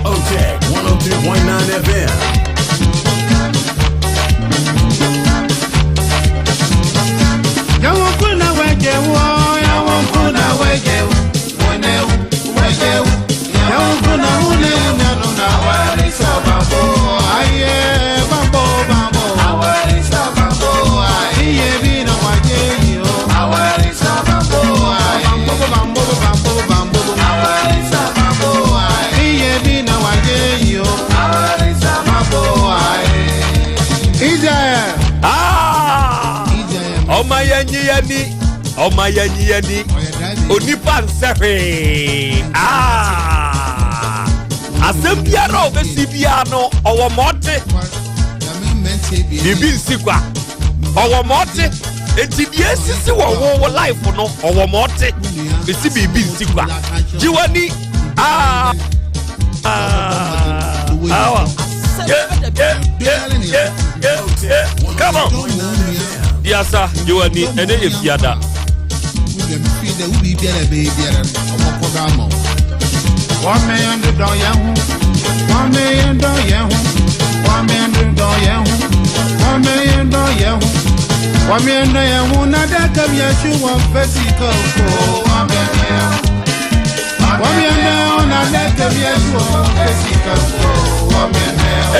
OTEC 103.9 FM. Ah! Ɔma yɛnyi yɛni, ɔma yɛnyi yɛni, onipa nsɛ hwee. Ah! Asɛm biara a ɔbɛsi biara no, ɔwɔ ma ɔte. Biribi nsi kwa. Ɔwɔ ma ɔte. Enti deɛ esisi wɔ wo wo life no, ɔwɔ ma ɔte. Esi biribi nsi kwa. Gye w'ani. Ah! Ah! Ah! Yeah, yeah, yeah, yeah, yeah, yeah. Come on. Diasa, gye w'ani. Ɛnɛ yɛ fiada.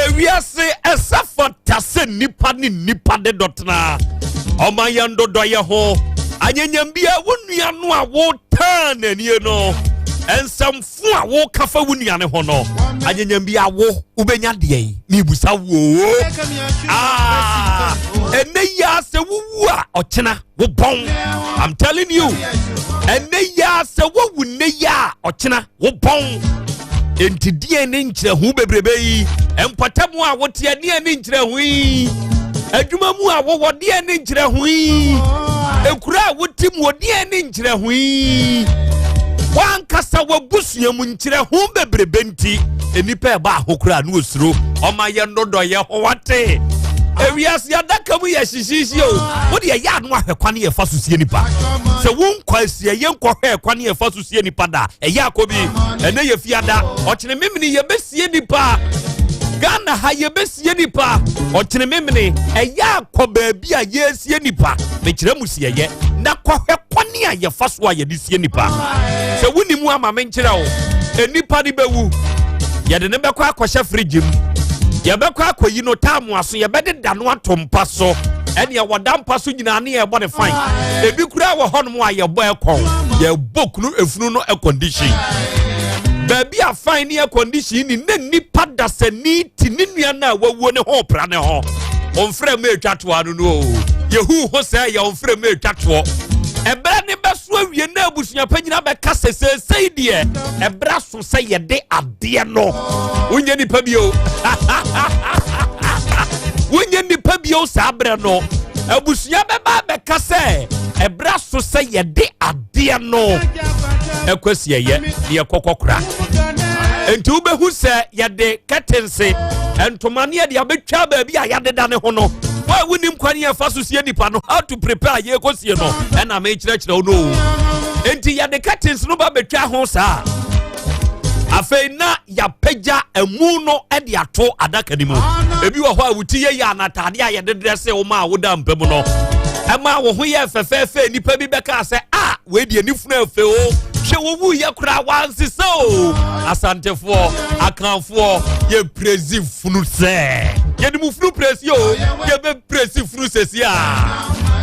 Ewiase ɛsɛ fata sɛ nnipa ne nnipa de dɔtena. Ɔma yɛn dodɔ yɛ ho. Anyanyambia wo nua no a wotaa n'anie no, nsɛmfo a woka fa wo nua ne ho no, anyanyambia wo wobɛnya deɛ yi mebusa woo. Ah, ɛnɛ yi a sɛ wowu a ɔkyena wobɔn. I'm telling you, ɛnɛ yi a sɛ wowu nnɛ yi a ɔkyena wobɔn. Enti deɛ ne nkyerɛho bebrebe yi, mpɔtam a woteɛ deɛ ne nkyerɛho yi, adwuma mu a wowɔ deɛ ne nkyerɛho yi, ekura a wote mu deɛ ne nkyerɛho yi, wankasa w'abusua mu nkyerɛho bebrebe nti nnipa ɛba ahokora no osuro. Ɔma yɛn dodɔ yɛ ho wate. Ewiase adaka mu yɛ hyehyehye o. Wode ɛyɛ ano ahwɛ kwan yɛfa so sie nipa. Sɛ wonkɔ asie yɛnkɔhwɛ kwan yɛfa so sie nipa da ɛyɛ akɔ bi. Ɛnɛ yɛ fiada, ɔkyene memene yɛbɛsie nipa. Ghana ha yɛbɛsie nipa ɔkyene memene. Ɛyɛ akɔ baabi a yɛsie nipa, mekyerɛ mu siɛyɛ na kɔhwɛ kwane a yɛfa so a yɛde sie nipa. Sɛ woni mu ama menkyerɛ wo, nipa no bɛwu, yɛde ne bɛkɔ akɔhyɛ fridge mu, yɛbɛkɔ akɔyi no taamu aso, yɛbɛde no ato mpa so. Ɛnea wɔda mpa so nyinaa ne yɛbɔ ne fine. Ebi kura wɔ hɔnom a yɛbɔ ɛkɔn, yɛbɔ kunu efunu no air condition. Baabi a fan ne air condition ni ne nipa dasani ti ne nua no a wawuo ne ho pra ne ho ɔmfrɛ mu etwa toa no o yehu ho sɛ yɛ ɔmfrɛ mu etwa toɔ. Ɛbrɛ ne bɛso awie na abusua panyin abɛka sɛ seesei deɛ ɛbrɛ so sɛ yɛde adeɛ no. Wonyɛ nipa bio, wonyɛ nipa bio. Saa berɛ no abusua bɛba abɛka sɛ ɛbrɛ so sɛ yɛde adeɛ no ɛkɔ siɛyɛ ne yɛkɔkɔ kora. Nti wobɛhu sɛ yɛde kɛtense ntoma ne yɛde abɛtwa baabi a yɛadeda ne ho no. Wo a wonim kwan yɛfa so sie nipa no, how to prepare yɛkɔsie no, ɛna mekyerɛkyerɛ wo no o. Enti yɛde curtains no ba bɛtwa ho saa, afei na yɛapagya amu no de ato adaka no mu. Ebi wɔ hɔ a woti yɛ yɛ anataade a yɛde drɛse wo ma a woda mpa mu no. Ɛma wo ho yɛ fɛfɛɛfɛ, nnipa bi bɛkaa sɛ a wei deɛ ne funu ɛfɛ o, hwɛ wɔwu yɛ koraa wansesa o. Asantefoɔ, Akanfoɔ, yɛ prezi funu sɛ yɛde mu funu prezi o, yɛbɛ prezi funu sɛsi a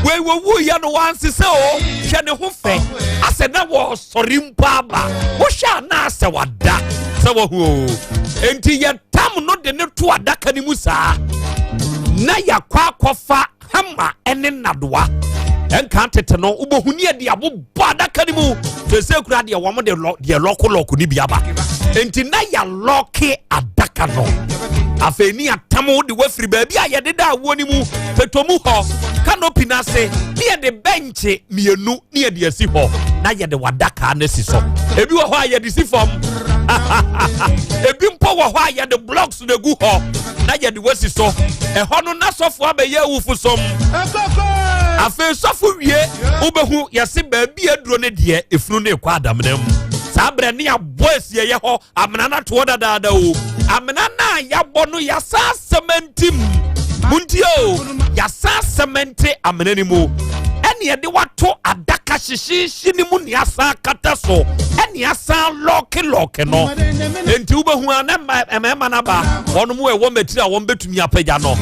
wei wɔwu yɛ no wansesa o, hwɛ ne ho fɛ asɛ na wɔsɔre mpo aba, wohwɛ a na asɛ wada sɛ wɔho o. Enti yɛtam no de ne to adaka no mu saa na yɛakɔ akɔfa hama ne nnadoa. Ɛnka tete no wobɛhu ne yɛde abobɔ adaka no mu, sɛsɛ kura deɛ wɔn de lɔ deɛ lɔko lɔko ne bi aba, enti na yɛalɔke adaka no. Afei ne atam de wafiri baabi a yɛde da awoɔ no mu pɛtɔmu hɔ canopy no ase, ne yɛde bɛnkye mmienu ne yɛde asi hɔ na yɛde wadaka no asi so. Ebi wɔ hɔ a yɛde si fam, ebi mpo wɔ hɔ a yɛde blocks na egu hɔ na yɛde wasi so. Ɛhɔ no na sɔfo abɛyɛ awufo som. Afei sɔfo wie, wobɛhu yɛse baabi aduro no deɛ efunu no ekɔ adamena mu. Saa berɛ ne abɔ asieyɛ hɔ amena no atoɔ dadaada o. Amena no a yɛabɔ no, yɛasa sɛmɛnti mu, muntie o, yɛasa sɛmɛnti amena no mu, ɛne yɛde wato adaka hyehyeehye no mu ne asan kata so ɛne asan lɔɔke lɔɔke no. Enti wobɛhu a na mmarima no aba, wɔn mu ɛwɔ mmatiri a wɔn bɛtumi apagya no,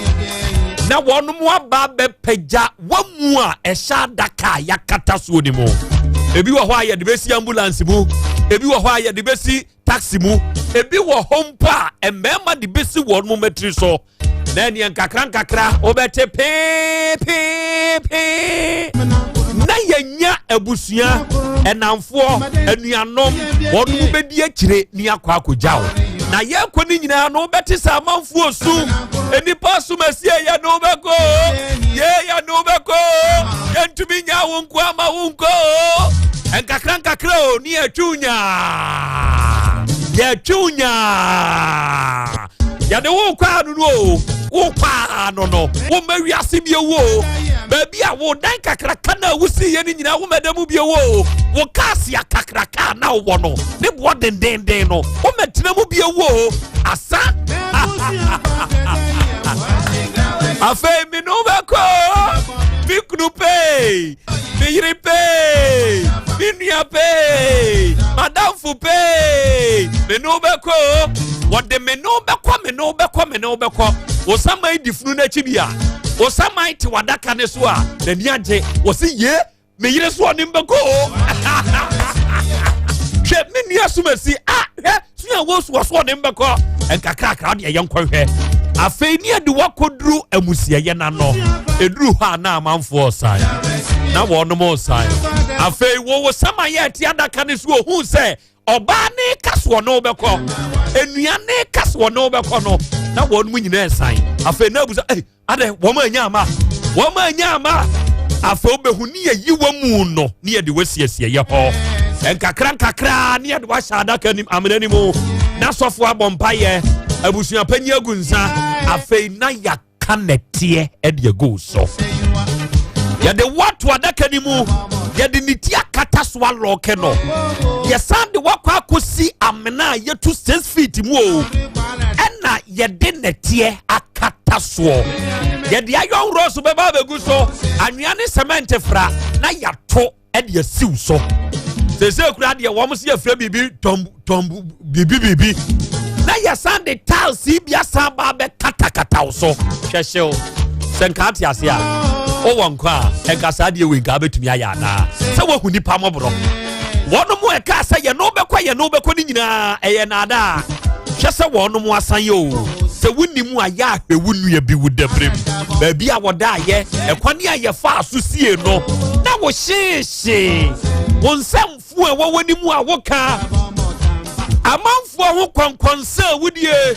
na wɔn mu aba bɛpagya wɔn mu a ɛhyɛ adaka a yɛakata soɔ no mu. Ebi wɔ hɔ a yɛde bɛsi ambulance mu, ebi wɔ hɔ a yɛde bɛsi taxi mu, ebi wɔ hɔ mpo a mmarima de bɛsi wɔn mu mmatiri so, na ɛneɛ nkakra nkakra wobɛte peepeepee na yɛnya abusua, ɛnamfoɔ, anuanom, wɔn mu bɛdi akyire ne akɔ akɔgya wo. Na yɛkɔ no nyinaa no, wobɛte sɛ amanfoɔ su, nnipa som asie, yɛ ne wobɛkɔ, yɛ ne wobɛkɔ, yɛntumi nya wo nko ama wo nkɔ. Nkakra nkakra o, ne yɛtwe nyaa, yɛtwe nyaa, yɛde wo kɔ ano no o, wo kɔ ano no, womma wiase bio wo, baabi a wo dan kakraka na wosi yɛ no nyinaa womɛda mu bio wo, wo kaase akakraka na wowɔ no ne boɔ dendenden no womɛtena mu bio wo asa. Afei me no bɛkɔ, me kunu pee, me yere pee, me nua pee, madamfo pee, me no bɛkɔ, wɔde me no bɛkɔ, me no bɛkɔ, me no bɛkɔ. Wosaman di funu n'akyi bi a, wosaman te wadaka ne so a n'ani agye, wɔsi ye me yere so ɔne mbɛkɔ o, hwɛ me nua somasi a, hwɛ sua wo so ɔne mbɛkɔ. Nkakrakra deɛ yɛn nkɔhwɛ. Afei ne yɛde wakɔduru amusiɛyɛ n'ano, eduru hɔ a na amanfoɔ san na wɔnom san. Afei wɔwɔ sama yɛ ɛte adaka ne so, ohun sɛ ɔbaa ne ka so ɔne wobɛkɔ, enua ne ka so ɔne wobɛkɔ no, na wɔn mu nyinaa san. Afei na abusa ɛy adɛ wɔn anya ama, wɔn anya ama. Afei wobɛhu ne yɛyi wɔ mu no ne yɛde wasiesie yɛ hɔ nkakra nkakra ne yɛde wahyɛ adaka nim amena ni mu, na sɔfo abɔ mpayɛ, abusuapanyin agu nsa. Afei na yɛaka nɛteɛ ɛde agu so, yɛde wato adaka ni mu, yɛde ne ti akata so alɔɔke no, yɛsan de wakɔ akɔsi amena a yɛtu 6 feet mu o, ɛna yɛde nɛteɛ akata soɔ, yɛde iron rods bɛba abɛgu so, anwea ne cement fra na yɛato ɛde asiw so. Sese kura deɛ wɔn si yɛfrɛ biribi tɔm tɔm biribi biribi, na yɛsan de tiles yi bi asan ba abɛkatakata wo so. Hwɛ hyew sɛ nka ate ase a wowɔ nkɔ a, ɛnka saa deɛ wei nka wobɛtumi ayɛ anaa sɛ woahu nipa mmɔborɔ. Wɔn mo ɛka sɛ yɛne wobɛkɔ, yɛne wobɛkɔ no nyinaa ɛyɛ naadaa. Hwɛ sɛ wɔn mo asan yɛ o. Sɛ wonni mu a, yɛ ahwɛ wo nua bi wo dabrem baabi a wɔda ayɛ ɛkwan a yɛfaa so sie no na wohyeehyee wo nsɛmfo a ɛwɔ w'anim a woka amanfoɔ ho kɔnkɔnsɛ a wodie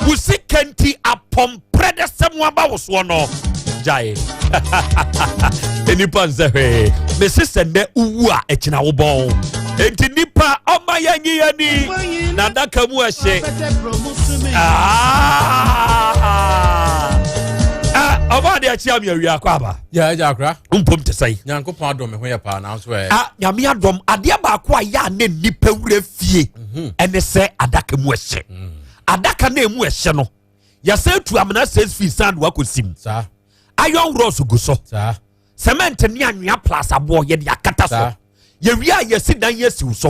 wo sika nti apɔmprɛdɛsɛm aba wo soɔ no, gyae. Nipa nsɛ hwee. Mese sɛ nnɛ wowu a, ɛkyina wo bɔn. Enti nipa ɔma yɛnye yɛni na adaka mu ɛhye. Ɔba ade akyia me awia akɔ aba. Yɛ agya akora. Mpom te sɛn? Nyankopɔn adom, me ho yɛ paa, nanso ɛ. Ah, Nyame adom, adeɛ baako a yɛ a ne nipa wura fie ɛne sɛ adaka mu ɛhyɛ. Adaka na emu ɛhyɛ no, yɛsɛ tu amena 6 feet san de wakɔ sim. Saa. Iron rods gu so. Saa. Cement ne anwea plus aboɔ yɛde akata so. Yɛwie a, yɛsi dan yɛsiw so.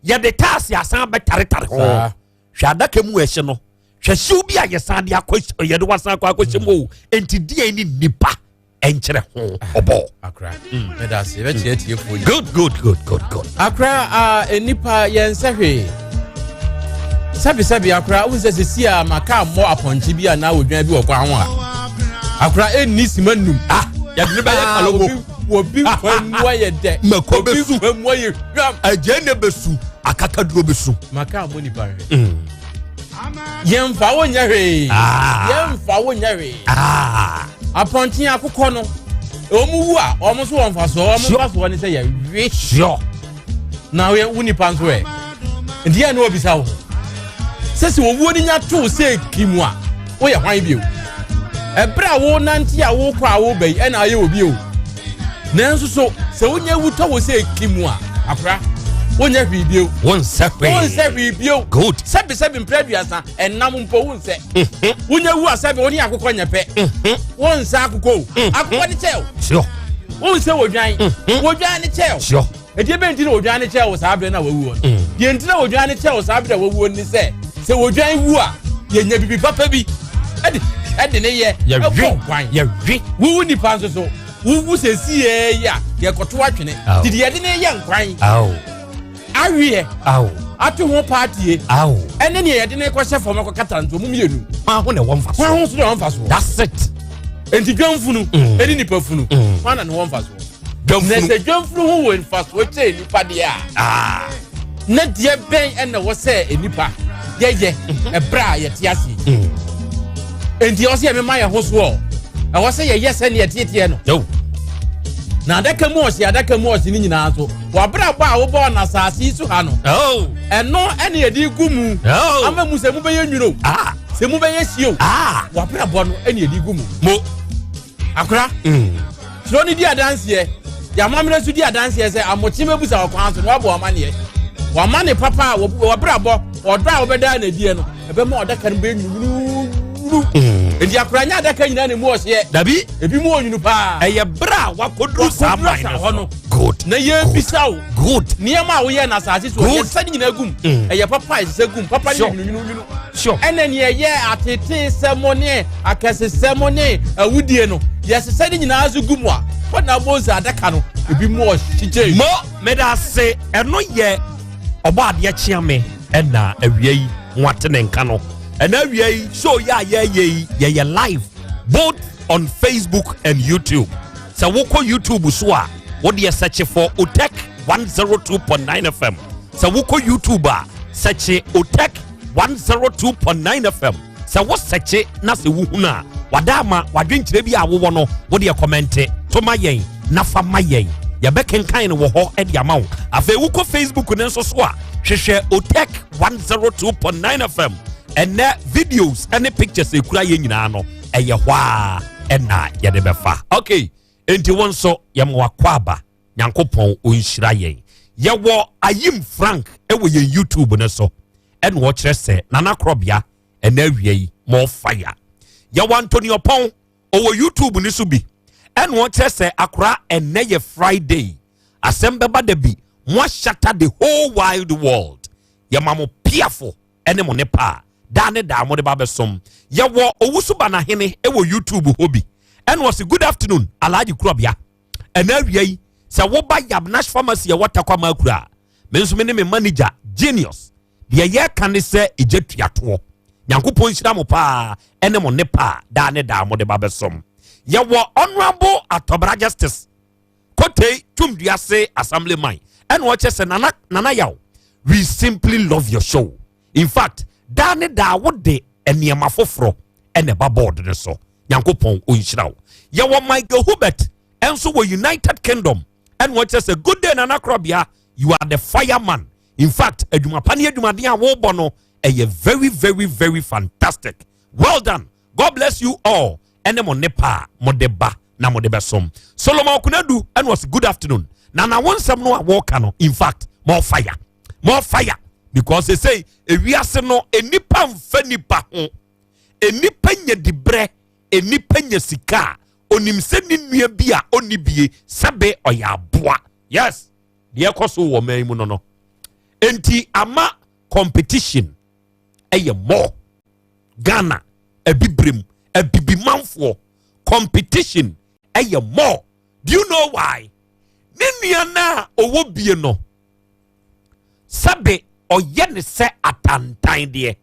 Yɛde taase asan bɛtaretare ho. Hwɛ adaka mu ɛhye no, hwɛ hyew bi a yɛsan de akɔ, yɛde wasan akɔ akɔhyɛ mu o. Enti deɛ ne nipa ɛnkyerɛ ho ɔbɔ. Akra, meda ase, yɛbɛkyerɛ atiefoɔ yi. Good, good, good, good, good. Akra, a nipa yɛnsɛ hwee. Sɛbisɛbi, akra, wohu sɛ sɛsi a maka mmɔ apɔnkye bi anaa odwan bi wɔ kwan ho a, akra, ɛnni sima num. Ah, yɛde ne bɛyɛ kalogo. Obi kwan mu ayɛ dɛ. Mako obi bɛsu. Kwan mu ayɛ hwam. Agye ne bɛsu, akakaduro bɛsu. Maka mmɔ nipa hwɛ. Yɛmfa wo nyɛ hwee. Yɛmfa wo nyɛ hwee. Apɔnkye, akokɔ no, wɔn wu a, wɔn nso wɔn fa soɔ, wɔn fa soɔ ne sɛ yɛwe. Na wo nipa nso ɛ, nti yɛn ne wɔbisa wo sɛ owuo no nya too sɛ ki mu a, woyɛ hwan bio? Ɛberɛ a wo nante a wokɔ a woba yi, ɛna ayɛ obi o. Nanso so sɛ wonya wutɔ wo sɛ ki mu a, akora, wonyɛ hwee bio. Wonsɛ hwee. Wonsɛ hwee bio. Sɛbi sɛbi, mpere 30 ɛnam mpo wonsɛ. Wonya wu a, sɛbi, wo ne akokɔ nyɛ pɛ. Wonsɛ akokɔ o, akokɔ ne kyɛw. Wonsɛ wodwan, wodwan ne kyɛw. Ɛdeɛ bɛn nti na odwan ne kyɛw wo saa berɛ no a wawuo no? Deɛ nti na odwan ne kyɛw wo saa berɛ a wawuo no ne sɛ odwan wu a, yɛnya bibi papa bi ɛde ne yɛ yɛwe. Ɛbɔ kwan. Yɛwe. Wowu nipa nso so, wowu sɛ sie yi a, yɛkɔto atwene. Didi yɛde ne yɛ nkwan aweɛ ato ho paatie ɛne nea yɛde ne kɔhyɛ fam akɔkata nso mu mmienu. Hwan ho na ɛwɔ mfa so? Hwan ho so na ɛwɔ mfa so? That's it. Nti dwamfunu ɛne nipa funu, hwan na ne wɔ mfa so? Na dwamfunu. Sɛ dwamfunu ho wɔ mfasoɔ kyɛn nipa deɛ a, na deɛ bɛn ɛna wɔ sɛ nipa yɛyɛ ɛberɛ a yɛte ase? Nti ɛwɔ sɛ yɛmema yɛn ho soɔ, ɛwɔ sɛ yɛyɛ sɛneɛ teeteɛ no. Na adaka mu ɔhye, adaka mu ɔhye no nyinaa nso, wabrabɔ a wobɔɔ no asase yi so ha no, ɛno ɛne yɛde gu mu ama mu sɛ mobɛyɛ nwunu o, sɛ mobɛyɛ sie o, wabrabɔ no ɛne yɛde gu mu. Mo. Akora, twerɛ no di adanseɛ, yɛamammerɛ nso di adanseɛ sɛ amokye bɛbusa wɔ kwan so na wabɔ amanneɛ. Wama ne papa a wɔbrabɔ ɔdɔ a wobɛdaa n'adiɛ no, ɛbɛma ɔdaka no bɛyɛ nwunununu. Enti akora, nyɛ adaka nyinaa ne mu ɔhyeɛ. Dabi. Ebi mu ɔnwunu paa. Ɛyɛ berɛ a wakɔduru saa Wakɔduru man saa no hɔ so no. Good. Na yɛbisa wo nneɛma a woyɛ no asase so, yɛsɛ ne nyinaa gum. Ɛyɛ papa a ɛsesɛ gum, papa ne nwununwunu, ɛna neɛ ɛyɛ atete sɛm ne akɛsesɛm ne awudie no, yɛsesɛ ne nyinaa so gu mu a, hɔ na bɔ sɛ adaka no ebi mu ɔhyekyɛ. Mo, meda ase. Ɛno yɛ ɔbɔ adeɛ kyea me. Ɛna awia yi mo ate ne nka no. Ɛna awia yi show yɛ a yɛyɛ yi, yɛyɛ live both on Facebook and YouTube. Sɛ wokɔ YouTube so a, wodeɛ search for Otec 102.9 FM. Sɛ wokɔ YouTube a, search Otec 102.9 FM. Sɛ wo search na sɛ wohunu a, wada ama wadwenkyerɛ bi a wowɔ no, wodeɛ comment to ma yɛn na fa ma yɛn, yɛbɛkenkan no wɔ hɔ de ama wo. Afei wokɔ Facebook ne nso so a, hwehwɛ Otec 102.9 FM. Ɛnɛ videos ne pictures ekura yɛn nyinaa no, ɛyɛ hɔ a ɛna yɛde bɛfa. Okay, enti wɔn nso yɛma wakɔ aba. Nyankopɔn ɔnhyira yɛn. Yɛwɔ Ayim Frank ɛwɔ yɛn YouTube no so, ɛna ɔkyerɛ sɛ Nana Korɔbea, ɛna awia yi more fire. Yɛwɔ Antonio Pɔn, ɔwɔ YouTube no so bi, ɛna ɔkyerɛ sɛ akora, ɛnɛ yɛ Friday, asɛm bɛba da bi mo ahyata the whole wild world. Yɛma mo piafo ɛne mo ne pa a daa ne daa mo de ba bɛsom. Yɛwɔ Owusu Banahene ɛwɔ YouTube hɔ bi, ɛna ɔsi good afternoon, Alhaji Kurɔbea. Ɛna awia yi sɛ woba Yabnash Pharmacy ɛwɔ Takwama akura a, me nso me ne me manager Genius, deɛ yɛka ne sɛ ɛgya tuatoɔ. Nyankopɔn nhyira mo paa ɛne mo ne pa a daa ne daa mo de ba bɛsom. Yɛwɔ Honorable Atɔbra Justice Kotei Tumduase Assemblyman, ɛna ɔkyɛ sɛ Nana, Nana Yaw, we simply love your show. In fact, daa ne daa wode nneɛma foforɔ ɛna ɛba board no so. Nyankopɔn ɔnhyira wo. Yɛwɔ Michael Hubert ɛnso wɔ United Kingdom, ɛna ɔkyerɛ sɛ good day, Nana Korɔbea, you are the fireman. In fact, adwuma pa ne adwumaden a wɔrebɔ no ɛyɛ very, very, very fantastic. Well done, God bless you all ɛne mo nepa a mode ba na mode bɛsom. Solomon Kunadu ɛna ɔsɛ good afternoon na wo nsɛm no a wɔreka no, in fact, more fire, more fire, because they say ewiase no enipa mfa nipa ho, enipa nya dibrɛ, enipa nya sika. Onim sɛ ne nua bi a ɔnni bie sɛbe ɔyɛ aboa. Yes, deɛ ɛkɔ so wɔ man mu no, enti ama competition ɛyɛ more. Ghana abibirem, abibimanfoɔ, competition ɛyɛ more. Do you know why? Ne nua no a ɔwɔ bie no, sɛbe ɔyɛ ne sɛ atantan deɛ,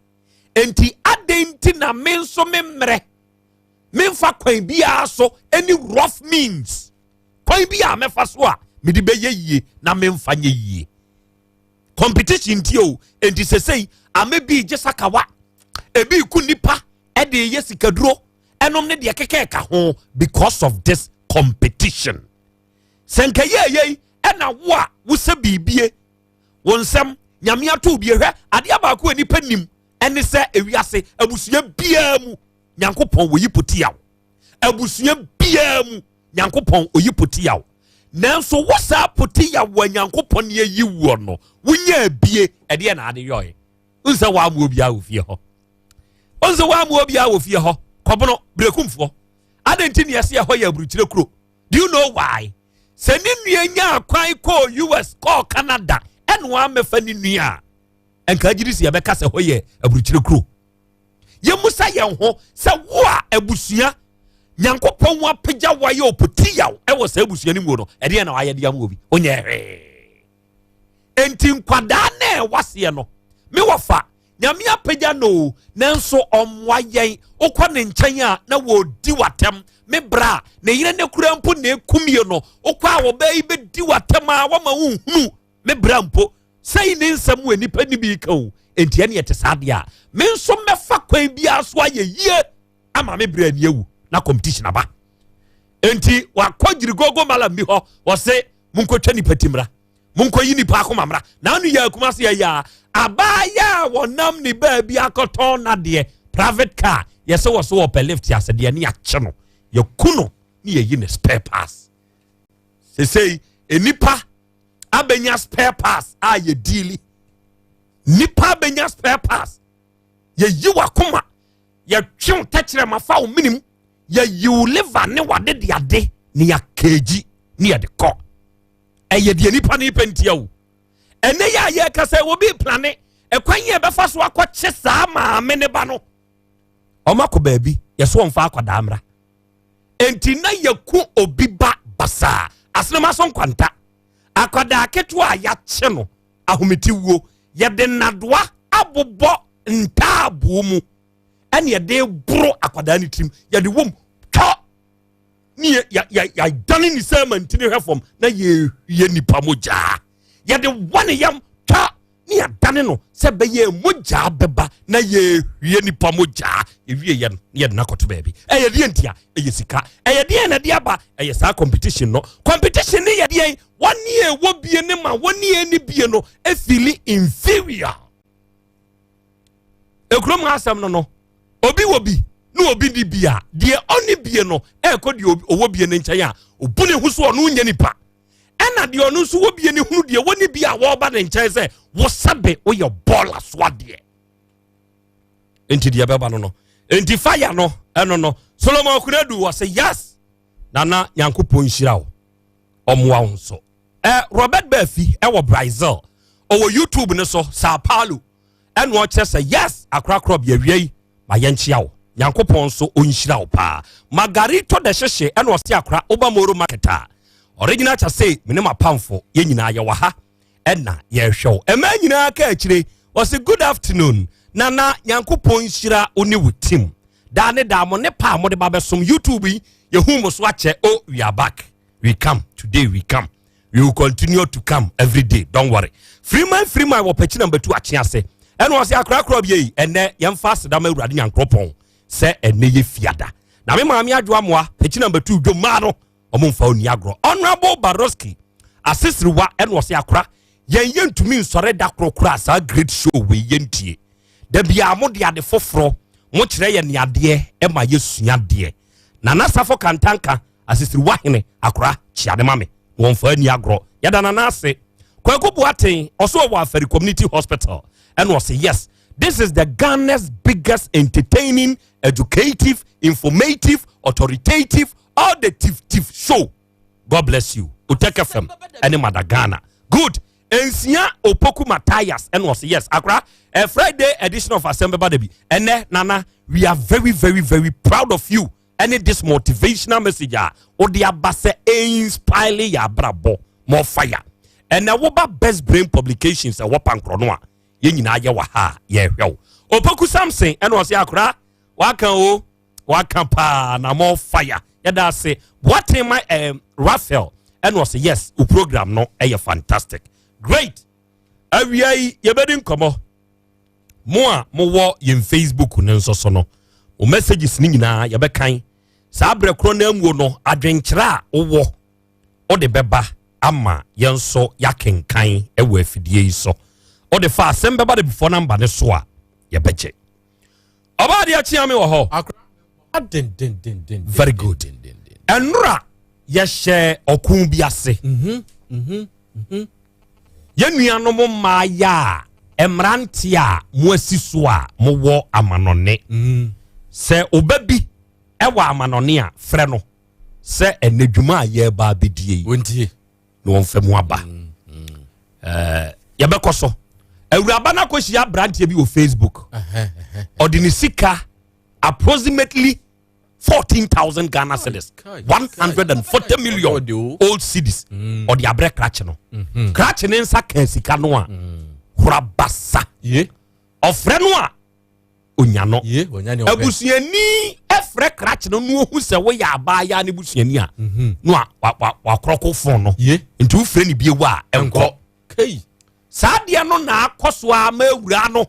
enti adɛn nti na me nso me mmerɛ memfa kwan biara so, any rough means, kwan bi a mɛfa so a mede bɛyɛ yie na memfa nyɛ yie? Competition nti o. Enti sesei ame bi gye sakawa, ebi ku nipa ɛde yɛ sikaduro, ɛnom ne deɛ keka ɛka ho because of this competition. Sɛ nka yɛ yɛi ɛna wo a wosɛ biribie wo nsɛm Nyame ato bie. Hwɛ, adeɛ baako a nipa nim ɛne sɛ ewiase abusua biara mu, Nyankopɔn wɔyi potiaw. Abusua biara mu, Nyankopɔn oyi potiaw, nanso wo saa potiaw wɔ Nyankopɔn ne ayi woɔ no, wonya bie ɛdeɛ na ade yɔɛ nsɛ wɔamoɔ biara wɔ fie hɔ, nsɛ wɔamoɔ biara wɔ fie hɔ. Kɔbono berekumfoɔ ade nti ne yɛsɛ ɛhɔ yɛ aburukyerɛ kuro. Do you know why? Sɛ ne nua nya kwan kɔɔ US, kɔɔ Canada, ɛna wɔamɛfa ne nua a, nka agyiri si yɛbɛka sɛ hɔ yɛ aburukyerɛ kuro. Yɛmusa yɛn ho sɛ wo a abusua Nyankopɔn apagya wayɛ ɔpɔti ɛwɔ saa abusua no mu no, ɛdeɛ na wayɛ de ama obi wonyɛ hwee. Enti nkwadaa na ɛwɔ aseɛ no, me wɔfa Nyame apagya no o, nanso ɔmmoa yɛn. Wokɔ ne nkyɛn a na wɔdi w'atɛm. Me bra ne yere ne kura mpo na ekumie no, wokɔ a wɔbɛyi yi bɛdi w'atɛm a wɔma wohunu me bra mpo sɛyi ne nsɛm wɔ nipa ni bi ka o. Enti ɛne ɛte saa deɛ a, me nso mɛfa kwan biara so ayɛ yie ama me bra ani awu na competition aba. Enti wakɔ gyirigogo malam bi hɔ, wɔse monkɔtwa nipa ti mmra, monkɔyi nipa akoma mmra. Na ano yɛ akuma se yɛyɛ a abaayɛ a wɔnam ne baabi akɔtɔn nadeɛ private car, yɛsɛ wɔ so wɔpɛ lift asɛdeɛ ne yɛakye no, yɛku no ne yɛyi ne spare parts. Sesei nipa abɛnya spare parts a yɛdiili, nipa abɛnya spare parts, yɛyi wakoma, yɛtwe wo tɛkyerɛma fa wo minim, yɛyi wo liver ne wade de ade ne yɛakeegyi ne yɛde kɔ. Ɛyɛ deɛ nipa ne nipa ntia wo. Ɛnɛ yɛ a yɛka sɛ obi plan ɛkwan yɛ bɛfa so akɔkye saa maame ne ba no, ɔmo akɔ baabi yɛsɛ ɔmfa akwadaa mmra. Enti na yɛku obi ba basaa asenema so nkwanta, akwadaa ketewa a yɛakye no ahomete yɛde nnadoa abobɔ ntaaboo mu ɛne yɛde boro akwadaa ne tirim, yɛde wom tɔ ne yɛdane ne sɛ mantini hwɛ fam na yɛhwie nipa mogyaa, yɛde wɔ ne yam tɔ ne yɛdane no sɛ bɛyɛ mogyaa bɛba na yɛhwie nipa mogyaa. Yɛwie yɛ no ne yɛde no akɔto baabi. Ɛyɛ deɛ ntia? Ɛyɛ sika. Ɛyɛ deɛ na de aba? Ɛyɛ saa competition no. Competition ne yɛ deɛ wɔne ɛwɔ bie ne ma wɔne ɛni bie no ɛfeel inferior. Ekurom asɛm no, obi wɔ bi na obi ni bi a, deɛ ɔne bie no ɛɛkɔ deɛ ɔwɔ bie ne nkyɛn a, obu ne ho so ɔno nyɛ nipa, ɛna deɛ ɔno nso wɔ bie ne hunu deɛ wɔne bi a wɔreba ne nkyɛn sɛ wɔsɛbe woyɛ bɔɔla so adeɛ. Nti deɛ bɛba no, nti fire no ɛno no Solomon Kunadu wɔ sɛ yes, Nana, Nyankopɔn nhyira wo, ɔmmoa wo nso. Robert Baafi ɛwɔ Brazil, ɔwɔ YouTube ne so, Sao Paulo, ɛna ɔkyerɛ sɛ yes, akorakorɔ bi awia yi ma yɛnkyia wo, Nyankopɔn nso ɔnhyira wo paa. Margarito de hyehye ɛna ɔse akora woba Moro Market a original kyɛ se mene mapamfo yɛn nyinaa yɛwɔ ha ɛna yɛrehwɛ wo. Ɛmaa nyinaa ka akyire, ɔse good afternoon Nana, Nyankopɔn nhyira wo ne wo team daa ne daa mo ne pa a mode ba bɛsom YouTube yi. Yɛhu mo so akyɛ o. We are back, we come today, we come, we will continue to come every day, don't worry. Freeman, Freeman wɔ pɛkyi number 2 akye ase, ɛna ɔsɛ akorakora bi yi ɛnɛ yɛmfa asedama Awurade Nyankoropɔn sɛ ɛnɛ yɛ fiada na me maame adwo amoa pɛkyi number 2 dwommaa no, ɔmo mfa oni agorɔ. Honorable Baroski asesiriwa, ɛna ɔsɛ akora yɛn yɛntumi nsɔre da korokoro a saa great show wei yɛntie da bia mo de ade foforɔ mo kyerɛ yɛ neadeɛ ɛma yɛsua deɛ. Nana Safo Kantanka asesiriwa hene, akora kyiade ma me, wɔmfa ani agorɔ. Yɛda Nana ase. Kwaku Boaten ɔso wɔ Afari Community Hospital, ɛna ɔsɛ yes, this is the Ghana's biggest entertaining, educative, informative, authoritative. All the Tif Tif show, God bless you. Otec FM ɛne Mada Ghana. Good. Nsia Opoku Matthias ɛna ɔsɛ yes akora a Friday edition of Asɛm Bɛba Dabi. Ɛnɛ Nana, we are very very very proud of you ɛne this motivational message a wode aba sɛ inspire yɛ abrabɔ. More fire. Ɛnɛ woba Best Brain Publications ɛwɔ Pankorɔ no a, yɛn nyinaa yɛ wɔ ha a yɛrehwɛ wo. Opoku Samson ɛna ɔsɛ akora waka o, waka paa na more fire. Yɛda ase. Boaten ma Raphael ɛna ɔsɛ yes, o program no ɛyɛ fantastic, great. Awia yi yɛbɛdi nkɔmmɔ. Mo a mowɔ yɛn Facebook ne nso so no, mo messages ne nyinaa yɛbɛkan. Saa berɛ korɔ no amuo no, adwenkyerɛ a wowɔ wode bɛba ama yɛn nso yɛakenkan wɔ afidie yi so. Wode fa Asɛm Bɛba de before number ne so a, yɛbɛgye. Ɔbaa deɛ kyea me wɔ hɔ. Very good. Ɛnora yɛhyɛ ɔko bi ase. Yɛn nuanom mmaayɛ a mmeranteɛ a mo asi so a mowɔ amanɔne, sɛ ɔba bi ɛwɔ amanɔne a, frɛ no sɛ ɛnɛ dwuma a yɛreba abɛdie yi wɔntie na wɔmfa mu aba. Yɛbɛkɔ so. Awuraba no akɔhyia aberanteɛ bi wɔ Facebook. Ɔde ne sika approximately 14,000 Ghana cedis, 140 million Ɔde o. old cedis, ɔde abrɛ krakye no. Krakye ne nsa ka sika no a, horabasa. Ye. Ɔfrɛ no a, onya no. Ye, onya ne ɔpɛ. Abusuani ɛfrɛ krakye no no, ohu sɛ woyɛ abaayaa ne busuani a, no a wakorɔko phone no. Ye. Nti wofrɛ ne bio a, ɛnkɔ. Nkɔ kei. Saa deɛ no na akɔ so a ma awura no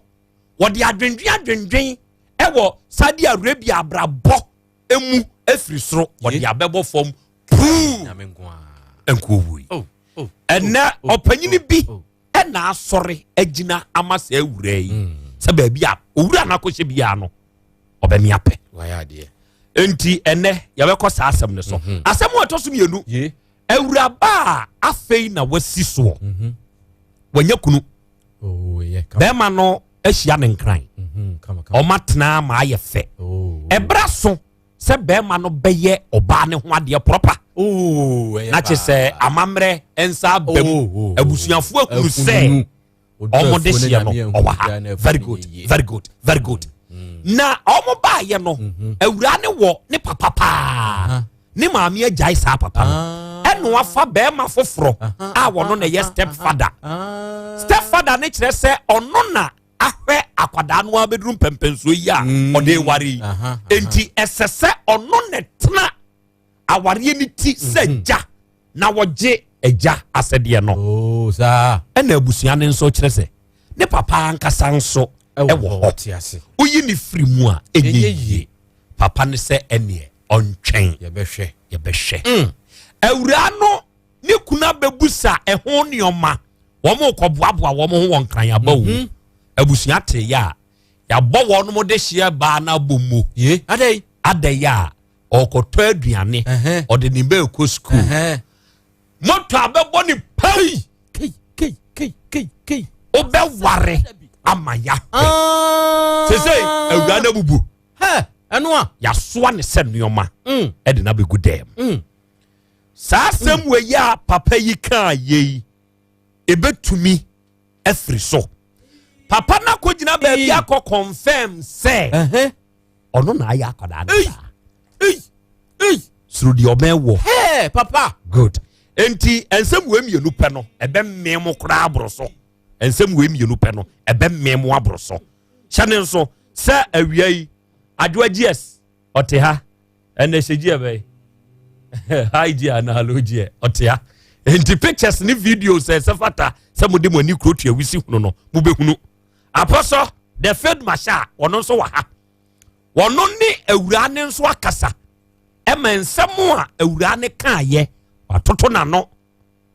wɔde adwendwen adwendwen ɛwɔ Saudi Arabia abrabɔ emu efiri soro wɔde abɛbɔ fam puu. Nyame nko a. Nkuowu yi. Oh, oh, ɛnɛ oh, ɔpanyini bi oh. ɛna asɔre agyina ama saa awura yi sɛ baabi a owura no akɔhyɛ biara no, ɔbɛmi apɛ. Wayɛ adeɛ. Nti ɛnɛ yɛbɛkɔ saa asɛm no so. Asɛm a ɛtɔ so mmienu, Ye. Awuraba a afei na wasi soɔ, wanya kunu. Oh, yɛ kama. Bɛrima no ahyia ne Nkran. Kama kama. Ɔma tena ma ayɛ fɛ. Oh. Ɛbra so sɛ bɛrima no bɛyɛ ɔbaa ne ho adeɛ proper. Oh, ɛyɛ Na kyerɛ sɛ amammerɛ nsa aba mu, Oh. abusuafoɔ ahunu sɛ ɔmo de hyeɛ no ɔwɔ ha. Very good, very good, very good. Na ɔmo baayɛ no, awura ne wɔ ne papa paa, ne maame agyae saa papa no, ɛna wafa bɛrima foforɔ a wɔno na ɛyɛ step father. Step father ne kyerɛ sɛ ɔno na ahwɛ akwadaa no abɛduru mpɛmpɛnsuo yi a ɔde ware yi. Enti ɛsɛ sɛ ɔno na tena awareɛ ne ti sɛ gya na wɔgye agya asɛdeɛ no. Oh, saa. Ɛna abusua no nso kyerɛ sɛ ne papa ankasa nso ɛwɔ hɔ. Te ase. Woyi ne firi mu a, ɛnyɛ ɛnyɛ yie. Papa ne sɛ ɛneɛ ɔntwɛn. Yɛbɛhwɛ. Yɛbɛhwɛ. Awuraa no ne kunu abɛbusa ɛho nneɛma. Wɔn kɔboaboa wɔn ho wɔ Nkran aba wo. Abusua te yɛ a, yɛabɔ wɔn mo de hyɛ baa no abɔ mu. Ye adɛn? Adɛn a ɔkɔtɔ aduane, ɔde ne ba ɛkɔ sukuu, moto abɛbɔ ne pɛi. Kei kei kei kei kei. Wobɛware ama yɛahwɛ. Ah. Sesei awura no abubu. Hɛ, ɛno a. Yɛasoa ne sɛ nneɔma ɛde no abɛgu dɛm. Saa asɛm wɔ yi a papa yi kaa yei, ɛbɛtumi afiri so. Papa no akɔgyina baabi akɔ confirm sɛ ɔno na ayɛ akwadaa no Ei. saa. Ei ei. Soro deɛ ɔbɛn wɔ. Hɛ, papa. Good. Enti nsɛm wei mmienu pɛ no, ɛbɛmmee mo koraa aboro so. Nsɛm wei mmienu pɛ no, ɛbɛmmee mo aboro so. Hyɛ ne nso sɛ awia yi Adwoa gs ɔte ha. Ɛnɛ hyɛ gyi ɛbɛyi high g anaa low g, ɔte ha. Nti pictures ne videos ɛsɛ fata sɛ mode mo ani kuro tua wisi hunu no, mobɛhunu. Apɔsɔ the field marshal, ɔno nso wɔ ha. Ɔno ne awuraa ne nso akasa ɛma nsɛm a awuraa ne kaayɛ watoto n'ano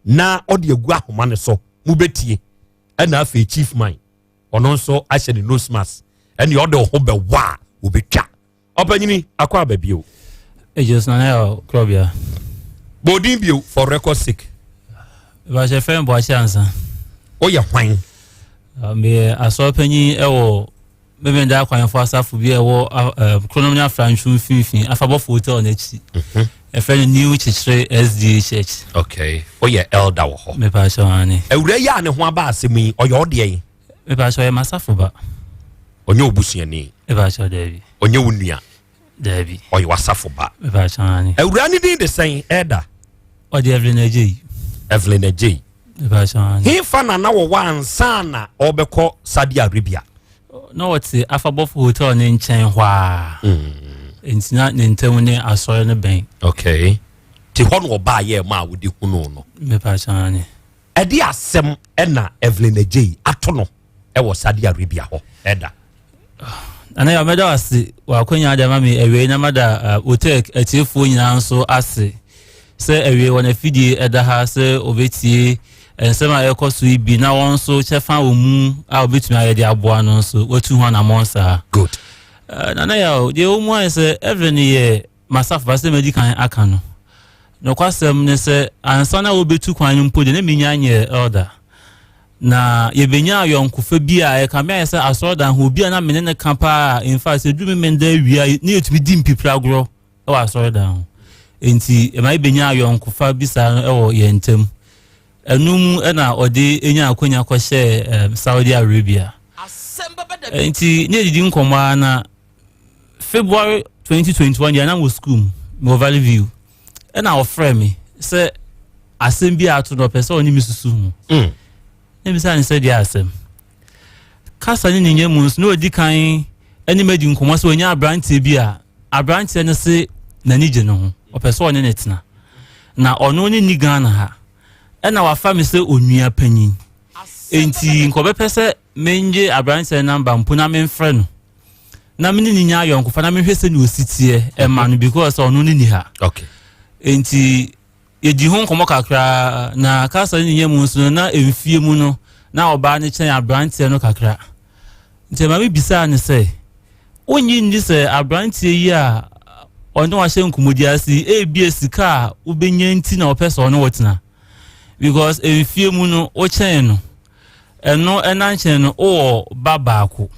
na ɔde agu ahoma no so, mobɛtie. Ɛna afei Chief Man, ɔno nso ahyɛ ne nose mask, ɛne ɔde ɔho bɛwɔ a wɔbɛtwa. Ɔpanyini akɔ aba bio. Ejos na yɛ kurɔbea. Bɔɔdin bio for record sake. Ìbàṣẹ fɛn Bɔakye ansa. Woyɛ hwan? Meyɛ asɔre panyin ɛwɔ Memenda Akwanfo Asafo bi a ɛwɔ Kronom ne Afrantwo mfimfini, Afabɔfo Hotel n'akyi. Ɛfrɛ no New Kyekyere SDA Church. Okay. Woyɛ elder wɔ hɔ. Mepakyɛw ane. Awura yi a ne ho aba asɛm yi, ɔyɛ ɔdeɛ yi? Mepakyɛw ɔyɛ m'asafo ba. Ɔnyɛ obusuani? Mepakyɛw daabi. Ɔnyɛ wo nua? Daabi. Ɔyɛ w'asafo ba? Mepakyɛw ane. Awura ne din de sɛn, elder? Ɔde Evelyn Agyei. Evelyn Agyei. Mepakyɛw ane. Hefa na na wɔwɔ ansa na ɔrebɛkɔ Saudi Arabia? Na wɔte Afabɔfo Hotel ne nkyɛn hɔ a. Nti na ne ntam ne asɔre no bɛn. Okay. Te hɔ na ɔbaa yɛ ma a wode hunuu no. Mepakyɛw ane. Ɛde asɛm ɛna Evelyn Agyei ato no ɛwɔ Saudi Arabia hɔ ɛda. Nana yɛ mɛda ase wɔ akwanya de ama me awiei na mada Otek atiefoɔ nyinaa nso ase sɛ awiei wɔn afidie ɛda ha sɛ wɔbɛtie nsɛm a ɛkɔ so yi bi na wɔn nso kyɛfa wɔ mu a wɔbɛtumi ayɛ de aboa no nso wɔatu ho anammɔn saa. Good. Nana yɛ deɛ ɛwɔ mu ayɛ sɛ Evelyn yɛ M'asafo ba, sɛ madi kan aka no, nokwasɛm ne sɛ ansa na wobetu kwan no mpo de, na minnya nyɛɛ elder. Na yebenya ayɔnkofa bi a ɛkame ayɛ sɛ asɔredan ho obi a na me ne no ka paa. In fact, sɛ edu Memenda awia a, na yetumi di mpipiragorɔ wɔ asɔredan ho. Enti ɛma yebenya ayɔnkofa bi saa no wɔ yɛn ntam. Ɛno mu na ɔde nya akonya kɔhyɛɛ Saudi Arabia. Enti ne yɛdidi nkɔmmɔ ara na February 2021 deɛ na wɔ sukuu mu mewɔ Valley View ɛna ɔfrɛ me sɛ asɛm bi ato no ɔpɛ sɛ ɔne me susu ho na bisa ne sɛ deɛ asɛm kasa ne ne nyɛ mu nso na ɔdi kan ɛne madi nkɔmmɔ sɛ ɔnya aberanteɛ bi a aberanteɛ no se n'ani gye ne ho ɔpɛ sɛ ɔne ne tena na ɔno ne ni Ghana ha ɛna wafa me sɛ onua panyin enti nkɔbɛpɛ sɛ mengye aberanteɛ namba mpo na memfrɛ no na me ne ne nya ayɔnkofa na mehwɛ sɛnea ɔsi teɛ ɛma no because ɔno ne ni ha okay. nti yɛdi ho nkɔmmɔ kakra na kasa ne nyɛ mu nso no na mfie mu no na ɔbaa no kyɛn aberanteɛ no kakra nti ɛma me bisaa no sɛ wonnye nni sɛ aberanteɛ yi a ɔne wahyɛ nkɔmmɔdi ase yi ebia sika a wobɛnya nti na ɔpɛ sɛ ɔne wɔtena because mfie mu no wokyɛn no Ɛno ɛna nkyɛn no wowɔ ba baako.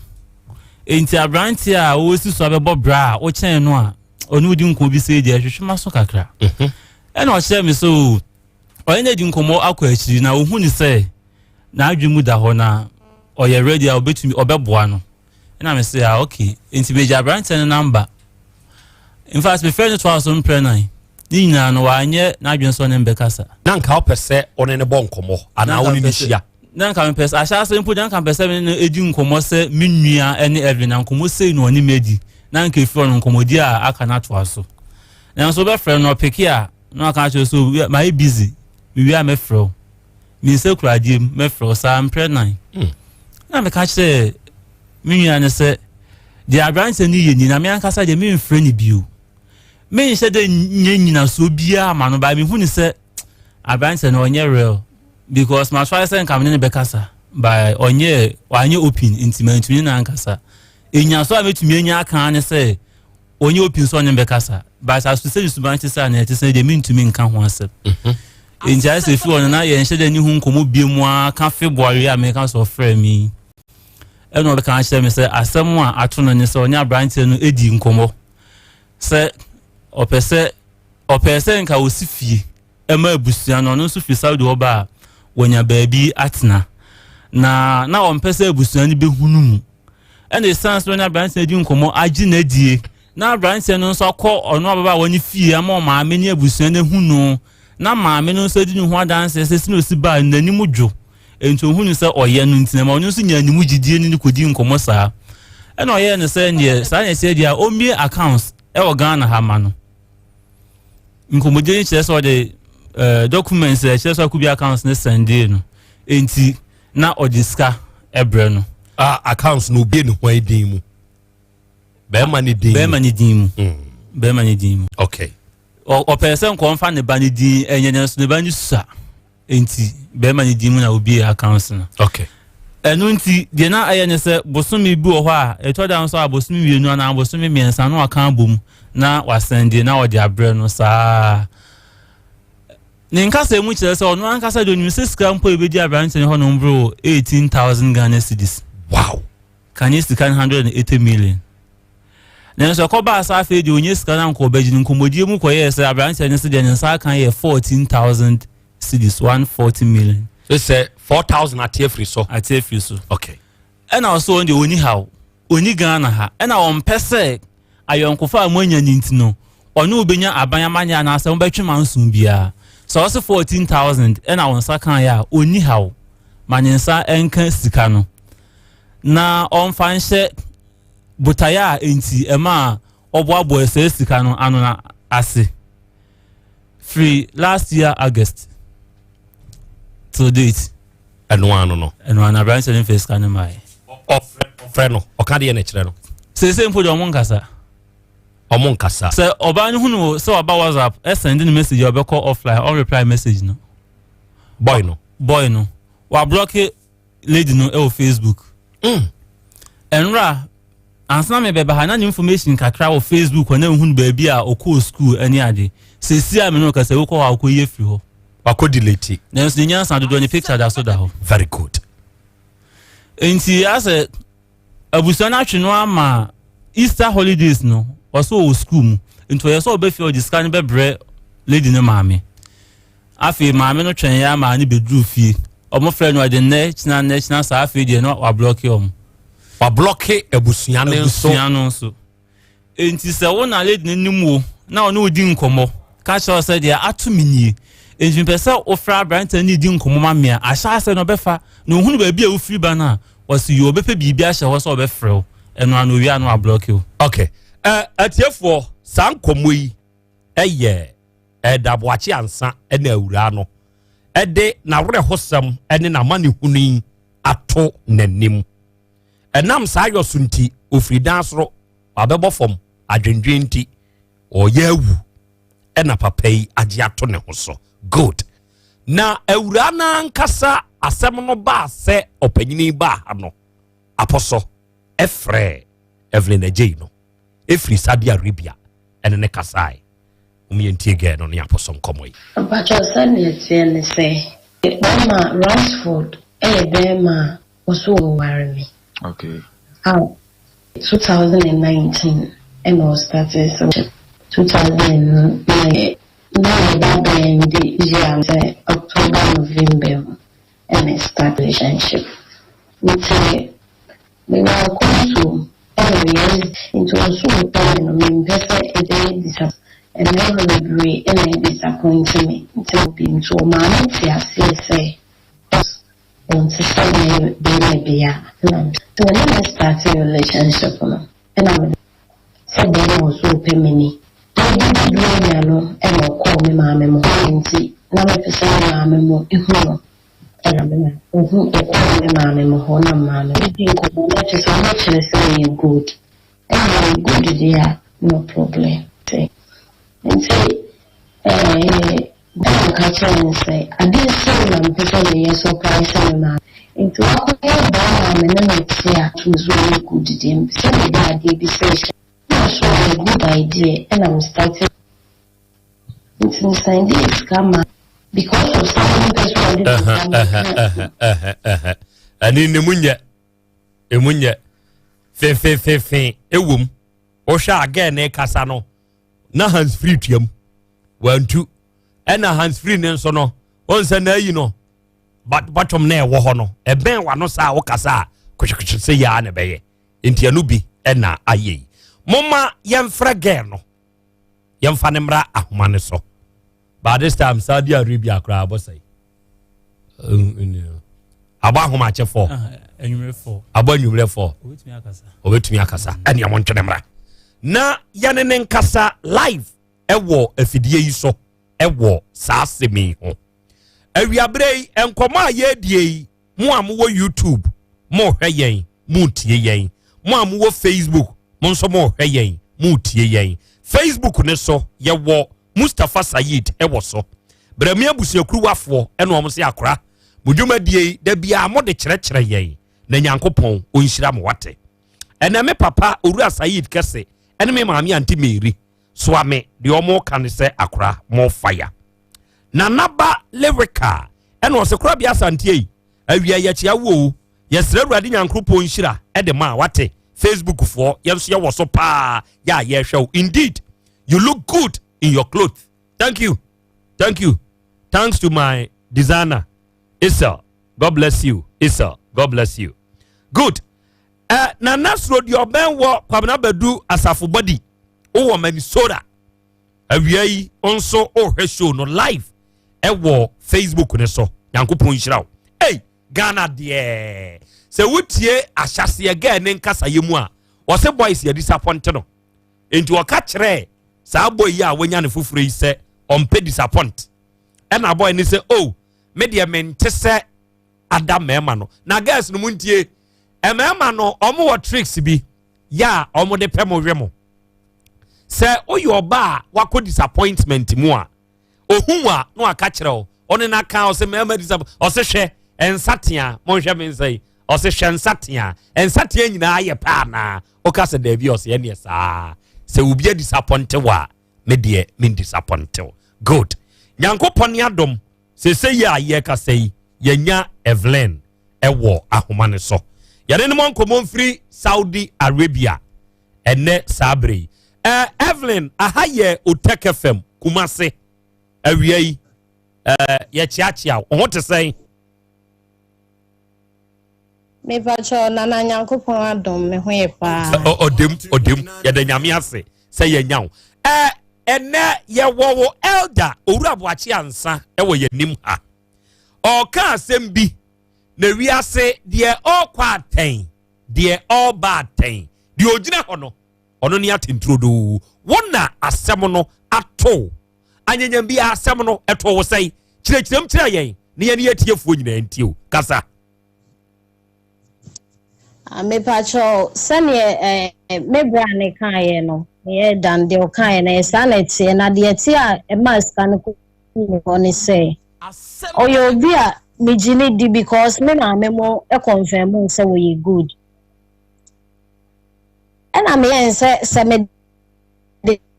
Enti aberanteɛ a wɔsi so abɛbɔ bra a wokyɛn no a ɔne wodi nkɔmmɔ bi sɛ deɛ hwehwɛ ma so kakra. Mhm. Ɛna ɔkyerɛ me sɛ o ɔne no adi nkɔmmɔ akɔ akyiri na ohu ne sɛ n'adwene mu da hɔ na ɔyɛ ready a ɔbɛtumi ɔbɛboa no. Ɛna me sɛ ah okay nti megye aberanteɛ no namba. In fact mefrɛ no toa so mprɛ nan ne nyinaa no wanyɛ n'adwene sɛ ɔne mbɛkasa. Na nka wopɛ sɛ ɔne ne bɔ nkɔmmɔ anaa wo ne ne hyia? Na nka mepɛ sɛ ahyɛ ase mpo na nka mepɛ sɛ me ne no edi nkɔmmɔ sɛ me nua ne Evelyn na nkɔmmɔ sei na ɔne me adi na nka efiri ɔno nkɔmmɔdi a aka no atoa so. Nanso wobɛfrɛ no ɔpeke a na waka akyerɛ sɛ mayɛ busy mewie a mɛfrɛ wo. Me nsa kura adeɛ mu mɛfrɛ wo saa mprɛ nan hmm. Na meka kyerɛ me nua no sɛ deɛ aberanteɛ no yɛ ni na me ankasa deɛ memfrɛ no bio menhyɛ dɛ nyɛ nyinasoɔ biara ma no baa mehu ne sɛ aberanteɛ no ɔnyɛ real because masoa sɛ nka mene ne bɛkasa by ɔnyɛ wanyɛ open nti mantumi ne no ankasa ɛnyasoɔ a mɛtumi anya aka ne sɛ Ɔnyɛ opi nso ɔne bɛkasa but aso sɛ ne suban te sɛ anaa ɛte sɛ deɛ mentumi nka ho asɛm mhm. nti ayɛ sɛ fi hɔ no na yɛnhyɛ dɛ ne ho nkɔmmɔ bie mu ara ka February a meka sɛ ɔfrɛ me ɛna ɔbɛka akyerɛ me sɛ asɛm a ato no ne sɛ ɔne aberanteɛ no di nkɔmmɔ sɛ ɔpɛ sɛ ɔpɛ sɛ nka ɔsi fie ɛma abusua no ɔno nso firi Saudi hɔ ba a wɔnya baabi atena na na ɔmpɛ sɛ abusua no bɛhunu mu ɛna ɛsiane sɛ ɔne aberanteɛ adi nkɔmmɔ agye n'adie na aberanteɛ no nso akɔ ɔno ababaawa no fie ama ɔmaame ne abusua no ahu no na maame no nso adi ne ho adanseɛ sɛ sɛ ɔsi baa n'anim dwo nti ɔhu no sɛ ɔyɛ no nti na ma ɔno nso nya ne mu gyidie ne no kɔdi nkɔmmɔ saa ɛna ɔyɛɛ no sɛ neɛ saa na ɛsɛ deɛ a ɔmmie accounts ɛwɔ Ghana ha ma no nkɔmmɔdie no kyerɛ sɛ ɔde eh, documents a ɛkyerɛ sɛ akɔbi accounts no sɛndee no nti na ɔde sika ɛbrɛ no. Ah, accounts no obie ne hwan din mu? Bɛrima ne din. Bɛrima ne din mu. Mm. Bɛrima ne din mu. Okay. Ɔpɛ sɛ nkɔmfa ne ba ne din ɛnyɛ nanso ne ba ne sua nti bɛrima ne din mu na obie accounts no. Okay. Ɛno nti deɛ na ɛyɛ ne sɛ bosome bi wɔ hɔ a ɛtɔ da nso a bosome mmienu anaa bosome mmiɛnsa na waka abom na wasɛn deɛ na ɔde abrɛ no saa. Ne nkasa mu kyerɛ sɛ ɔno ankasa deɛ onim sɛ sika mpo a ebedi aberanteɛ no hɔ no mboro 18,000 Ghana cedis. Wow! Kane sika no 180 million. Nanso ɛkɔbaa sɛ afei deɛ ɔnya sika no anka ɔbɛgye no, nkɔmmɔdie mu kɔyɛɛ sɛ aberanteɛ no se deɛ ne nsa aka yɛ 14,000 cedis, 140 million. Sɛ 4,000 ate afiri so. Ate afiri so. Okay. Ɛna ɔsɛ ɔno deɛ ɔni haw, ɔni Ghana ha, ɛna ɔmpɛ sɛ ayɔnkofa a moanya no nti no ɔne wo bɛnya aban amanneɛ anaasɛ mobɛtwe manso biara. Sɛ ɔse 14,000 ɛna wo nsa kaeɛ a, ɔnni haw, ma ne nsa nka sika no na ɔmfa nhyɛ botaeɛ a enti ɛmaa ɔboaboa saa sika no ano no ase firi last year August till date. Ɛno ano no. Ɛno ano aberanteɛ no mfa sika no maeɛ. Ɔfrɛ no, ɔka deɛ na ɛkyerɛ no. Seesei mpo deɛ ɔmo nkasa. Ɔmo nkasa. Sɛ ɔbaa no hunu sɛ ɔba WhatsApp ɛsɛnde no message a ɔbɛkɔ offline, ɔn reply message no. Boy no. Boy no. Wablɔke lady no ɛwɔ Facebook. Ɛnora ansa na mebɛba ha na ne information kakra wɔ Facebook hɔ na ehunu baabi a ɔkɔɔ school ɛne ade. Seesei a me ne wo kasa wokɔ hɔ a wokɔyi afiri hɔ. Wakɔ delete. Nanso ne nyansa dodoɔ ne picture da so da hɔ. Very good. Nti asɛ abusua no atwe no ama Easter holidays no ɔsɛ ɔwɔ school mu nti ɔyɛ sɛ ɔbɛfie ɔde sika no bɛbrɛ lady no maame. Afei maame no twɛn yɛ ama ne bɛduru fie, ɔmo frɛ no ɔde nnɛ kyena nnɛ kyena saa, afei deɛ no wablɔke ɔmo. Wablɔke abusua no nso. Abusua no nso. Enti sɛ wo na lady no nim wo na ɔne wo di nkɔmmɔ ka kyerɛ wo sɛ deɛ ato me nie, enti mepɛ sɛ wofrɛ aberanteɛ no ne di nkɔmmɔ ma me a, ahyɛ ase no ɔbɛfa na ɔhunu baabi a wofiri ba no a, ɔse yoo, ɔbɛpɛ biribi ahyɛ hɔ sɛ ɔbɛfrɛ wo, ɛno ano owie a na wablɔke wo. Ok, eh, atiefoɔ, saa nkɔmmɔ yi ɛyɛ Elder Boakye Ansah ɛna awuraa no ɛde n'awerɛhosɛm ɛne n'amanehunu yi ato n'anim. Ɛnam saa yɔ so nti, ofiri dan soro wabɛbɔ fam, adwendwen nti ɔyɛ awu, ɛna papa yi agye ato ne ho so. Good. Na awuraa no ankasa asɛm no baa sɛ ɔpanyini baa ha no, apɔsɔ ɛfrɛɛ Evelyn Agyei no ɛfiri Saudi Arabia ɛne ne kasae. Mom yɛntie gɛɛ no ne apɔsɔ nkɔmmɔ yi. Mpakyɛw sɛnea ɛteɛ ne sɛ, bɛɛma Ransford yɛ bɛɛma a ɔso ɔware me. Okay. A 2019 ɛna ɔstartee sɛ ɔhyɛ 2009 na yɛba bɛn de year sɛ October November mu ɛna start relationship nti mewɔ akwantuo ɛna meyɛ nti ɔso ɔpɛ me no mempɛ sɛ ɛbɛyɛ disa mmarima bebree ɛna ɛdisappoint me nti obi nti ɔmaa me te aseɛ sɛ ɔnte sɛ bɛrima bi a ɛna nti ɔne me start relationship no ɛna mede sɛ bɛrima ɔso ɔpɛ me ni ɛdidi buronya no ɛna ɔkɔɔ me maame mo hɔ nti na mepɛ sɛ me maame mo ehu no ɛna me ma ohu ɔkɔɔ me maame mo hɔ na maame di nkɔmmɔ na kyerɛ sɛ ɔmo kyerɛ sɛ ɔyɛ good, ɛna ɔyɛ good deɛ a, no problem. Nti ɛna ɔka kyerɛ me sɛ adeɛ sei na mepɛ sɛ meyɛ surprise me maame nti wakɔyɛ bɛrima a me ne no te a to so ɔyɛ good deɛ, mepɛ sɛ mede adeɛ bi sɛ hyɛ na ɔso ɔyɛ good idea. Ɛna me start nti mesan de sika ma because of sɛ mepɛ sɛ ɔde sika ma. Ɛne ne mu nyɛ emu nyɛ fefefefe ɛwom. Wohwɛ a gɛɛ ne kasa no na hands free tuam wantu, ɛna hands free ne nso no wɔn sɛ na ayi no bɔtɔm na ɛwɔ hɔ no ɛbɛn wano saa wokasa a kɔhwɛkɔhwɛ sɛ yia na ɛbɛyɛ nti ɛno bi ɛna ayɛ yi. Momma yɛmfrɛ gɛɛ no, yɛmfa ne mmra ahoma ne so. By this time Saudi Arabia koraa abɔ sɛe abɔ ahomakyɛ fɔ abɔ anwummerɛ fɔ ɔbɛtumi akasa. Ɛnea montwene mmra na yɛne ne nkasa live ɛwɔ afidie yi so ɛwɔ saa asɛm yi ho. Awiaberɛ yi nkɔmmɔ a yɛredie yi, mo a mowɔ YouTube mohwɛ yɛn, motie yɛn, mo a mowɔ Facebook mo nso mohwɛ yɛn, motie yɛn. Facebook ne so yɛwɔ Mustapha Sayid ɛwɔ so brɛmi abusuakuruwafoɔ ɛna wɔn sɛ akora mo dwumadie yi da biara mo de kyerɛkyerɛ yɛn na Nyankopɔn ɔnhyira mo wate. Ɛnɛ me papa Owura Sayid kɛse ɛne me maame Auntie Mary soa me deɛ ɔmo ka ne sɛ akora mo fire nanaba lyrical ɛna ɔsɛ kora bia asanteɛ yi awia yɛkyia wo o, yɛsrɛ Awurade Nyankopɔn nhyira ɛde ma wate. Facebook foɔ yɛn nso yɛwɔ so paa yɛ a yɛrehwɛ wo. Indeed, you look good in your clothes. Thank you, thank you. Thanks to my designer Isel. God bless you, Isel. God bless you. Good. Nana soro deɛ ɔbɛn wɔ Kwabena Badu Asafo Body wowɔ Minnesota awia yi nso wohwɛ show no live ɛwɔ Facebook ne so. Nyankopɔn nhyira wo. Ei, Ghana deɛ, sɛ wotie ahyɛseɛ gɛɛ ne nkasayɛ mu a, wɔsɛ boys yɛ disappoint no, nti ɔka kyerɛ saa boy yi a wanya ne foforɔ yi sɛ ɔmpɛ disappoint. Ɛna boy ne sɛ, oh, me deɛ mente sɛ ada mmarima no. Na girls no mu ntie, mmarima no ɔmo wɔ tricks bi yɛ a ɔmo de pɛ mo hwɛ mo. Sɛ woyɛ ɔba a wakɔ disappointment mu a, ohun a na waka kyerɛ wo, ɔne n'aka ɔsɛ mmarima disappoint. Ɔsɛ hwɛ nsatea, monhwɛ me nsa yi. Ɔsɛ hwɛ nsatea, nsatea nyinaa yɛ pɛ anaa? Ɔka sɛ daabi. Ɔsɛ ɛneɛ saa sɛ obi adisappoint wo a, me deɛ me disappoint wo. Good. Nyankopɔn ne adom, sese yi a yɛkasa yi, yɛnya Evelyn ɛwɔ ahoma ne so. Yɛne ne mo nkɔmmɔ mfiri Saudi Arabia ɛnɛ saa bere yi. Evelyn, aha yɛ Otec FM Kumase awia yi. Yɛkyeakyea wo ho te sɛn? Mepakyɛw, Nana, Nyankopɔn adom, me ho yɛ paa. Ɔdem ɔdem, yɛda Nyame ase sɛ yɛnya wo. Ɛnɛ yɛwɔ wo elder Owura Aboakye Ansa ɛwɔ yɛnim ha. Ɔka asɛm bi na wiase deɛ ɔrekɔ atɛn, deɛ ɔreba atɛn, deɛ ogyina hɔ no, ɔno ne atenturodoo. Wo na asɛm no ato anyanyam bi, asɛm no ɛto wo sɛn? Kyerɛkyerɛm kyerɛ yɛn ne yɛne yɛtiefoɔ nyinaa ntie o kasa. Mepakyɛw, sɛneɛ me bra ne kaeɛ no, meyɛ dan deɛ ɔkaeɛ no, ɛyɛ saa na ɛteɛ. Na deɛ ɛteɛ a ɛmaa sika no kɔ ne hɔ ne sɛ ɔyɛ obi a megye ne di because me maame mo confirm sɛ wɔyɛ good. Ɛna meyɛ sɛ mede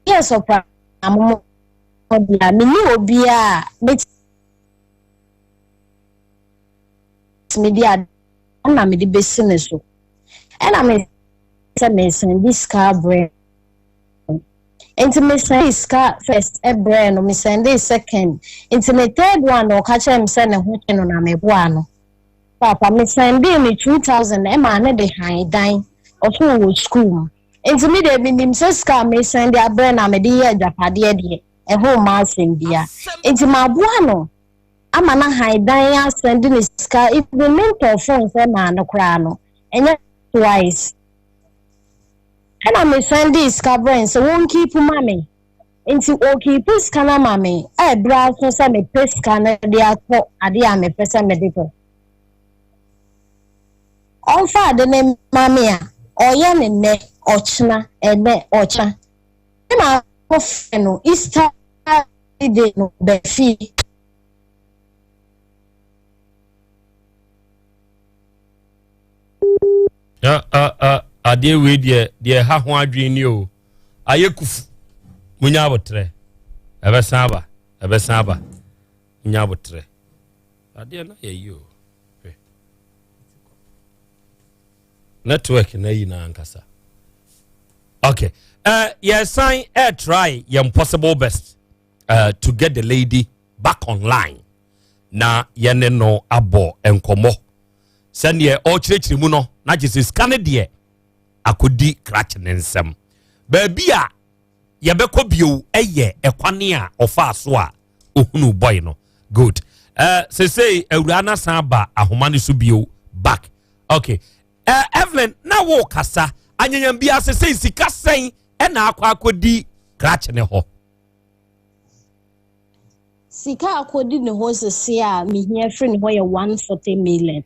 yɛ surprise mo deɛ a menni obiaa mɛtumi de ade na mede bɛsi ne so. Ɛna me sɛ mesend sika abrɛ no, nti mesend sika first ɛbrɛ no, mesend second, nti me third one na ɔka kyerɛ me sɛ ne ho twe no na meboa no. Papa, mesend ne 2,000 ɛma ne de han dan ɔso wɔ school mu. Nti me deɛ menim sɛ sika a mesend abrɛ na mede yɛ agyapadeɛ deɛ, ɛho mma asɛm bia. Nti maboa no ama na han dan asend ne sika, even mentɔ phone sɛ maa no koraa no, ɛnyɛ twice. Ɛna mesend sika brɛ sɛ wɔn keep ma me. Nti ɔkeep sika no ama me a, ɛberɛ aso sɛ mepɛ sika no de atɔ adeɛ a mepɛ sɛ mede tɔ. Ɔmfa ade ne ma me a, ɔyɛ ne nnɛ ɔkyena, ɛnɛ ɔkyena. Me maame frɛ no Easter holiday no bɛfie. Adeɛ wei deɛ ɛha ho adwene ni o. Ayɛ kufu, munya abotrɛ, ɛbɛsan aba, ɛbɛsan aba, munya abotrɛ. Adeɛ no yɛ yi o. Hwɛ. Network na yi na ankasa. Okay, yɛsan try yɛn possible best to get the lady back online na yɛne no abɔ nkɔmmɔ. Sɛneɛ ɔrekyerɛkyerɛ mu no, na gye sɛ sika no deɛ akɔdi krakye ne nsɛm. Baabi a yɛbɛkɔ bio ɛyɛ ɛkwane a ɔfaa so a ohunu boy no. Good. Sesei awura no asan ba ahoma no so bio back. Okay, Evelyn, na wo kasa anyanyam bi ase sɛ sika sɛn ɛna akɔ akɔdi krakye ne hɔ? Sika akɔdi ne hɔ sese a mehia firi ne hɔ yɛ 140 million.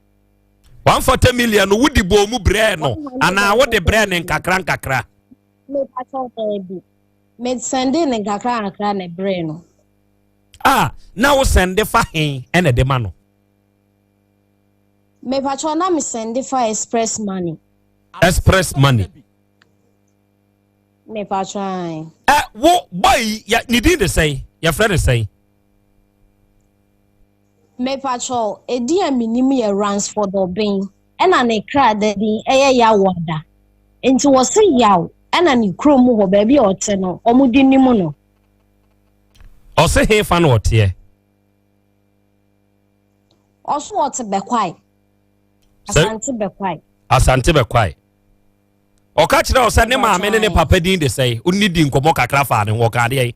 140 million no, wodi bɔ mu brɛ no anaa wode brɛ ne nkakra nkakra? Mepakyɛw, baabi mesend ne nkakra nkakra na brɛ no. A na wo send fa hen ɛna de ma no? Mepakyɛw, na mesend fa Express Money. Express Money. Mepakyɛw. Ɛ wo boy yi yɛ ne din de sɛn? Yɛfrɛ ne sɛn? Mepakyɛw, edi a menim yɛ Ransford Ɔbɛn, ɛna ne kra da din ɛyɛ Yawada. Nti wɔse Yaw ɛna ne kurom hɔ baabi a ɔte no wɔn de nim no. Ɔse hefa na ɔteɛ? Ɔso ɔte Bɛkwae. Asante Bɛkwae. Asante Bɛkwae. Ɔka kyerɛ wo sɛ ne maame ne ne papa din de sɛe? Wonni di nkɔmmɔ kakra faa ne ho ɔka adeɛ yi.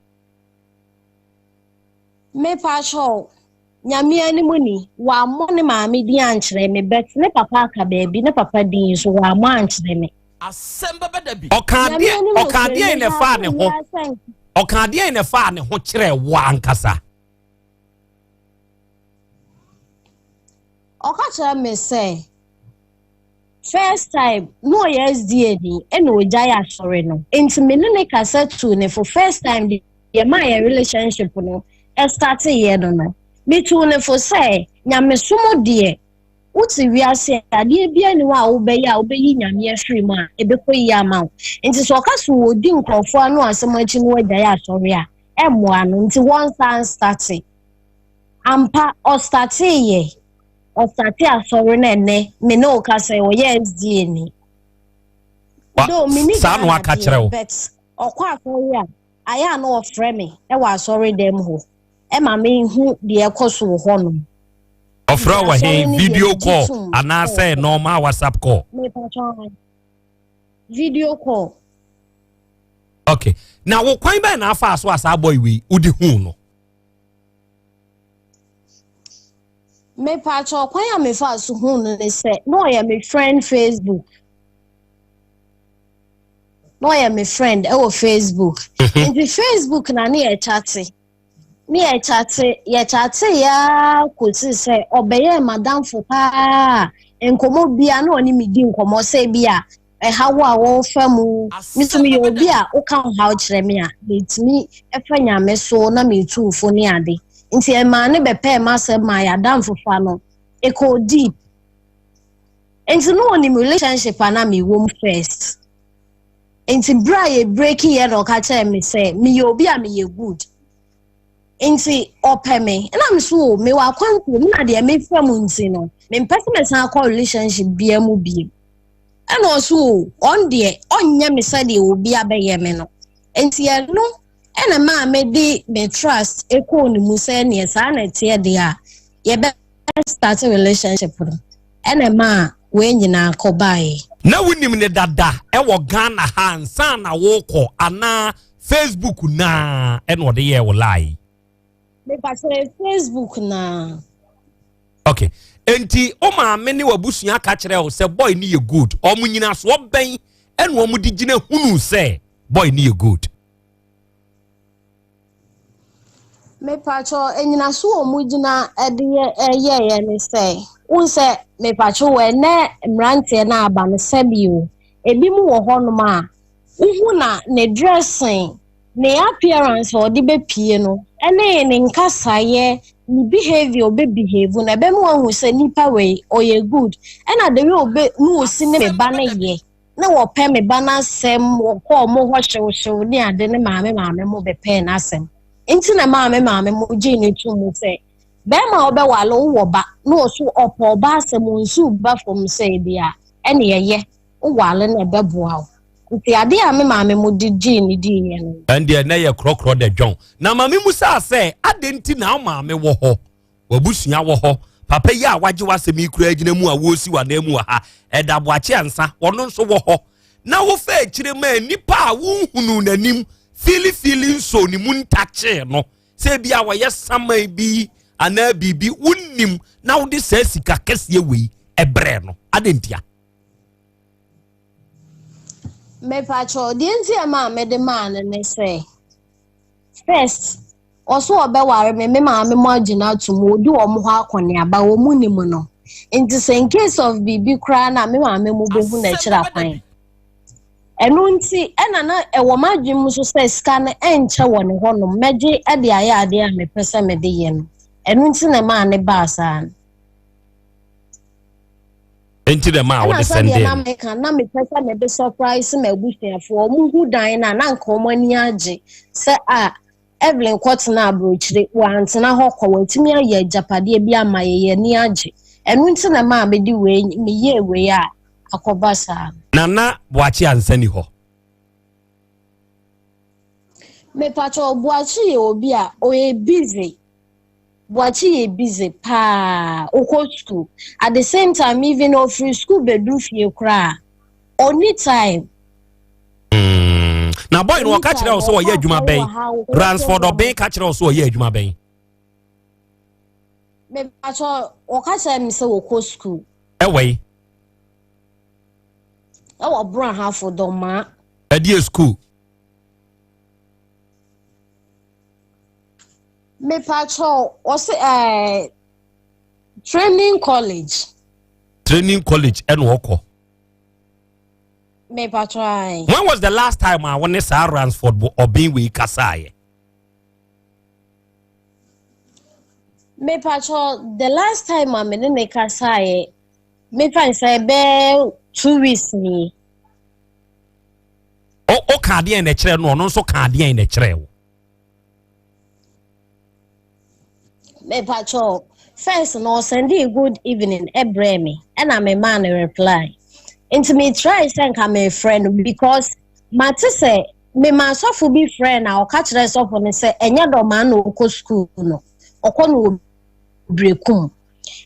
Mepakyɛw, Nyame anim ni, wammɔ ne maame din ankyerɛ me but ne papa aka baabi, ne papa din nso wammɔ ankyerɛ me. Asɛm bɛba da bi. Ɔka Nyame adeɛ anim ɔka nokorɛ, adeɛ na meda ɛfaa ne ase ho biara sɛ nka. ɔka adeɛ na ɛfaa ne ho kyerɛɛ wo ankasa. Ɔka kyerɛ me sɛ first time na ɔyɛ SDA ni ɛna ɔgyae asɔre no nti me ne ne kasa tuu ne fo first time deɛ maa yɛ relationship no ɛstate yɛ no no metuu ne fo sɛ nyamesom deɛ wote wiase adeɛ bia ni hɔ a wobɛyɛ a wobɛyi nyame afiri mu a ɛbɛkɔ yie ama wo nti sɛ ɔka so wɔdi nkurɔfoɔ ano asɛm akyi no wagyae asɔre a ɛmmoa no nti wɔnsan state ampa ɔstate yɛ ɔstate asɔre no ɛnɛ me ne wo ka sɛ ɔyɛ SDA ni. Though me ni saa na waka kyerɛ wo. But ɔkɔ asɔre a ayɛ a na ɔfrɛ me ɛwɔ asɔre dɛm hɔ ɛma me hu deɛ ɛkɔ so wɔ hɔ nom. Ɔfrɛ wɔ he video call anaasɛ normal WhatsApp call? Video call. Okay. Na wo kwan bɛn na afa so a saa boy wei wode hu no? Mepaakyɛw kwan a mefaa so huu no ne sɛ na ɔyɛ me friend Facebook. Na ɔyɛ me friend ɛwɔ Facebook. Mhm. Nti Facebook na ne yɛ kyate. Ne yɛ kyate, yɛ kyate ya kɔsi sɛ ɔbɛyɛɛ madamfo paa. Nkɔmmɔ bia na ɔne me di nkɔmmɔ sɛ bi a ɛhaw a wɔrefa mu. Me nso meyɛ obi a woka wo haw kyerɛ me a, metumi fa Nyame so na metu wo fo ne ade. Nti ɛmaa ne bɛpɛɛ m'asɛm maa yɛn adamfofa no ɛkɔɔ deep. Nti na ɔnim relationship a na mewɔ mu first. Nti berɛ a yɛ breaki yɛ na ɔka kyerɛɛ me sɛ meyɛ obi a meyɛ good. Nti ɔpɛ me. Ɛna me so o, mewɔ akwantuo mu na deɛ mefa mu nti no, mempɛ sɛ mɛsan akɔ relationship biara mu bio. Ɛna ɔso o, ɔn deɛ ɔnyɛ me sɛdeɛ obi abɛyɛ me no. Nti ɛno ɛna maa mede me trust ɛkɔɔ ne mu sɛ neɛ saa na ɛteɛ deɛ a yɛbɛ start relationship no. Ɛna maa wei nyinaa kɔbaeɛ. Na wonim ne dada ɛwɔ Ghana ha ansa na wokɔ anaa Facebook naa ɛna ɔde yɛɛ wo lie? Mepakyɛ Facebook naa. Okay. Enti wo maame ne w'abusua ka kyerɛ wo sɛ boy ne yɛ good. Ɔmo nyinasoɔ bɛn ɛna ɔmo de gyina hunu sɛ boy ne yɛ good? Mepakyɛ enyinaso a ɔmo gyina ɛde yɛ ɛyɛɛyɛ ne sɛ wohu sɛ mepakyɛ wɔ ɛnɛ mmeranteɛ no aba no sɛbi o ebi mu wɔ hɔnom a wohu na ne dressing ne appearance a ɔde bɛpie no ɛne ne nkasaeɛ ne behavior ɔbɛ behave no ɛbɛma wahu sɛ nipa wei ɔyɛ good ɛna the way ɔbɛ ne osi ne me ba no yɛ ne wɔpɛ me ba n'asɛm wɔkɔ ɔmo hɔ hyewhyew ne ade ne maame maame mo bɛpɛɛ n'asɛm nti na maame maame mo gye ne to mu sɛ bɛrima a ɔbɛwale wowɔ ba na ɔso ɔpɛ ɔba asɛm nsu ba fam sɛ bi a ɛne ɛyɛ wowale na ɛbɛboa wo nti ade a me maame mo de gyee ne diiɛ no. Ɛndeɛ na yɛ korɔkorɔ da dwɔn na maame mu saa sɛ adɛn nti na wo maame wɔ hɔ wabusua wɔ hɔ papa yi a wagye w'asɛm yi kura gyina mu a wɔresi w'anan mu wɔ ha ɛda boakye ansa ɔno nso wɔ hɔ na wofa akyire ma nipa a wonhunu n'anim filifili nso ne mu ntakyee no sɛ ebi a wɔyɛ saman bi anaa biribi wonnim na wode saa sika kɛseɛ wei ɛbrɛ no adɛn ntia? Mepakyɛw, deɛ nti a maa mede maa no ne sɛ, first, ɔso ɔbɛware me, me maame mo agyina ato mu, ɔdi wɔn hɔ akɔneaba, wɔn mu nim no. Nti sɛ in case of biribi koraa na me maame mo bɛhu n'akyiri akwan. Ɛno nti, ɛna na ɛwɔ m'adwene mu nso sɛ sika no ɛnkyɛ wɔ ne hɔnom, mɛgye de ayɛ adeɛ a mepɛ sɛ mede yɛ no. Ɛno nti na ɛmaa ne baa saa no. Enti na ɛmaa wode Ɛna sɛdeɛ sɛndee na no. meka na mepɛ sɛ mede surprise m'abusuafoɔ ɔmo hu dan no a na nka ɔmo ani agye sɛ a Evelyn kɔtena aburokyire wantena hɔ kɔ watumi ayɛ agyapadeɛ bi ama yɛ yɛn ani agye ɛno nti na ɛmaa mede wei meyɛɛ wei a akɔba saa. Nana Boakye ansa ni hɔ. Mepakyɛw, Boakye yɛ obi a ɔyɛ busy. Boakye yɛ busy paa. Ɔkɔ school. At the same time, even ɔfiri school bɛduru fie koraa, ɔnni time. Na boy no, ɔka kyerɛ wo sɛ ɔyɛ adwuma bɛn? Ransford Ɔben ka kyerɛ wo sɛ ɔyɛ adwuma bɛn? Mepakyɛw, ɔka kyerɛ me sɛ wɔkɔ school. Ɛwɔ yi? Ɛwɔ Brong Dɔmaa. Ɛdeɛ school? Mepakyɛw, ɔsɛ training college. Training college ɛna ɔkɔ? Mepakyɛw, ayi. When was the last time a wɔne saa Ransford Ɔben wei kasaeɛ? Mepakyɛw, the last time a me ne ne kasaeɛ, mefa sɛ bɛɛ 2 weeks ni. O ka adeɛ na ɛkyerɛ no, ɔno nso ka adeɛ na ɛkyerɛ wo? Mepakyɛw, first no, ɔsend good evening ɛbrɛ me, ɛna me maa no reply. Nti me try sɛ nka me frɛ no because mate sɛ mema asɔfo bi frɛ na ɔka kyerɛ sɔfo no sɛ ɛnyɛ Dɔmaa na ɔkɔ school no, ɔkɔ no wɔ Brekum.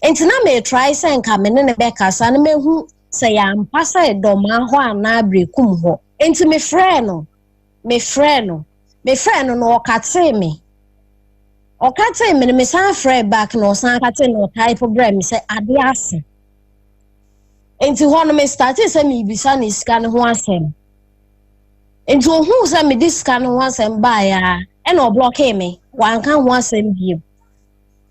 Nti na me try sɛ nka me ne ne bɛkasa na mehu sɛ yɛampa sɛ Dɔmaa hɔ anaa Brekum hɔ. Nti me frɛ no na ɔkatee me. Ɔkatee me no, mesan frɛ back na ɔsan kate na ɔtype brɛ me sɛ ade ase. Nti hɔ no, me start sɛ merebisa ne sika no ho asɛm. Nti ohuu sɛ mede sika no ho asɛm baeɛ a, ɛna ɔblockee me, wanka ho asɛm bio.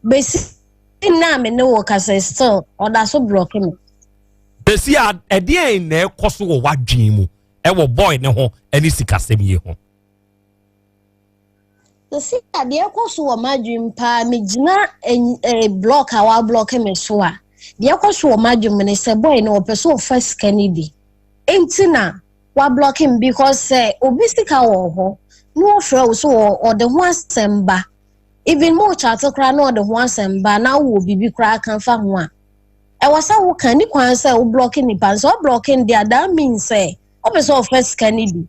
Bɛsi nna a me ne wo kasa, still ɔda so block me. Bɛsi a, ɛdeɛn na ɛkɔ so wɔ w'adwene mu ɛwɔ boy ne ho ɛne sikasɛm yi ho? Sisi adeɛ kɔ so wɔ m'adwene paa, megyina block a wablock me so a, deɛ kɔ so wɔ m'adwene mu ne sɛ boy no ɔpɛ sɛ ɔfa sika no bi nti na wablock me, because sɛ obi sika wɔ hɔ na wɔfrɛ wo so, ɔde ho asɛm ba, even mo chat koraa na ɔde ho asɛm ba na wowɔ biribi koraa ka fa ho a, ɛwɔ sɛ woka ne kwan sɛ wo block nipa. Nso ɔblock no deɛ, that means sɛ ɔpɛ sɛ ɔfa sika no bi.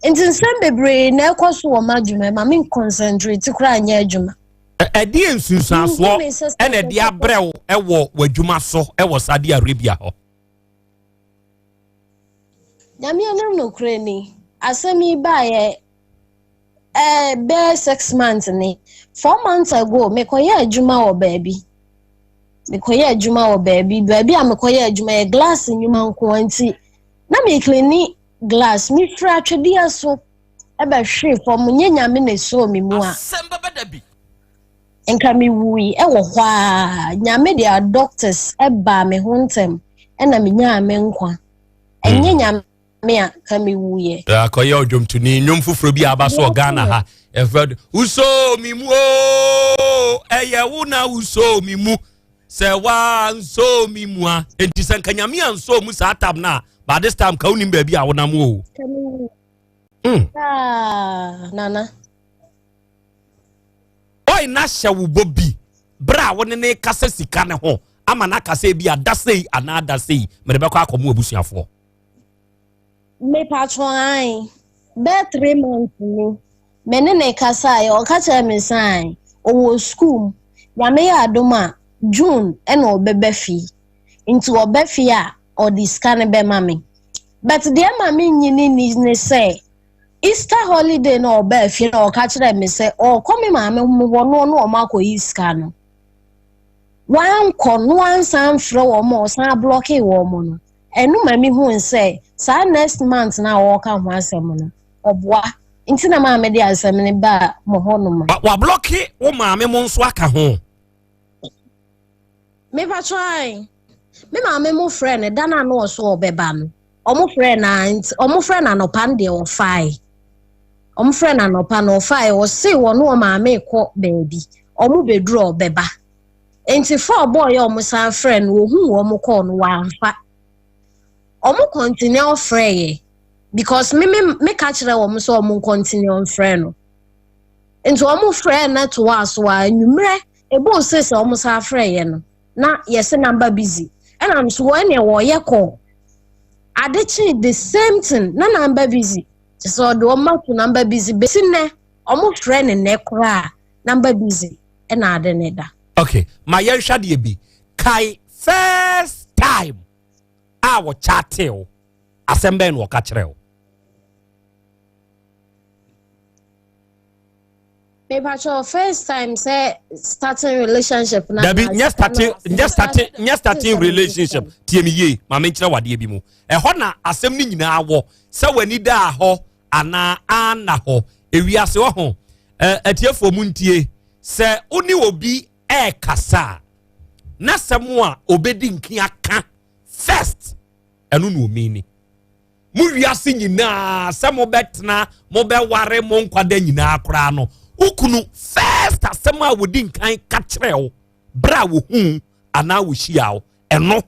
Nti nsɛm bebree na ɛkɔ so wɔ m'adwuma ma me concentrate koraa nyɛ adwuma. Ɛdeɛ nsunsuansoɔ ɛna ɛde abrɛ wo ɛwɔ w'adwuma so ɛwɔ Saudi Arabia hɔ? Nyame anim nokorɛ ni, asɛm yi baeɛ bɛyɛ 6 months ni. 4 months ago, mekɔyɛ adwuma wɔ baabi. Mekɔyɛ adwuma wɔ baabi a mekɔyɛ adwuma yɛ glass nnwuma nko. Nti na meclean glass, mefiri atwedeɛ so ɛbɛhwee fam. Nyɛ Nyame na esoo me mu a, nka mewui ɛwɔ hɔ a. Nyame de a doctors ɛbaa me ho ntɛm ɛna menyaa me nkwa. Ɛnyɛ Nyame a, ka mewuyɛ. Akɔyɛ ɔdwomtoni, nnwom foforɔ bi a aba so wɔ Ghana ha, ɛfɛ "Wosoo mi mu o, ɛyɛ wo na wosoo mi mu, sɛ wansoo mi mu a." Enti sɛ nka Nyame ansoo mu saa tam no a, by this time ka wonim baabi a wonam o. Ah, Nana. Ɔy na hyɛ wo bɔ bi berɛ a wo ne ne kasa sika ne ho ama no akasa bi ada sei anaa ada sei, mede bɛkɔ akɔmo abusuafoɔ? Mepatro an, bɛɛ 3 months ni me ne ne kasa yɛ. Ɔka kyerɛ me san ɔwɔ school mu, Nyame yɛ adom a, June ɛna ɔbɛba fie. Nti ɔbɛ fie a, ɔde sika no bɛma me. But deɛ ma me nyi ne ni ne sɛ Easter holiday na ɔbaa fie na ɔka kyerɛ me sɛ ɔkɔ me maame mu hɔ no, ɔno ɔmo akɔyi sika no. Wankɔ no, wansan frɛ wɔn a ɔsan block wɔn no. Ɛno ma mi hu sɛ saa next month na ɔreka ho asɛm no, ɔboa. Nti na maame de asɛm no baa mo hɔ nom. Wablock wo maame mo nso aka ho? Mepatwae, me maame mo frɛ no da no a na ɔso ɔbɛba no, ɔmo frɛ na nti ɔmo frɛ no anɔpa no deɛ, ɔfae. Ɔmo frɛ no anɔpa no, ɔfae. Ɔse wɔ no ɔmaame kɔ baabi, ɔmo bɛduru a ɔbɛba. Nti fa ɔbɔɔ yɛ, ɔmo san frɛ no, ohun wɔn kɔɔ no, wamfa. Ɔmo continue frɛ yɛ because me ka kyerɛ wɔn sɛ ɔmo continue frɛ no. Nti ɔmo frɛ no toa so a, enwummerɛ ebo se sɛ ɔmo san frɛ yɛ no, na yɛsɛ number busy. Ɛna nso wɔn nea wɔyɛ call. Ade kyee the same thing na number busy. Kyerɛ sɛ ɔde wɔn ato number busy besi nnɛ wɔn frɛ ne nnɛ koraa number busy ɛna ade ne da. Okay, ma yɛnhwɛ adeɛ bi. Kae first time a wɔkyatee wo, asɛm bɛn na wɔka kyerɛ wo? Mepacho first time sɛ starting relationship na. Dabi nyɛ starting nyɛ starting nyɛ starting relationship tie mi yie maame nkyerɛ wadeɛ bi mu ɛhɔ na asɛm no nyinaa wɔ sɛ w'ani daa hɔ anaa anna hɔ ewiase wɔ ho ɛ atiefoɔ mu ntie sɛ wo ne obi ɛɛkasa a n'asɛm a obedi nkia ka first ɛno na omini Mo wiase nyinaa sɛ mobɛtena mobɛware mo nkwada nyinaa koraa no wo kunu first asɛm a wɔdi nkan ka kyerɛ wo berɛ a wɔhu anaa wɔhyia wo ɛno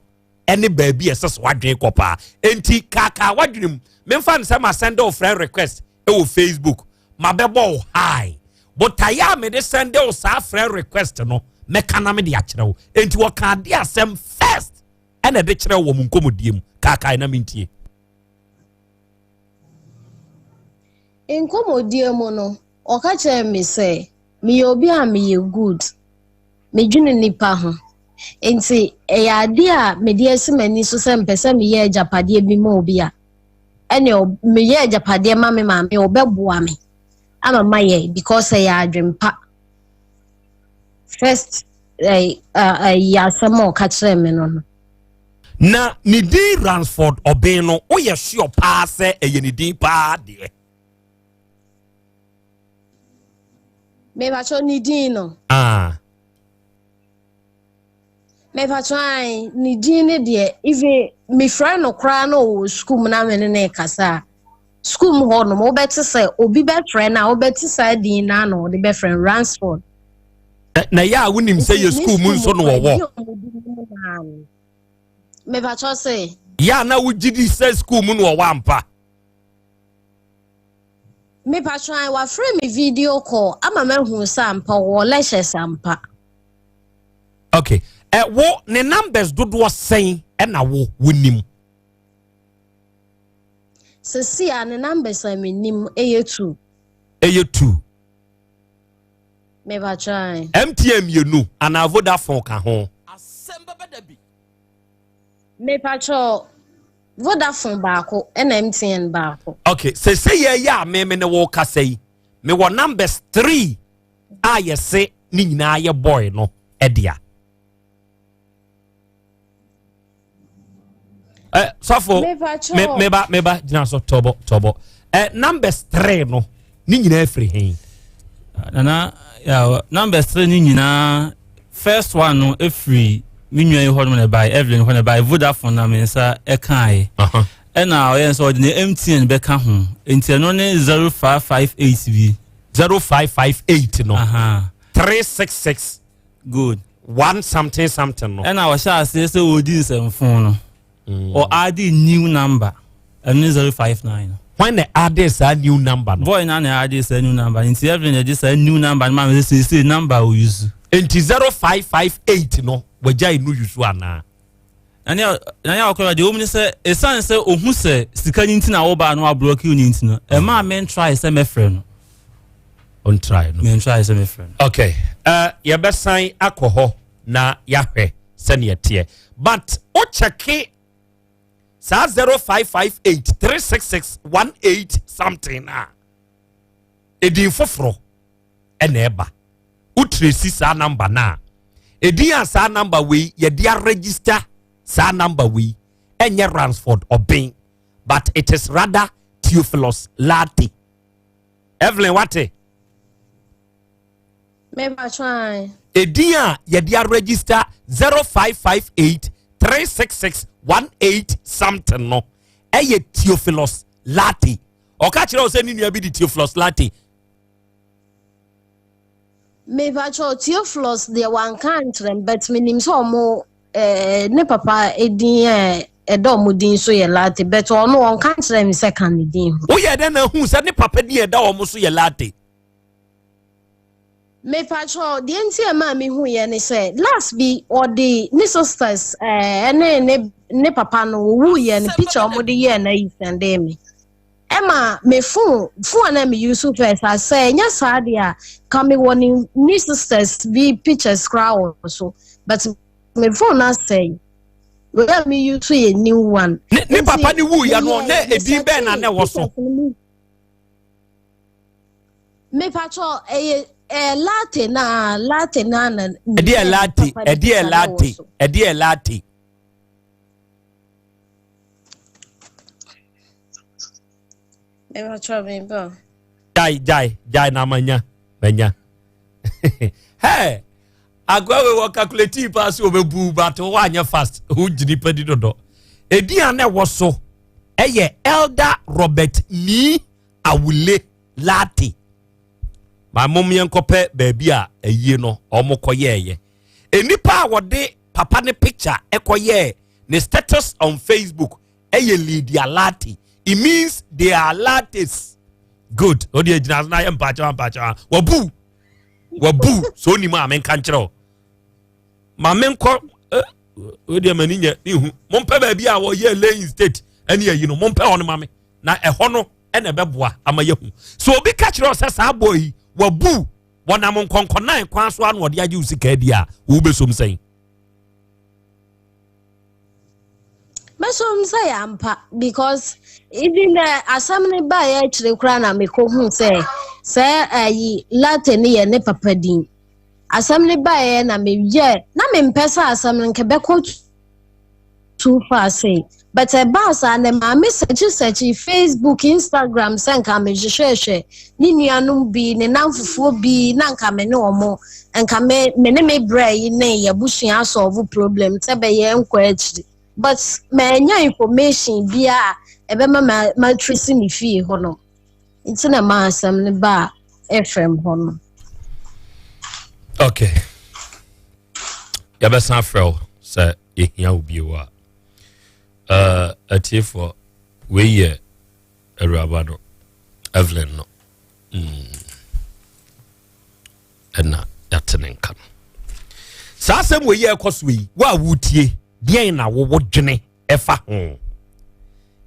ɛne baabi a ɛsɛ sɛ wadwene kɔ paa enti kaakaa wadwene mu memfa no sɛ ma send wo friend request ɛwɔ facebook mabɛbɔ wo hi botaeɛ a mede send wo saa friend request no mɛka na mede akyerɛ wo enti wɔka ade asɛm first ɛna ɛde kyerɛ wɔ mo nkɔmmɔdie mu kaakae na mentie. Nkɔmmɔdie mu no, ɔka kyerɛɛ me sɛ meyɛ obi a meyɛ good, medwene nnipa ho, nti ɛyɛ adeɛ a mede asi m'ani so sɛ mpɛ sɛ meyɛ agyapadeɛ bi ma obi a, ɛne meyɛ agyapadeɛ ma me maame ɔbɛboa me ama mayɛ because ɛyɛ adwempa. First ɛyi asɛm a ɔka kyerɛɛ me no no. Na ne din Ransford Ɔben no woyɛ sure paa sɛ ɛyɛ ne din paa deɛ? Mepakyɛ ne din no. Ah. Mepakyɛ ae ne din ne deɛ even mefrɛ no koraa na ɔwɔ sukuu mu na me ne ne kasa a sukuu mu hɔ nom wobɛte sɛ obi bɛfrɛ no a wobɛte saa din no na ɔde bɛfrɛ no Ransford. Na ɛyɛ a wonim sɛ yɛ sukuu mu nso na wɔwɔ. Mepakyɛ sɛ. Yɛ a na wogye di sɛ sukuu mu na wɔwɔ ampa. Mepakyɛ ae wafrɛ me video call ama mahu sɛ ampa ɔwɔ lectures ampa. Okay. Ɛ wo ne numbers dodoɔ sɛn ɛna wo wonim? Sisi a ne numbers a menim ɛyɛ two. Ɛyɛ two. Mepakyɛ. MTN mmienu anaa Vodafone ka ho. Mepakyɛ Vodafone baako ɛna MTN baako. Okay, sese yɛ yɛ a meme ne wo kasa yi mewɔ numbers three a yɛse ne nyinaa yɛ boy no ɛdea. Eh, sɔfo meba meba gyina so tɔbɔ tɔbɔ eh, numbers three no ne nyinaa firi he nana yeah, numbers three ne nyinaa first one no efiri me nua yi hɔ nom na ɛbae Evelyn hɔ na ɛbae Vodafone na me nsa ɛkaeɛ ɛna ɔyɛ nso ɔde ne MTN bɛka ho nti ɛno ne 0558 bi 0558 no 366 good one something something no. Ɛna ɔhyɛ aseɛ sɛ ɔredi nsɛmfo no mm. ɔ ade new number ɛno ne 059 no. Hwan na ade saa new number no. Boy na na ade saa new number nti Evelyn na ɛde saa new number no maa mi sɛ seesei number a ɔyusu. Nti 0558 no wagyae no yusu anaa. Na nea na nea ɔkɔyɛ deɛ wɔn ni sɛ esan sɛ ohun sɛ sika ni nti na ɔbaa no ablɔki ni nti no ɛmaa mi n try sɛ mɛfrɛ no. On try no. Mi n try sɛ mɛfrɛ no. Okay, uh, yɛbɛsan akɔ hɔ na yɛahwɛ sɛnea ɛteɛ but o kyɛke saa 0558 366 18 something a edin foforɔ ɛna ɛba. Wo tracy saa number no a, edin a saa number wei yɛde aregister saa number wei ɛnyɛ Ransford Obeng but it is rather Theophilus Lartey. Evelyn wate? Edin a yɛde aregister 0558 366 18 something no ɛyɛ Theophilus Lartey. Ɔka kyerɛ wo sɛ ne nua bi de Theophilus Lartey. Mepakyɛw Theophilus deɛ wanka ankyerɛ me but menim sɛ ɔmo eh, ne papa edin a ɛda ɔmo din so yɛ Latte but ɔno ɔnka nkyerɛ me sɛ ka ne din ho. Woyɛ dɛn na ahu sɛ ne papa din a ɛda ɔmo so yɛ Latte? Mepakyɛw deɛ nti a ɛmaa mehu yɛ ne sɛ last bi ɔde ne sisters ɛne eh, ne. ne papa no owuiɛ no picture a wɔde yɛɛ no ayi sɛndee me. Ɛma me phone phone a na me use first asɛ ɛnyɛ saa deɛ a ka me wɔ ne ne sisters bi pictures koraa wɔ so but me phone no asɛe. Wei a me use yɛ new one. Ne ne papa ne wuiɛ no na edin bɛn na na ɛwɔ so? Mepatwɔ ɛyɛ ɛɛ latte na latte na na. Ɛdeɛ latte ɛdeɛ latte ɛdeɛ latte. Mepatwɔ mi bɔ. Jai jai jai na manya manya. Hey, agoa wei wɔ calculate paa sɛ wɔbɛbu but woanyɛ fast wogyini pa di dodo. Ɛdin a na ɛwɔ so ɛyɛ Elder Robert Nii Awule Latte. Ma mom yɛnkɔpɛ baabi a ayie no ɔmo kɔyɛɛyɛ. Nnipa a wɔde papa ne picture ɛkɔyɛɛ ne status on Facebook ɛyɛ Lydia Latte. It means they are lattes. Good. O deɛ gyina so na yɛ mpakyɛw mpakyɛw. Wabu. Wabu. So onim a menka nkyerɛ o. Ma menkɔ eh, o deɛ m'ani nyɛ ne hu. Mompɛ baabi a wɔyɛ laying state ɛne ayi no. Mompɛ hɔ no ma me. Na ɛhɔ no ɛna ɛbɛboa ama yɛhu. So obi ka kyerɛ sɛ saa boy yi wabu wɔnam nkɔnkɔnan kwan so ano ɔde agye wo sika adi a wobɛsom sɛn? Mɛsom sɛ yɛ ampa because even the asɛm no baeɛ akyire koraa na mekɔhu sɛ sɛ ayi latte no yɛ ne papa din. Asɛm no baeɛ na meyɛ na mempɛ sɛ asɛm no nka bɛkɔ too far sei but ɛbaa saa na maame sɛkyi sɛkyi Facebook, Instagram sɛ nka mehwehwɛhwɛ ne nuanom bi ne namfofoɔ bi na nka me ne wɔn nka me me ne me brɛ yi ne yɛabusua asɔlvo problem sɛ bɛyɛ nkɔ akyiri but manya information bi a ɛbɛma ma matresi me fie hɔ no nti na ma asɛm no baa FM hɔ no. Okay. Yɛbɛsan afrɛ wo sɛ yɛhia wo bio a. Uh, atiefoɔ, wei yɛ awuraba no, Evelyn no. Mm. Ɛna yɛate ne nka no. Saa asɛm wei yɛ ɛkɔ so yi, wo a wotie, deɛn na wowɔ dwene ɛfa ho?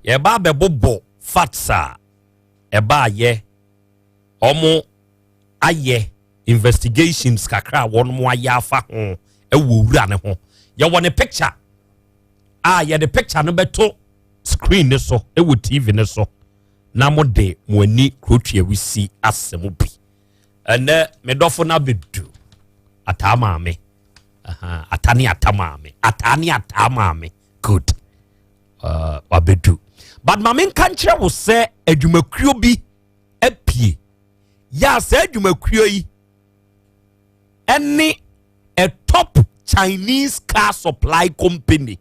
Yɛba abɛbobɔ facts a ɛba ayɛ ɔmo ayɛ investigations kakra a wɔn ayɛ afa ho ɛwɔ owura ne ho. Yɛwɔ ne picture a yɛde picture no bɛto screen ne so ɛwɔ TV ne so na mo de mo ani kurotua wisi asɛm bi. Ɛnɛ me dɔfo no abɛdu ataa maame. Ata ne ata maame. Ataa ne ataa maame. Good. Wabɛdu. But maame nka nkyerɛ wo sɛ adwumakuo bi apue. Yɛ a saa adwumakuo yi ɛne a top Chinese car supply company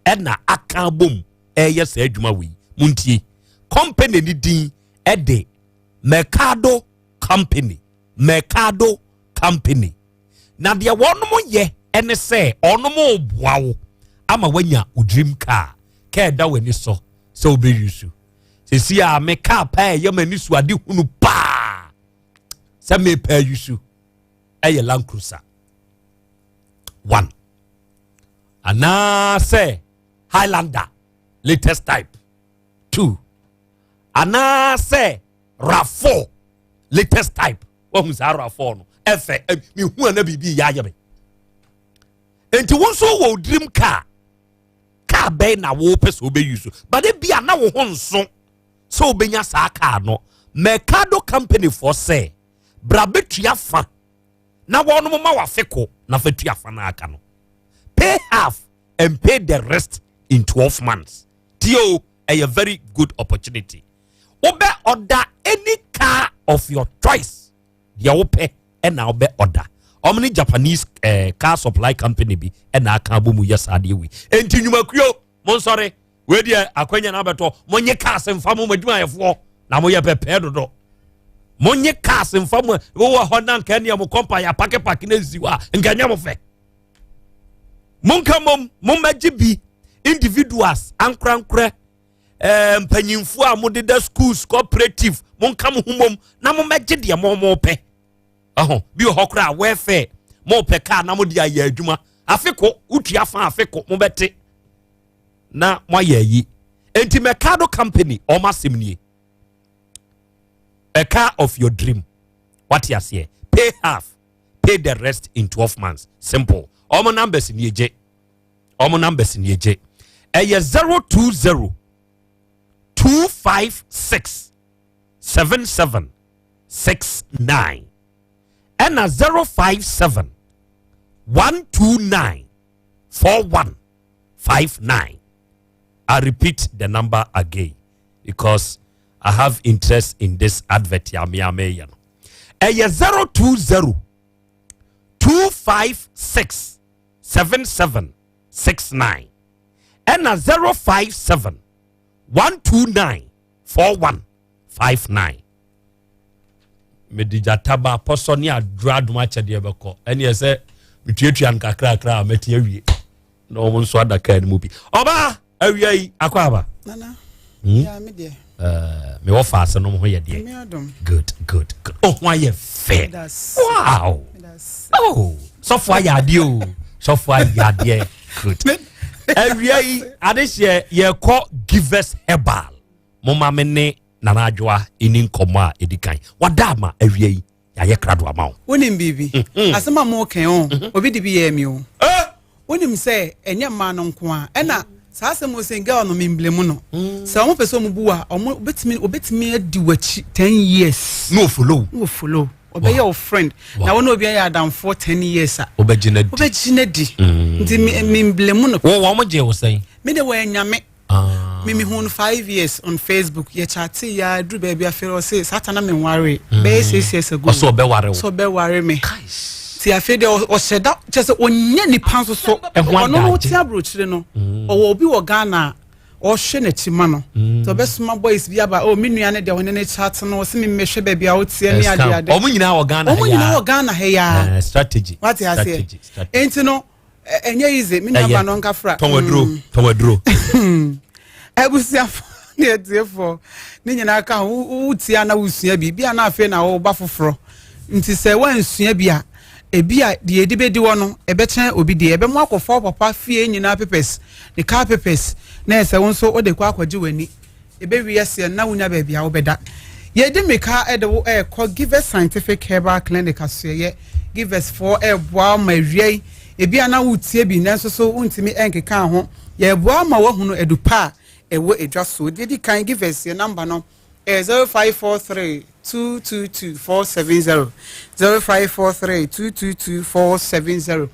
ɛna aka abom ɛyɛ saa adwuma wei. Muntie. Company ni din ɛde Mercado Company. Mercado Company. Na deɛ wɔnom yɛ ɛne sɛ ɔnom boa wo ama wanya wo dream car. Kaa ɛda w'ani so sɛ wobɛyi so. Sɛsi a me car paa ɛyɛ m'ani so ade hunu paa sɛ mepɛ ayi so ɛyɛ Land Cruiser 1 anaasɛ Highlander latest type 2 anaasɛ RAV4 latest type. Wahu saa RAV4 no ɛfɛ mehu ana biribi yɛ ayɛ me. Enti wo nso wɔ dream car, car bɛn na wopɛ sɛ wobɛyi so, but ebi a na wo ho nso sɛ wobɛnya saa car no. Mercado Company foɔ sɛ bra bɛtua fa na wɔnom ma wafe ko na fa tua fa no aka no. Pay half and pay the rest in 12 months. Tio, ɛyɛ very good opportunity. Wobɛ order any car of your choice. Deɛ wopɛ ɛna wobɛ order. Ɔmo ne Japanese car supply company bi ɛna aka abɔ mu yɛ saa adeɛ wei. Enti nnwumakuo, mo nsɔre. Wei deɛ akwanya na abɛtɔ. Monye cars mfa mo adwumayɛfoɔ na moyɛ pɛpɛɛ dodo. Monye cars mfa mo wowɔ hɔ na nka nea mo kɔmpa yɛ apakepake na nsi hɔ a nka nyɛ mo fɛ. Monka mom mommɛgye bi individuals ankorankorɛ mpanyinfoɔ a modeda schools cooperative monka mo ho mom na mommɛgye deɛ mo mo pɛ. Ɛho bi wɔ hɔ koraa welfare mo pɛ car na mo de ayɛ adwuma. Afe ko wotua fa afe ko mobɛte. na moayɛ ayi. Enti Mercado Company ɔmo asɛm nie, a car of your dream. Wate aseɛ? Pay half, pay the rest in 12 months. Simple. Ɔmo numbers nie gye, ɔmo numbers nie gye. Ɛyɛ 020 256 7769 ɛna 057 129 4159. I repeat the number again because I have interest in this advert. Yame no ɛyɛ 020 256 7769 ɛna 057 129 4159. Mede gyata ba apɔsɔ ne aduro adom akyɛdeɛ bɛkɔ. Ɛneɛ sɛ metuatua no kakrakra a, mɛte awie na ɔmo nso ada kaa no mu bi. Ɔbaa, awia yi akɔ aba. Nana, ya me deɛ. Mewɔ faase nom ho yɛ deɛ. Me adom. Good, good, good. Ɔho ayɛ fɛ. That's That's Oh, sɔfo ayɛ adeɛ o, sɔfo ayɛ adeɛ. Good. Awia yi adehyeɛ, yɛkɔ Givers Herbal. Moma me ne Nana Adwoa ɛni nkɔmmɔ a ɛdi kan. Wada ama awia yi yɛayɛ krado ama wo. Wonim biribi? Asɛm a mokɛn o, obi de bi yɛɛ mi o. Wonim sɛ ɛnyɛ mmaa no nko a ɛna saa asɛm o sɛ girl no memblame no sɛ ɔmo pɛ sɛ ɔmo bu a, ɔmo obetumi obetumi adi w'akyi 10 years. Na ofollow. Na ofollow, ɔbɛyɛ wo friend na wɔn obi ayɛ adamfoɔ 10 years a, wobɛgyina di. Wobɛgyina di, nti memblame no. Wo wɔn mo gye wo sɛn? Me de, wɔyɛ Nyame. Me hu no 5 years on Facebook. Yɛ chat ya duru baabi, afei ɔse sata na me nware bɛyɛ 6 years ago. Ɔsɛ ɔbɛware wo. Sɛ ɔbɛware me, ti afei deɛ ɔhyɛ da kyɛ sɛ ɔnyɛ nipa nso so. Ɛho Ɔno no adagye. wote aburokyire no, ɔwɔ obi wɔ Ghana a ɔhwɛ n'akyi ma no, nti ɔbɛsoma boys bi aba. Oh, me nua ne deɛ ɔne ne chat no, ɔsɛ me mmɛhwɛ baabi a woteɛ ne ade ade. Ɔmo nyinaa wɔ Ghana. Ɔmo nyinaa wɔ Ghana ha yaa. Strategy. Wate aseɛ? Strategy, strategy. Nti no ɛnyɛ easy, me nua ba no nkafra. Tɔnwaduro, tɔnwaduro. Abusuafo ne atiefoɔ ne nyinaa ka ho, wotia na wosua bi bia na afei na woba foforɔ, nti sɛ woansua bi a, ebi a deɛ yɛde bɛdi hɔ no ɛbɛkyɛn obi deɛ ɛbɛmo akɔfa wo papa fie nyinaa papers, ne car papers, na ɛsɛ wo nso wode kɔ akɔgye w'ani. Ɛbɛwie aseɛ na wonya baabi a wobɛda. Yɛdi mmirika ɛde wo ɛɛkɔ Givers Scientific Herbal Clinic asoɛyɛ. Givers foɔ ɛɛboa ma awia yi, ebi a na wotie bi nanso so wontumi ɛnkeka ho. Yɛboa ma woahunu adupa a ɛwɔ edwa so. Deɛ di kan, Givers yɛ number no ɛyɛ 0543222470, 0543222470.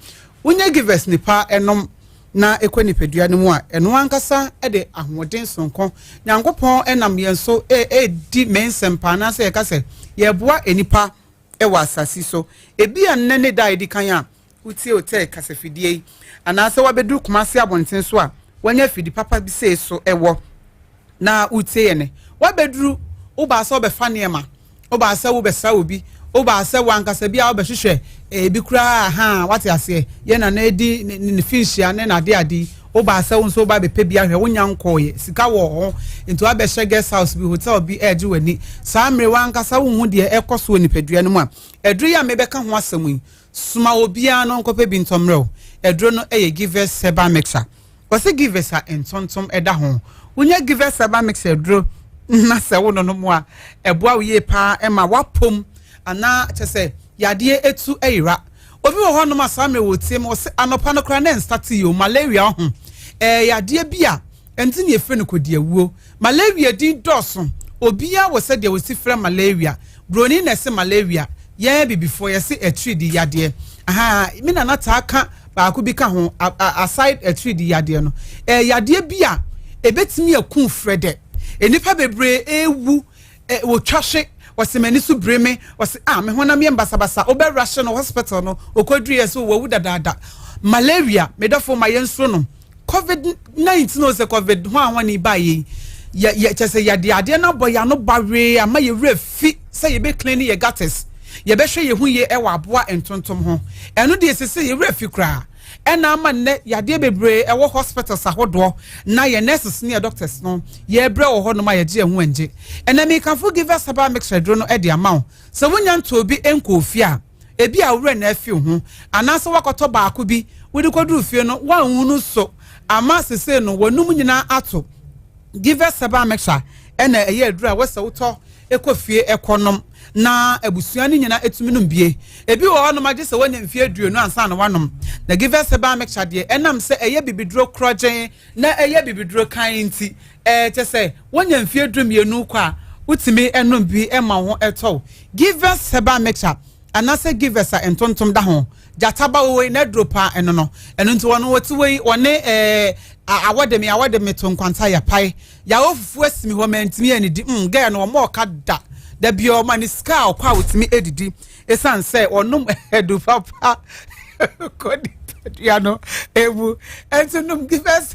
Wonyɛ Givers nipa ɛnom na ɛkɔ nipadua no mu a, ɛno ankasa ɛde ahoɔden sonko. Nyankopɔn ɛnam yɛn so ɛɛdi mɛnsɛm paa anaasɛ yɛka sɛ yɛboa nipa ɛwɔ asase so. Ebi a nnɛ ne da a edi kan a wotie hotel kasafidie yi anaasɛ wabɛduru Kumase abɔnten so a wɔnyɛ afidi papa bi sei so ɛwɔ na wotie yɛ ne wabɛduru, wobaa sɛ wobɛfa nneɛma, wobaa sɛ wobɛsra obi, wobaa sɛ wankasa bi a wobɛhwehwɛ ebi koraa ha, wate aseɛ, yɛ nana edi ne fi nhyia ne n'ade ade yi. Wobaa sɛ wo nso woba bɛpɛ bi ahwɛ, wonya nkɔɔyɛ, sika wɔ hɔ, nti wabɛhyɛ guest house bi, hotel bi, ɛregye w'ani. Saa mmere wankasa wohu deɛ ɛkɔ so wɔ nipadua no mu a, aduro yi a mebɛka ho asɛm yi, soma obiara no nkɔpɛ bi ntɔmmerɛw. Aduro no yɛ Givers Herbal Mixer. Wɔsɛ Givers a ntontom ɛda ho. Wonya Givers Herbal Mixer aduro na sɛ wo nonom a, ɛboa wo yie paa, ɛma wapom anaa kyɛ sɛ yadeɛ etu ɛyera. Obi wɔ hɔnom a saa mmerɛ wɔ tie mu, ɔsɛ anɔpa no koraa na nstate yi o, malaria ho yadeɛ bi a ɛnti ne yɛfrɛ no kɔdiawuo. Malaria din dɔɔso, obiara wɔ sɛdeɛ wɔsi frɛ malaria. Broni na ɛsɛ malaria, yɛn bibifoɔ yɛsɛ atiridi yadeɛ. Aha me nana taa ka baako bi ka ho aside atiridi yadeɛ no, yadeɛ bi a ebetumi eku frɛ dɛ nnipa bebree ewu wɔtwa hwe. Wɔsi m'ani so bere me, wɔsi a me honam yɛ mbasabasa, wobɛwura hyɛ no hospital no, okoduru yɛ so wɔwu dadaada. Malaria, medɔfo, ma yɛn nso no COVID-19 o, sɛ COVID ho ahɔn ba yɛ yɛ yɛ kyɛ sɛ yɛde adeɛ no abɔ yɛn ano bawee ama yɛ werɛ fi sɛ yɛbɛ clean yɛ gutters, yɛbɛhwɛ yɛn ho yie ɛwɔ aboa ntontom ho. Ɛno deɛ sese yɛ werɛ fi koraa, ɛna ama nnɛ yadeɛ bebree ɛwɔ hospitals ahodoɔ na yɛ nurses ne yɛ doctors no yɛbrɛ wɔ hɔnom a yɛgye yɛn ho ngye. Ɛnna mikanfo Givers Herbal Mixture duro no ɛde ama wo sɛ wonya nto obi nkɔ ofie a, ebi a wura na afi ho anaasɛ wakɔtɔ baako bi wode kɔduru fie no wanhu no so. Ama sesei no w'anum nyinaa ato. Givers Herbal Mixture ɛna ɛyɛ aduru a wɔsɛ wotɔ kɔ fie kɔ nom na abusua no nyinaa etumi nom bie. Ebi wɔ hɔnom agye sɛ wɔnya mfie 20 ansa na wanom. Na Givers Herbal Mixture deɛ ɛnam sɛ ɛyɛ bibiduro korɔgyen na ɛyɛ bibiduro kann nti ɛɛ kyɛ sɛ wɔnya mfie 12 kɔ a wotumi nom bi ma wo ho ɛtɔ wo. Givers Herbal Mixture anaasɛ Givers a ntontom da ho. Gyata ba wɔ yi n'aduro paa ɛno no. Ɛno nti wɔn wɔte wɔ yi wɔne ɛɛ awɔ de me awɔ de me to nkwanta yɛ pae. Yawo fufuo asi mi hɔ mɛntumi anidi mm gɛɛ no wɔn ɔka da da bi ɔma ne sika a ɔkɔ a wɔtumi adidi esan sɛ ɔnom ɛdu papa kɔ nipadua no emu ɛnti nom Givers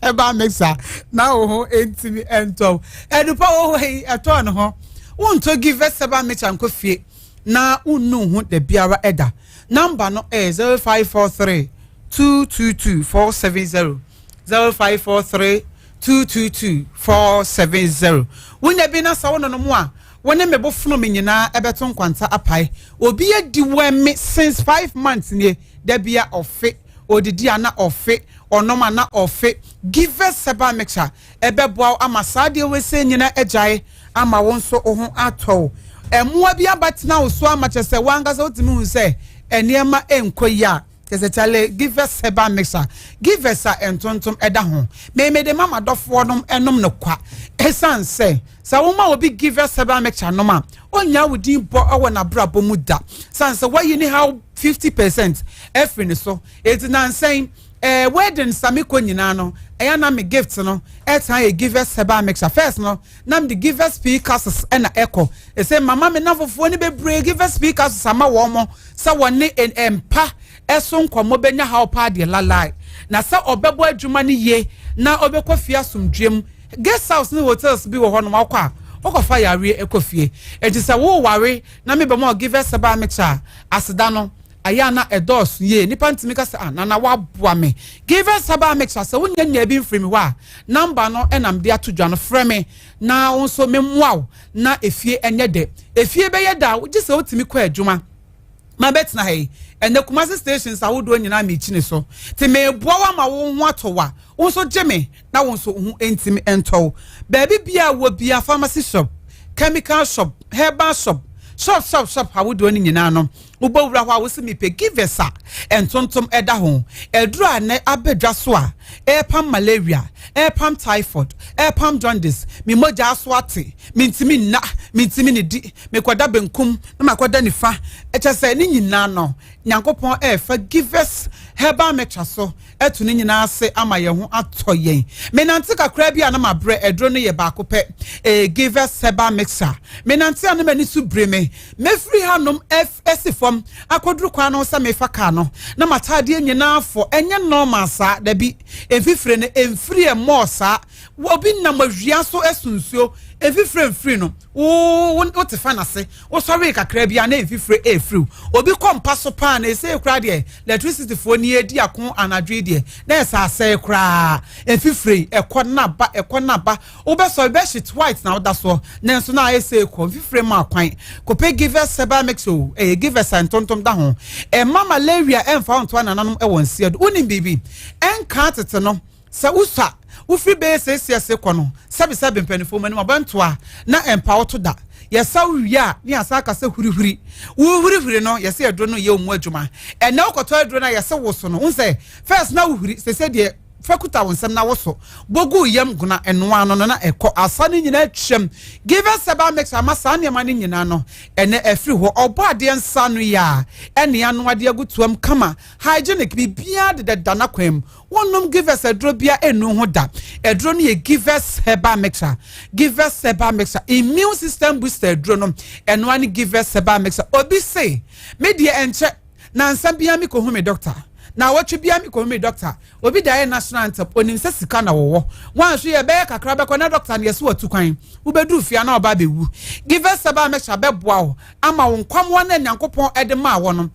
herbal mixture na wo ho ntumi ɛntɔ ɛdu pa wɔ hɔ yi ɛtɔɔ ne ho wontɔ Givers herbal mixture nkɔ fie na wonnu ho da biara ɛda. Number no ɛyɛ 0543 222 470, 0543 222 470. Wonya bi na sɛ wo nonom a, wo ne me bo fono me nyinaa ɛbɛto nkwanta apae. Obi adi wɔ me since 5 months nie, da bia ɔfe odidi ana ɔfe ɔnom ana ɔfe. Givers Herbal Mixture ɛbɛboa wo ama saa deɛ wɔsɛ nyinaa agyae ama wo nso wo ho atɔ wo. Ɛmmoa bi abatena wo so ama kyerɛ sɛ wankasa wotumi hu sɛ nneɛma nkɔ yi a kyerɛ sɛ kyale Givers Herbal Mixture, Givers a ntontom ɛda ho mmemme de mama dɔfoɔ nom ɛnom no kwa. Ɛsan sɛ woma obi Givers Herbal Mixture nom a, ɔnya wo din bɔ ɛwɔ n'abrabɔ mu da san sɛ wayi ne haw 50% ɛfiri ne so. Eti nansɛn wedding sami kɔ nyinaa no, ɛyɛ na me gift no ɛtan yɛ Givers Herbal Mixture. First no na me de Givers P capsules ɛna ɛkɔ ɛsɛ mama me nafofoɔ ne bebree Givers P capsules ama wɔn mo sɛ wɔne mpa ɛso nkɔmɔ bɛnya haw paa deɛ lalae na sɛ ɔbɛbɔ adwuma no yie na ɔbɛkɔ fie asomdwe mu. Guest house ne hotels bi wɔ hɔ nom akɔ a wɔkɔfa yareɛ ɛkɔ fie. Eti sɛ wɔware na me bɛ mo Givers Herbal Mixture a, aseda no ayɛ ana ɛdɔɔso yie. Nipa ntumi ka sɛ, ah, nana waboa me. Givers Herbal Mixture, sɛ wonya nya bi mfiri mi hɔ a, number no ɛnam de ato dwa no, frɛ me na wo nso memmoa wo na efie ɛnyɛ dɛ. Efie bɛyɛ da gye sɛ wotumi kɔ adwuma ma bɛtena ha yi. Ɛnɛ Kumasi stations ahodoɔ nyinaa meekyi ne so te meeboa wo ama wo ho atɔ wa. Wo nso gye me na wo nso ho ntumi ntɔ wo. Baabi bia wɔ bia, pharmacy shop, chemical shop, herbal shop, shop shop shop ahodoɔ no nyinaa no, wobɔ wura hɔ a wosi mepɛ Givers a ntontom ɛda ho ɛduro a nɛ abɛdwa so a ɛɛpam malaria, ɛɛpam typhoid, ɛɛpam jaundice, me mogya aso ate, mentumi nna, mentumi ne di, mekɔda benkum na makɔda nifa, ɛkyɛ sɛ ne nyinaa no Nyankopɔn ɛɛfa Givers Herbal Mixture so ɛto ne nyinaa ase ama yɛn ho atɔ yɛn. Menante kakra bi a na mabrɛ. Ɛduro no yɛ baako pɛ, Givers Herbal Mixture. Menante a na m'ani so bere me. Mefiri hanom ɛsi fam akɔduru kwan no sɛ mefa kaa no na m'ataadeɛ nyinaa fɔ. Ɛnyɛ normal saa dabi. Mfifire no mfiri ɛmɔɔ saa. Obi nam awia so ɛso nsuo, mfifire mfiri no. Wo wote fa n'ase, wosɔre kakra bi a na mfifire efiriw. Obi kɔ mpa so paa na ese kura deɛ electricity foɔ ni edi ako anadwo yi deɛ na ɛsɛ asɛe koraa. Mfifire ɛkɔ naba, ɛkɔ naba, wobɛsɔre bedsheet white na woda soɔ nanso na ayɛ sɛ ekɔ mfifire mu akwan. Kɔpɛ Givers Herbal Mix o. Ɛyɛ Givers a ntontom da ho. Ɛma malaria ɛmfa ntoa nananom ɛwɔ nseɛ do. Wonim biribi ɛnka tete no sɛ wosua wofiri bɛyɛ sɛsiase kɔ no, sɛbisɛbi mpanimfoɔ mu anim abɛntoa na ɛmpa woto da. Yɛsa wie a ne yɛasa aka sɛ hurihuri wohurihuri no, yɛsɛ aduro no yɛ mu adwuma. Ɛnɛ wokɔtɔ aduro no a yɛsɛ wo so no wo sɛ first na wohuri, sɛsɛ deɛ fa kuta wo nsɛm na woso bogu yam gona ɛnoa no na ɛkɔ asa no nyinaa twam. Givers Herbal Mix ama saa nneɛma no nyinaa no ɛnɛ ɛfiri hɔ. Ɔbɔ adeɛ nsa no yɛ a ɛne ano adeɛ agu toam kama, hygienic, biribiara dedada n'akwan mu. Wɔnom Givers aduro bia enu ho da. Aduro no yɛ Givers Herbal Mixture. Givers Herbal Mixture, immune system booster aduro no, ɛnoa ne Givers Herbal Mixture. Obi se me deɛ ɛnkyɛ nansa bia mi kɔ hu me doctor na awɔtwe bia mi kɔ hu me doctor. Obi da yɛ national anthem, onim sɛ sika na wɔwɔ wɔn ahwɛ yɛ bɛyɛ kakra bɛkɔ na doctor no yɛsɛ wɔtu kwan. Wobɛduru fia na ɔba abɛwu. Givers Herbal Mixture bɛboa wo ama wo nkwamoa na Nyankopɔn ɛde maa wɔ no.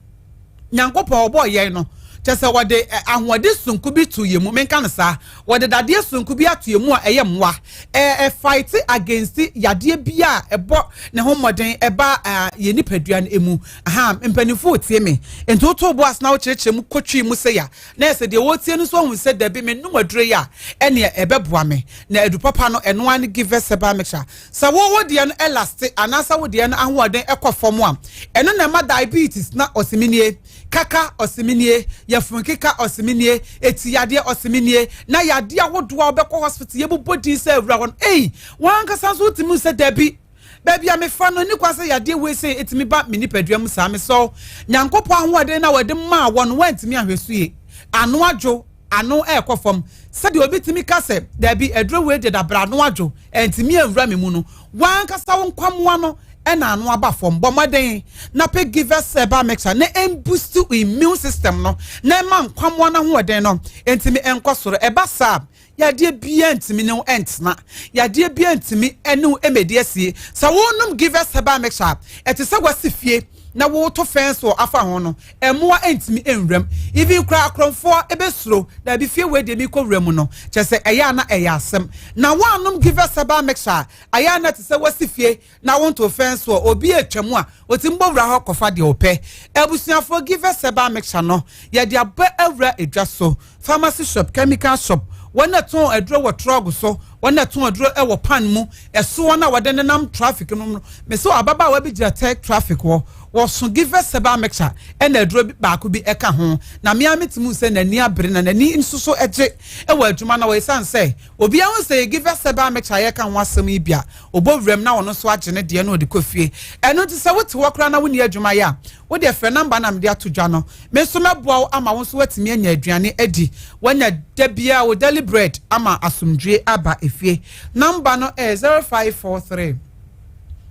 Nyankopɔn ɔbɔɔ yɛn no Kyerɛ sɛ wɔde ahoɔden sononko bi to yɛn mu, menka no saa, wɔde dadeɛ sononko bi ato yɛn mu a ɛyɛ mmoa. Ɛ ɛfight against yadeɛ bi a ɛbɔ ne ho mmɔden ɛba yɛn nipadua no mu. Aha, mpanimfoɔ retie me. Nti woto bo ase na wokyerɛkyerɛ mu kɔtwi mu sɛ ya, na ɛsɛ deɛ wɔretie no nso ahu sɛ dabi menom aduro yi a ɛneɛ ɛbɛboa me. Na adu papa no ɛno ara ne Givers Herbal Mixture. Sɛ wo wo deɛ no ɛlaste anaasɛ wo deɛ no ahoɔden ɛkɔ fam a, ɛno na ɛma diabetes na ɔseminie, kaka ɔseminie, yafunkeka ɔseminie, eti yadeɛ ɔseminie, na yadeɛ ahodoɔ a wobɛkɔ hospital yɛbobɔ din sɛ awura hɔ no, ei, wankasa nso wotumi hu sɛ dabi, baabi a mefa no ɛni kwan sɛ yadeɛ wei sɛ ɛtumi ba me nipadua mu saa. Mesɛ Nyankopɔn ahoɔden na wɔde maa wɔ no woantumi ahwɛ so yie, ano adwo, ano ɛrekɔ fam. Sɛdeɛ obi tumi ka sɛ dabi aduro wei de dabra ano adwo ɛntumi anwura me mu no, wankasa wo nkwamoa no ɛna ano aba fam. Bɔ mmɔden na pɛ Givers Herbal Mixture na ɛmboost immune system no na ɛma nkwamoa no ahoɔden no ntumi nkɔ soro. Ɛba saa, yadeɛ biara ntumi ne wo ntena, yadeɛ biara ntumi ne wo mmɛdi asie. Sɛ wonom Givers Herbal Mixture a, ɛte sɛ wasi fie na woto fɛn so afa ho no, mmoa ntumi nwuram. Even koraa akorɔmfoɔ ɛbɛsuro, daabi fie wei deɛ mekɔ wura mu no, kyerɛ sɛ ɛyɛ a na ɛyɛ asɛm. Na woanom Givers Herbal Mixture a, ayɛ a na te sɛ wasi fie na wonto fɛn so, obi atwa mu a otumi bɔ wura hɔ kɔfa deɛ ɔpɛ. Abusuafoɔ, Givers Herbal Mixture no yɛde aba awura edwa so, pharmacy shop, chemical shop, wɔn a tɔn aduro wɔ truck so, wɔn a tɔn aduro wɔ pan mu, ɛso wɔn a wɔde nenam traffic no mu. Mesi ababaawa bi gyina tech traffic hɔ, wɔso Givers Herbal Mixture ɛna aduro baako bi ɛka ho, na mmea mi ti mu sɛ n'ani abere na n'ani nso so gye ɛwɔ adwuma na wɔyɛ sɛ obiara ho sɛ Givers Herbal Mixture yɛka ho asɛm yi bia ɔbɔ wuram na ɔno nso agye ne deɛ na ɔde kɔ fie. Ɛno nti sɛ wote hɔ koraa na wonni adwuma yɛ a, wode frɛ number na mede ato dwa no, me nso mɛboa wo ama wo nso woatumi anya aduane adi, woanya da biara wo daily bread ama asomdwie aba efie. Number no ɛyɛ 0543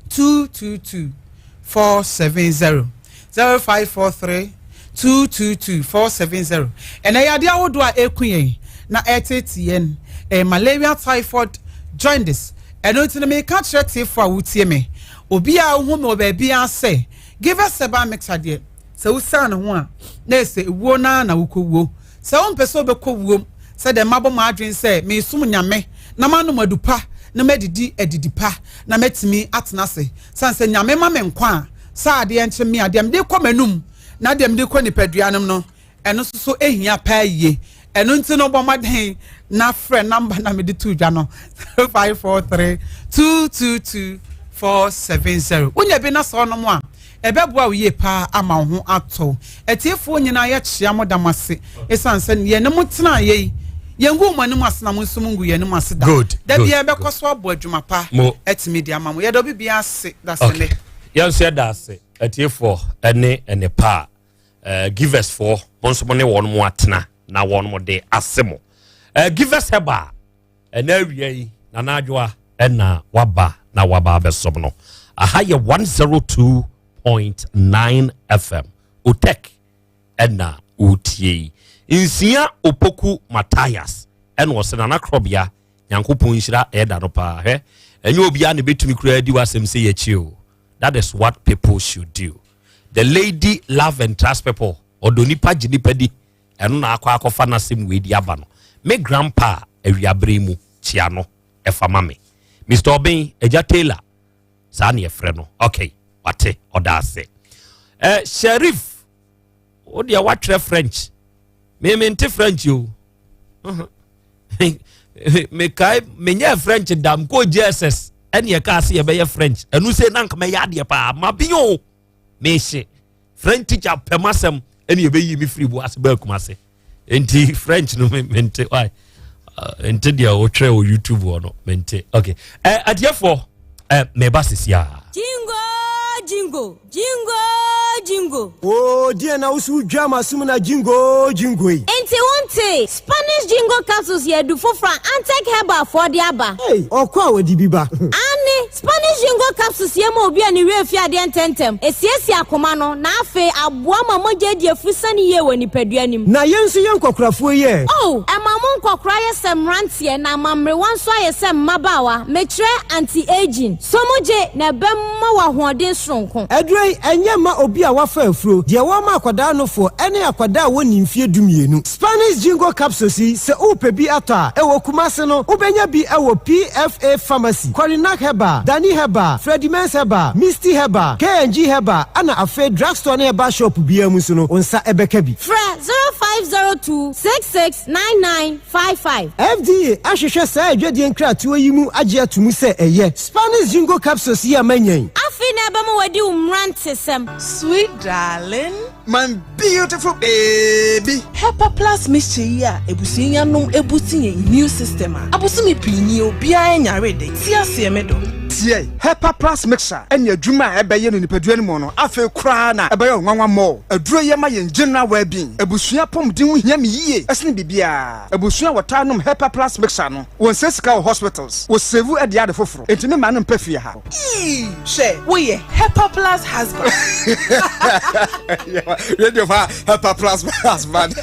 222 470, 0543 222 470. Ɛnɛ yɛ adeɛ ahodoɔ a ɛku yɛn na ɛtete yɛn, ɛyɛ malaria, typhoid, jaundice. Ɛno nti no meka kyerɛ tiefo a wotie me, obi a wohu me wɔ baabi a sɛ Givers Herbal Mixture deɛ, sɛ wosaa ne ho a na ɛsɛ ewuo naa na wokɔ wuo. Sɛ wompɛ sɛ wobɛkɔ wuom sɛdeɛ mabɔ mo adwene sɛ mesom Nyame na manom adu pa na madidi adidi pa na matumi atena ase, sane sɛ Nyame ma me nkwa a, saa adeɛ nkye me a, deɛ mede kɔ m'anum na deɛ mede kɔ nipadua nom no, ɛno nso so ehia paa yie. Ɛno nti no bɔ mmɔden na frɛ number na mede to dwa no, 0543 222 470. Wonya bi na sɛ ɔnom a, ɛbɛboa wo yie paa ama wo ho atɔ. Atiefoɔ nyinaa, yɛkyea mo, da mo ase, ɛsiane sɛ yɛne mo tena yɛ yi, yɛngu mo anim ase na mo nso mo ngu yɛn anim ase da. Da biara bɛkɔ so abɔ adwuma pa atumi de ama mo. Yɛda obi biara ase da sɛ ne Yɛn nso yɛda ase, atiefoɔ ne ne pa a Givers foɔ, mo nso mo ne wɔn mo atena na wɔn mo de ase mo. Givers Herbal, ɛna awia yi Nana Adwoa ɛna waba na waba abɛsom no. Aha yɛ 102.9 FM Otek ɛna wotie yi. Nsia Opoku Matthias ɛna ɔsɛ Nana Korɔbea, Nyankopɔn nhyira ɛda no paa. Hwɛ, ɛnyɛ obiara na ebɛtumi koraa di w'asɛm sɛ yɛkyi o. That is what people should do. The lady love and trust people, ɔdɔ nipa, gye nipa di. Ɛno na akɔ akɔfa n'asɛm wei di aba no. Me grandpa awiabere mu kyia no ɛfa ma me, Mr Ɔben Agya Taylor, saa ne yɛfrɛ no. Okay, wate, ɔda ase. Sheriff, wo deɛ woatwerɛ French, me mente French o. Mekae menyɛ French da, mekɔɔ JSS ɛne ɛkaa sɛ yɛbɛyɛ French. Ɛno sɛ na nka mɛyɛ adeɛ paa ma bi o, mehye French teacher pɛm asɛm ɛne yɛbɛyi me firi bu ase bɛɛ kuma ase. Nti French no mente why nte deɛ wotwerɛ wɔ YouTube hɔ no mente. Okay, atiefoɔ, meba sisi a. Jingo, jingo, jingo, jingo. O deɛ na woso dwa ma som na jingo jingo yi. Nti wonte. Wontee? Spanish Jingo Capsules yɛ adu foforɔ a Antec Herbal foɔ de aba. Ei, ɔkɔ a wɔde bi ba. Aane, Spanish Jingo Capsules yɛ ma obi a ne werɛ fi adeɛ ntɛmntɛm, ɛsiesie akoma no, na afei aboa ma mogya adi afurusane yie wɔ nipadua no mu. Na yɛn nso yɛn nkɔkorafoɔ yi ɛ? Oh, ɛma mo nkɔkora yɛ sɛ mmeranteɛ na ama mmerewa nso ayɛ sɛ mmabaawa, mekyerɛ anti-aging. So mogye, na ɛbɛma wo ahoɔden soronko. Aduro yi, ɛnyɛ mma obi a wafa afuro, deɛ wɔma akwadaa nofoɔ, ɛne akwadaa a wɔnni mfeɛ dumienu. Spanish Jingo Capsules yi, sɛ worepɛ bi atɔ a, ɛwɔ Kumase no, wobɛnya bi wɔ PFA Pharmacy, Korinak Herbal, Dani Herbal, Freddie Mens Herbal, Misty Herbal, K&G Herbal, ɛna afei drugstore ne herbal shop biara mu nso no, wo nsa bɛka bi. Frɛ 0502 66 9955. FDA ahwehwɛ saa adwadie nkratoɔ yi mu agye ato mu sɛ ɛyɛ. Spanish Jingo Capsules yi a manya yi. Afei na ɛbɛma wadi wo mmerantesɛm. Sweet darling. My beautiful baby. Hepa Plus mixture yi a ebusua yi anom ebuti yɛn immune system a, abosome pii nie obiara nyare de. Te aseɛ me dɔ. Tie, Hepa Plus mixture ɛne adwuma a ɛbɛyɛ no nipadua no mu no, afei koraa na ɛbɛyɛ wo nwanwa more. Aduro yi ɛma yɛn general well-being. Abusua apɔmuden ho hia me yie ɛsene biribiara. Abusua a wɔtaa nom Hepa Plus mixture no, wɔnsɛ sika wɔ hospitals, wɔsave ɛde ade foforo. Enti me mma no mpɛ fie ha. Eii hwɛ woyɛ Hepa Plus husband. Radio fa Hepa Plus husband.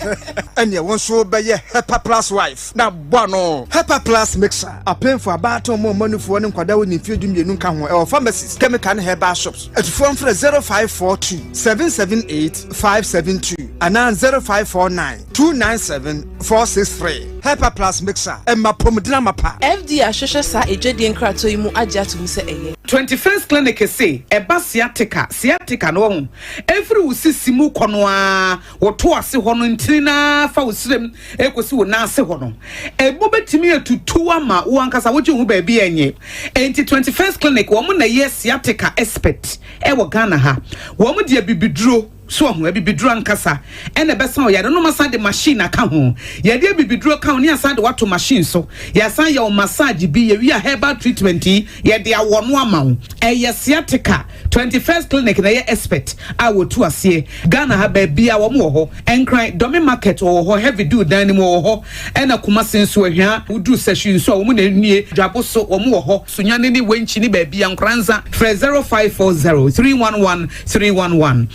Ɛneɛ wo nso bɛyɛ Hepa Plus wife na bɔ ano. Hepa Plus mixer, apemfo, abaatan, ɔmo a ɔma nufoɔ ne nkwadaa a wɔnni mfeɛ 12 nka ho, ɛwɔ pharmacies, chemical ne herbal shops. Atufoɔ mfrɛ 0542 778 572 anaa 0549 297 463. Hepa Plus mixer, ɛma apɔmuden amapa. FDA ahwehwɛ saa adwadie nkratoɔ yi mu agye ato mu sɛ ɛyɛ. Twenty First Clinic se ɛba sciatica, sciatica no wahu, ɛfiri wo sisi mu kɔ no ara, wo to ase hɔ no ntini no ara fa wo srem ɛkɔsi wo nan ase hɔ no, ɛmu bɛtumi atutu ama wo ankasa wogye wo ho baabi a ɛnyɛ. Enti Twenty First Clinic wɔn na ɛyɛ sciatica expert ɛwɔ Ghana ha. Wɔn de abibiduro. So wahu? Abibiduro ankasa na ɛbɛsa wo yare no. Wɔasan de machine aka ho. Yɛde abibiduro ka ho ne yɛasan de wo ato machine so. Yɛasan yɛ wo massage bi. Yɛwie a herbal treatment yi, yɛde awɔ no ama wo. Ɛyɛ sciatica. 21st Clinic na ɛyɛ expert a wɔtu aseɛ. Ghana ha baabiara wɔn wɔ hɔ. Nkran, Dome Market wɔwɔ hɔ, Heavy Dew dan no mu wɔwɔ hɔ. Ɛna Kumasi nso, Ahwia, woduru Sahwi nso a wɔn na ɛnie. Dwabo so wɔn wɔ hɔ. Sunyani ne Wenchi ne baabiara, Nkoranza, frɛ 0540 311 311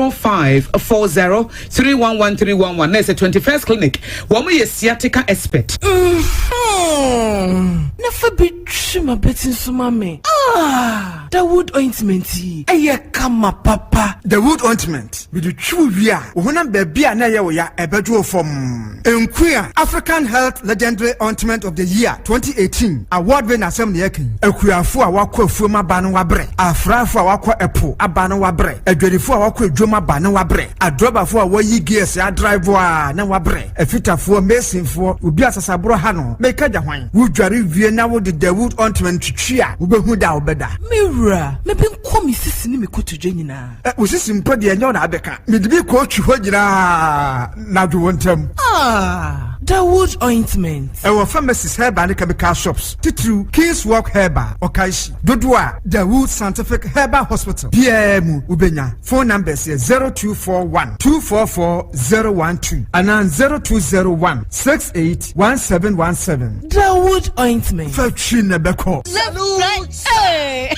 0540 311 311 na ɛsɛ 21st clinic wɔn yɛ sciatica expert. Mm-hmm. Na fa bi twi m'abati nso ma me. Ah, Dawood ointment yi, ɛyɛ kama papa. Dawood ointment, mede twi wo wie a, wo honam baabi a na ɛyɛ wo ya, ɛbɛdwo wo fɔmm. Nkuya African Health Legendary Ointment of the Year 2018 award wei n'asɛm na yɛka yi. Akuafo a wɔakɔ afuom aba no wɔabrɛ, afrafo a wɔakɔ ɛpo aba no wɔabrɛ, adwadifo a wɔakɔ adwam aba no wɔabrɛ, adrɔbafo a wɔayi gears adrive a na wɔabrɛ, afitafoɔ, masonfoɔ, obi a sasaborɔ ha no, meka gya hwan? Wodware wie na wode Dawood ointment twitwi a, wobɛhu da a wobɛda. Me wura, mebɛnkɔ me sisi ne me kotodwe nyinaa. Ɛ, wo sisi mpo deɛ ɛnyɛ wo na abɛka. Mede bi kɔɔtwi hɔ nyinaa na dwo wo ntam. Ah, Dawood ointment. Ɛwɔ pharmacies, herbal ne chemical shops, titiriw King's Walk Herbal, Okaishie. Dodoɔ a Dawood Scientific Herbal Hospital biara mu wobɛnya. Phone numbers yɛ 0241 244 012 anaa 0201 68 1717. Dawood ointment. Fa twi na ɛbɛkɔ. Salute!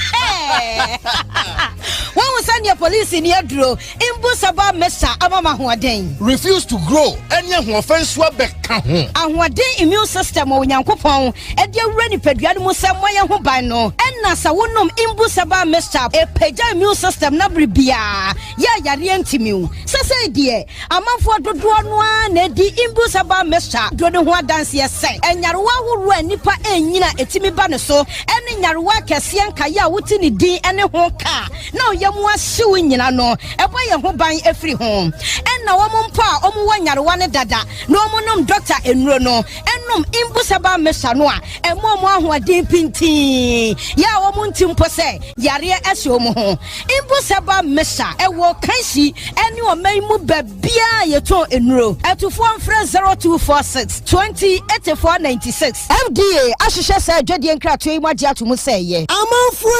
Wahu sɛdeɛ polisi ni aduro mbu saba mesa ama ma ahoɔden. Refuse to grow ɛne ahoɔfɛ nso abɛka ho. Ahoɔden immune system a Onyankopɔn de awura nipadua no mu sɛ mmɔ yɛn ho ban no, ɛna sɛ wonom mbu saba mixture ɛpagya immune system no abere biara yɛ a yareɛ ntumi wo. Sesei deɛ amanfoɔ dodoɔ no ara na ɛdi mbu saba mixture duro no ho adanseɛ sɛ nyarewa ahoroɔ a nnipa ɛnyini a ɛtumi ba ne so ne nyarewa akɛseɛ nkaeɛ a wote ne din ne ho ka a na ɔyam ahye wo nyina no, ɛbɔ yɛn ho ban firi ho. Ɛna wɔn mpo a wɔn wɔ nyarewa no dada na wɔn nom dɔkta nnuro no nom Imbusaba mixture no a ɛma wɔn ahoɔden pintinn yɛ a wɔn nte mpo sɛ yareɛ ahyɛ wɔn ho. Imbusaba mixture ɛwɔ Kanshi ɛne ɔman mu baabiara a yɛtɔn nnuro. Atufoɔ mfrɛ 0246 20 84 96. FDA ahwehwɛ saa adwadie nkratoɔ yi mu agye ato mu sɛ ɛyɛ. Amanfoɔ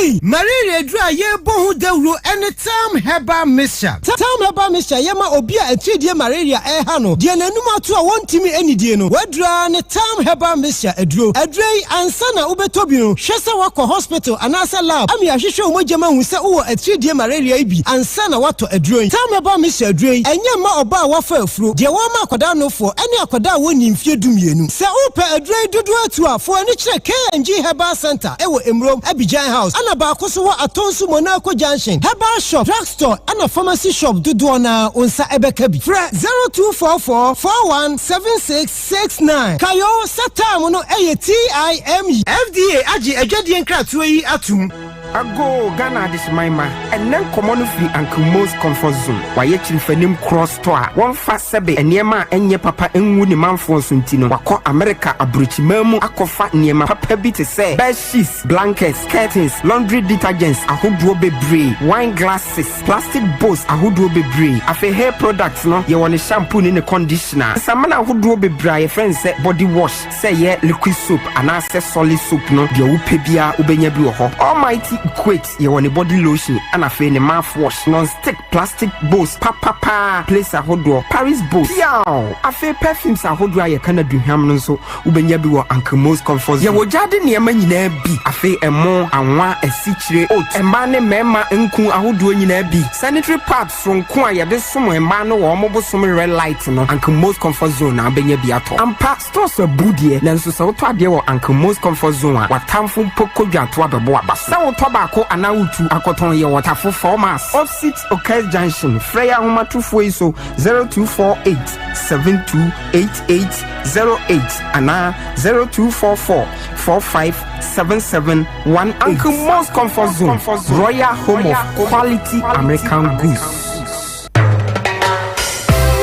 ei! Malaria aduru a yɛrebɔ ho dawuro ɛne Tam Herbal Mixture. Tam Herbal Mixture yɛ ma obi a atiridie malaria ɛreha no, deɛ n'anum ato a wɔntumi nnidie no, w'aduro ara ne Tam Herbal Mixture aduro. Aduro yi, ansa na wobɛtɔ bi no, hwɛ sɛ woakɔ hospital anaasɛ lab ama yɛahwehwɛ wo mogya mu ahu sɛ wowɔ atiridie malaria yi bi ansa na woatɔ aduro yi. Tam Herbal Mixture aduro yi, ɛnyɛ mma ɔbaa a wafa afuro, deɛ wɔrema akwadaa nofoɔ, ɛne akwadaa a wɔnnii mfeɛ dumienu. Sɛ wopɛ aduro yi dodoɔ atu a, fa w'ani kyerɛ K&G Herbal Centre wɔ Emurom, Abidjan House, ɛna baako nso wɔ Atonsu Monaco Junction. Herbal shop, drug store ɛna pharmacy shop dodoɔ no ara wo nsa bɛka bi. Frɛ 0244 41 76 69. Kae o sɛ time no yɛ TIME. FDA agye adwadie nkratoɔ yi atom. Agoo Ghana adehyeman mma, ɛnnɛ nkɔmmɔ no firi Uncle Mo's Comfort Zone. Wayɛ kyirifanim korɔ store a wɔmfa sɛbe nneɛma a ɛnyɛ papa ngu ne manfoɔ so nti no, wakɔ Amerika aburokyiman mu akɔfa nneɛma papa bi te sɛ bed sheets, blankets, curtains, laundry detergents ahodoɔ bebree, wine glasses, plastic bowls ahodoɔ bebree. Afei hair products no, yɛwɔ ne shampoo ne ne conditioner, nsamina ahodoɔ bebree a yɛfrɛ no sɛ body wash, Sɛ ɛyɛ liquid soap anaasɛ solid soap no, deɛ wopɛ biara wobɛnya bi wɔ hɔ. Almighty Equate, yɛwɔ ne body lotion ɛna afei ne mouth wash, non-stick plastic bowls papapaa, plates ahodoɔ, Paris bowls, piaw! Afei perfumes ahodoɔ a yɛka no aduhwam no nso wobɛnya bi wɔ Uncle Mo's Comfort Zone. Yɛwɔ gyaade nneɛma nyinaa bi, afei ɛmo, anwa, asikyire, oat, mmaa ne mmarima nku ahodoɔ nyinaa bi, sanitary pads, Soronko a yɛde som mmaa no wɔ wɔn bosom red light no, Uncle Mo's Comfort Zone na wobɛnya bi atɔ. Ampa, stores abu deɛ, nanso sɛ wotɔ adeɛ wɔ Uncle Mo's Comfort Zone a, w'atamfo mpo kɔ dwatoa bɛbɔ w'aba so. Sɛ wotɔ baako anaa wotu akɔtɔn yɛ wɔ Tafo 4 Miles, opposite Okes Junction. Frɛ yɛn ahomatorofoɔ yi so, 0248 728808 anaa 0244 4577 18. Uncle Mo's Comfort Zone, Royal Home of Quality American Goods.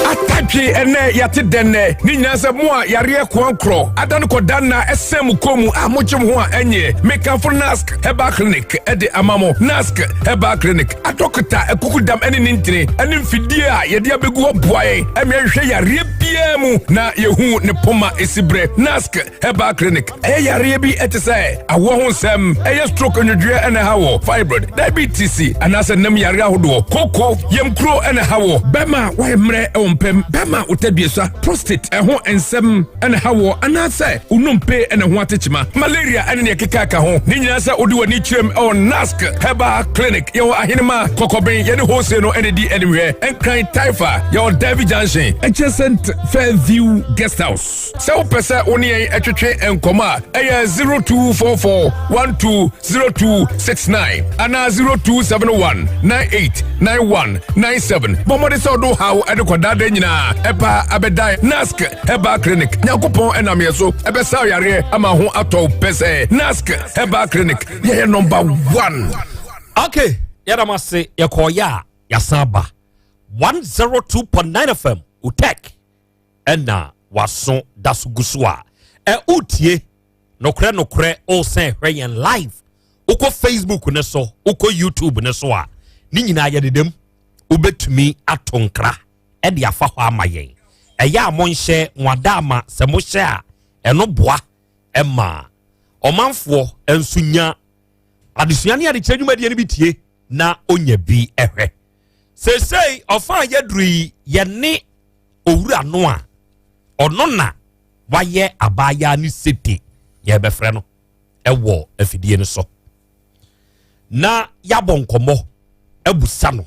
Atadwe ɛnɛ yɛate dɛn nɛ ne nyinaa sɛ mo a yareɛ koankorɔ ada no kɔda nna ɛsɛn mo kɔn mu a mogye mo ho a ɛnyɛ mekamfo Nask Herbal Clinic ɛde ama mo. Nask Herbal Clinic adɔkota akukudam ɛne ne ntini ɛne mfidie a yɛde abɛgu hɔ boa yɛn ɛma yɛhwehwɛ yareɛ biara mu na yɛhu ne poma ɛsi berɛ. Nask Herbal Clinic ɛyɛ yareɛ bi ɛte sɛ awoɔ ho nsɛm, ɛyɛ stroke, nwodwoeɛ ɛna ɛha wɔ, fibroid, diabetes anaasɛ nam yareɛ ahodoɔ, koko, yamkuro ɛna ɛha wɔ, bɛma a wayɛ mmerɛ ɛwɔ mpɛm, bɛma wotadua prostate ɛho nsɛm ɛna ɛha wɔ, anaasɛ wonompe ɛna ho atekyema, malaria ɛne neɛ keka ka ho ne nyinaa. Sɛ wode w'ani kyerɛm ɛwɔ Nask Herbal Clinic, yɛwɔ Ahenema Kɔkɔben, yɛne hose no ɛne di animhwɛ. Nkran Taifa, yɛwɔ Davy Junction adjacent Fairview Guest House. Sɛ wopɛ sɛ wo ne yɛn ɛtwetwe nkɔmmɔ a, ɛyɛ 0244 120269 anaa 0271 989197. Bɔ mmɔde sɛ ɔdo haw ɛde kɔdaada nyinaa ɛpa abɛdan Nask Herbal Clinic. Nyankopɔn ɛnam yɛ so ɛbɛsa yareɛ ama ho atɔ pɛ sɛ Nask Herbal Clinic yɛyɛ number one. Okay, yɛdam ase, yɛkɔɔyɛ a yɛasan aba 102.9 FM Otec ɛna waso da so gu so a ɛ wotie nokorɛ nokorɛ. Ɔsɛn hwɛ yɛn live, wokɔ Facebook ne so, wokɔ YouTube ne so a, ne nyinaa yɛdedam. Wobɛtumi ato nkra ɛde afa hɔ ama yɛn. Ɛyɛ a monhyɛ nwada ama sɛ mohyɛ a, ɛno boa ɛma ɔmanfoɔ nso nya adesua ne adekyerɛ dwumadie no bi tie na onya bi ɛhwɛ. Seesei ɔfa a yɛduru yi, yɛne owura no a ɔno na wayɛ abaayaa ne sete, yɛbɛfrɛ no ɛwɔ afidie no so na yɛabɔ nkɔmmɔ abusa no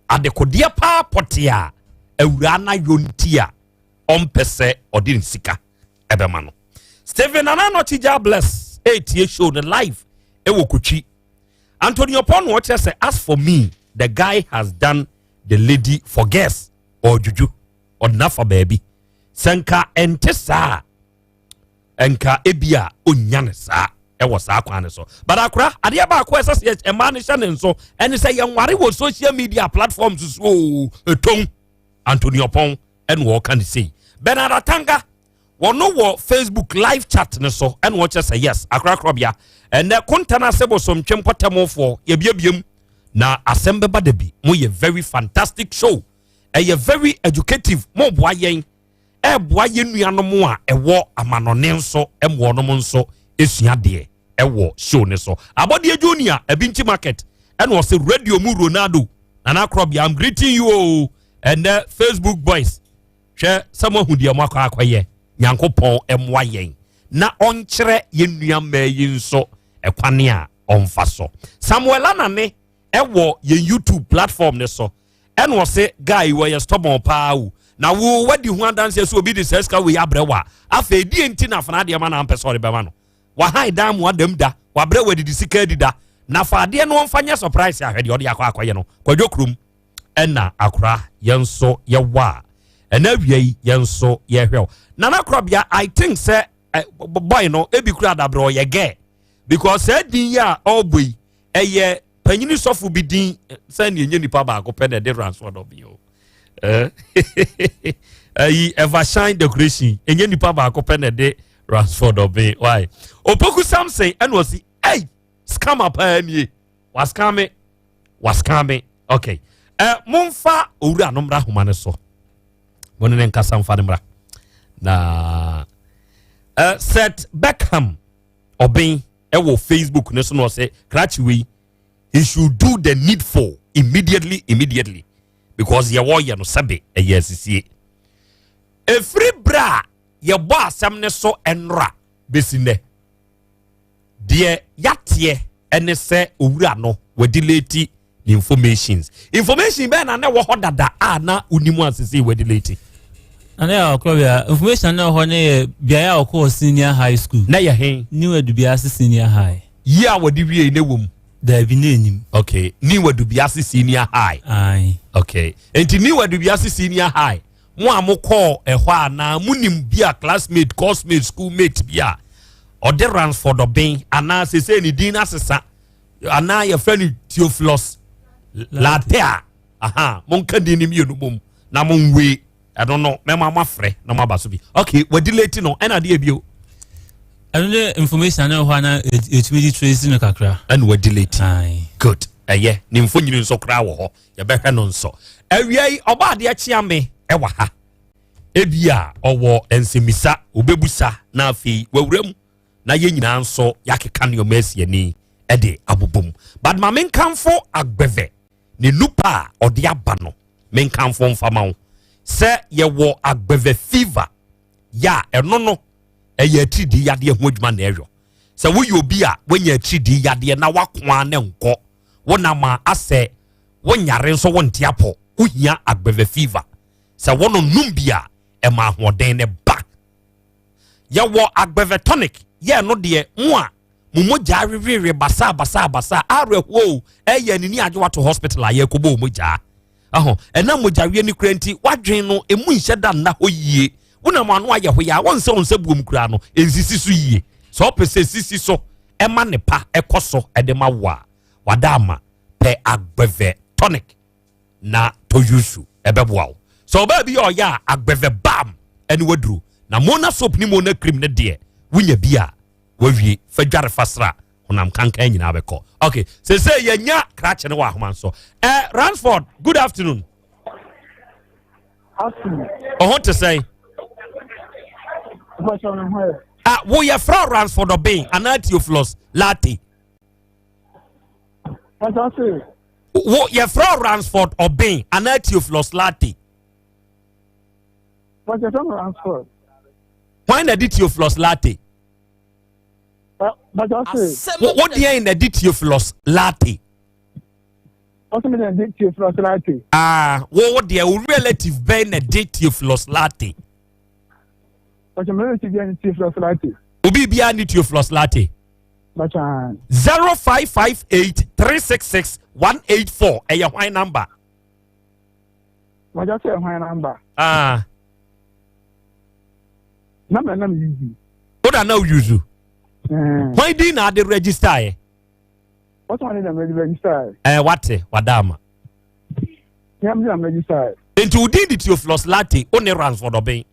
adekodeɛ paa pɔte a awuraa no ayɔ nti a ɔmpɛ sɛ ɔde ne sika ɛbɛma no. Stephen Nana Nɔkye Bless ɛretie show no live ɛwɔ Kotwi. Antonio Pɔn no ɔkyerɛ sɛ, "As for me, the guy has done the lady for guess ɔdwudwu ɔde nafa baabi sɛ nka ɛnte saa nka ebi a onya ne saa ɛwɔ saa kwan no so." But akora adeɛ baako a ɛsɛ sɛ mmaa no hyɛ ne nso ɛne sɛ yɛnware wɔ social media platforms so o. Ɛtɔn Antonio Pɔn ɛna ɔka ne sei. Bernard Atanga wɔno wɔ Facebook live chat ne so ɛna wɔkyerɛ sɛ, "Yes, akorakorɔbea ɛnɛ konta no ase bosomtwe mpɔtɛmofoɔ yɛbiebiem na asɛm bɛba da bi. Moyɛ very fantastic show, ɛyɛ very educative, moboa yɛn, ɛboa yɛn nuanom a ɛwɔ amanɔne nso ɛmo ɔnom nso esua deɛ ɛwɔ show ne so." Abɔdeɛ Junior Ebi Nkyi Market Ɛna ɔsɛ radio mu Ronaldo Nana Krɔbea, I'm greeting you o. Ɛnɛ Facebook boys, hwɛ sɛ moahu deɛ moakɔ akɔyɛ. Nyankopɔn mmoa yɛn na ɔnkyerɛ yɛn nua mmaa yi nso ɛkwane a ɔmfa so. Samuel Anane ɛwɔ yɛn YouTube platform ne so, ɛna ɔse guy wɔyɛ stubborn paa o, na wo wadi ho adanseɛ sɛ obi de saa sika wei abrɛ wa, afei deɛ nti na afena adeɛ ma na ampɛ sɛ ɔde bɛma no. Wahan dan mu adam da, wabrɛ wadidi sika adi da, na fa adeɛ no ɔmfa nyɛ surprise. Ahwɛ deɛ ɔde akɔ akɔyɛ no. Kwadwo kurom ɛna akora yɛn nso yɛwɔ a ɛna awia yi yɛn nso yɛhwɛ o. Nana Korɔbea, I think sɛ boy no ebi kura adabrɛ ɔyɛ gɛ because saa din yi a ɔrebɔ yi ɛyɛ panyini sɔfo bi din sɛ nea enye nipa baako pɛ na ɛde ranso ɔdɔ bi o. Ɛyi Evershine decoration, enye nipa baako pɛ na ɛde Ransford ɔbɛn. Why Opoku Samson ɛna ɔsi ɛy scammer paa nie, wascam me, wascam me. Okay, momfa owura no mmra ahoma no so, mo ne ne nkasa, mfa no mmra. Na Seth Beckham ɔbɛn ɛwɔ Facebook ne so na ɔsɛ krakye wei, he should do the needful immediately, immediately, because yɛ wɔyɛ no sɛbe ɛyɛ asisie. Efiri berɛ a yɛbɔ asɛm ne so ɛnora bɛsi nnɛ deɛ, yateɛ ɛne sɛ owura no wɔdelete ne informations. Information bɛɛ na ne wɔ hɔ dada a na onim asese wɔdelete? Nana yɛ ɔkɔ information na ɛwɔ hɔ ne yɛ beaeɛ a ɔkɔɔ senior high school. Na yɛ hen? New Adubiase Senior High. Yi a wɔde wie ne wɔ mu? Daabi, ne enim. Okay, New Adubiase Senior High. Aye. Okay, nti New Adubiase Senior High, mo a mokɔɔ ɛhɔ a na monim bi a classmate, coursemate, schoolmate bi a ɔde Ransford Ɔbɛn anaa sese ne din asesa anaa yɛfrɛ no Theophilus Late a, aha monka din no mmienu bom na monwee ɛno no, mɛma mo afrɛ na moaba so bi. Okay, wadelete no, ɛna adeɛ bio? Ɛno ne information na ɛwɔ hɔ a na ɛtumi de trace no kakra. Ɛna wadelete. Good, ɛyɛ ne mfonyini nso koraa wɔ hɔ, yɛbɛhwɛ no nso awia yi. Ɔba adeɛ kyea me ɛwɔ ha, ebi a ɔwɔ nsɛmisa obɛbusa na afei wawura mu na yɛn nyinaa nso yɛakeka nneɛma asi ani ɛde abobɔ mu. But ma menkamfo Agbɛvɛ ne nupa a ɔde aba no, menkamfo mfama wo sɛ yɛwɔ Agbɛvɛ fever yɛ a, ɛno no ɛyɛ atiridii yadeɛ ho adwuma na ɛyɔ. Sɛ woyɛ obi a woanya atiridii yadeɛ na wakoa ne nkɔ wonam a asɛ wonyare nso wonte apɔ, wohia Agbɛvɛ fever. Sɛ wono nom bi a, ɛma ahoɔden ne ba. Yɛwɔ Agbɛvɛ tonic yɛ no deɛ, mo a mo mogya wewewe basaa basaa basaa awerɛhoɔ o, ɛyɛ anini agye wato hospital a yɛkɔbɔ mogyaa ɛho, ɛnam mogyaweɛ no kura nti wadwen no emu nhyɛ da nna hɔ yie, wonam ano ayɛ hɔ yɛ a wɔnsɛ wɔn nsa buom kura no nsisi so yie. Sɛ ɔpɛ sɛ sisi so ɛma ne pa ɛkɔ so ɛde ma wo a, wada ama pɛ Agbɛvɛ tonic na tɔ yusu, ɛbɛboa wo. Sɛ ɔbaa bi yɛ ɔyɛ a, Agbɛvɛ bam ɛne waduro. Na Mona soap ne Mona cream ne deɛ, wonya bi a wawie, fa dware fa sra honam kankan nyinaa bɛkɔ. Okay, sese yɛnya krakye no wɔ ahoma nso. Ransford, good afternoon. Ɔho te sɛn? Ah, woyɛ frɛ Ransford Ɔben anaa Theophilus Late? Wo yɛfrɛ Ransford Ɔben anaa Theophilus Late? Hwan na di Theophilus Late? Wo deɛn na di Theophilus Late? Ah, wo deɛ, wo relative bɛn na di Theophilus Late? Obi biara ni Theophilus Late? 0558366184, ɛyɛ hwan number? Wàjà sɛ hwan number? Ah. Number na mi use. O da na o use? Hwan din na ade register yɛ? Wɔtɔn ne na mi register yɛ. Ɛɛ, wate wada ama. Nyam na mi register yɛ. Nti o din di Theophilus Late, o ne Ransford Ɔbɛn?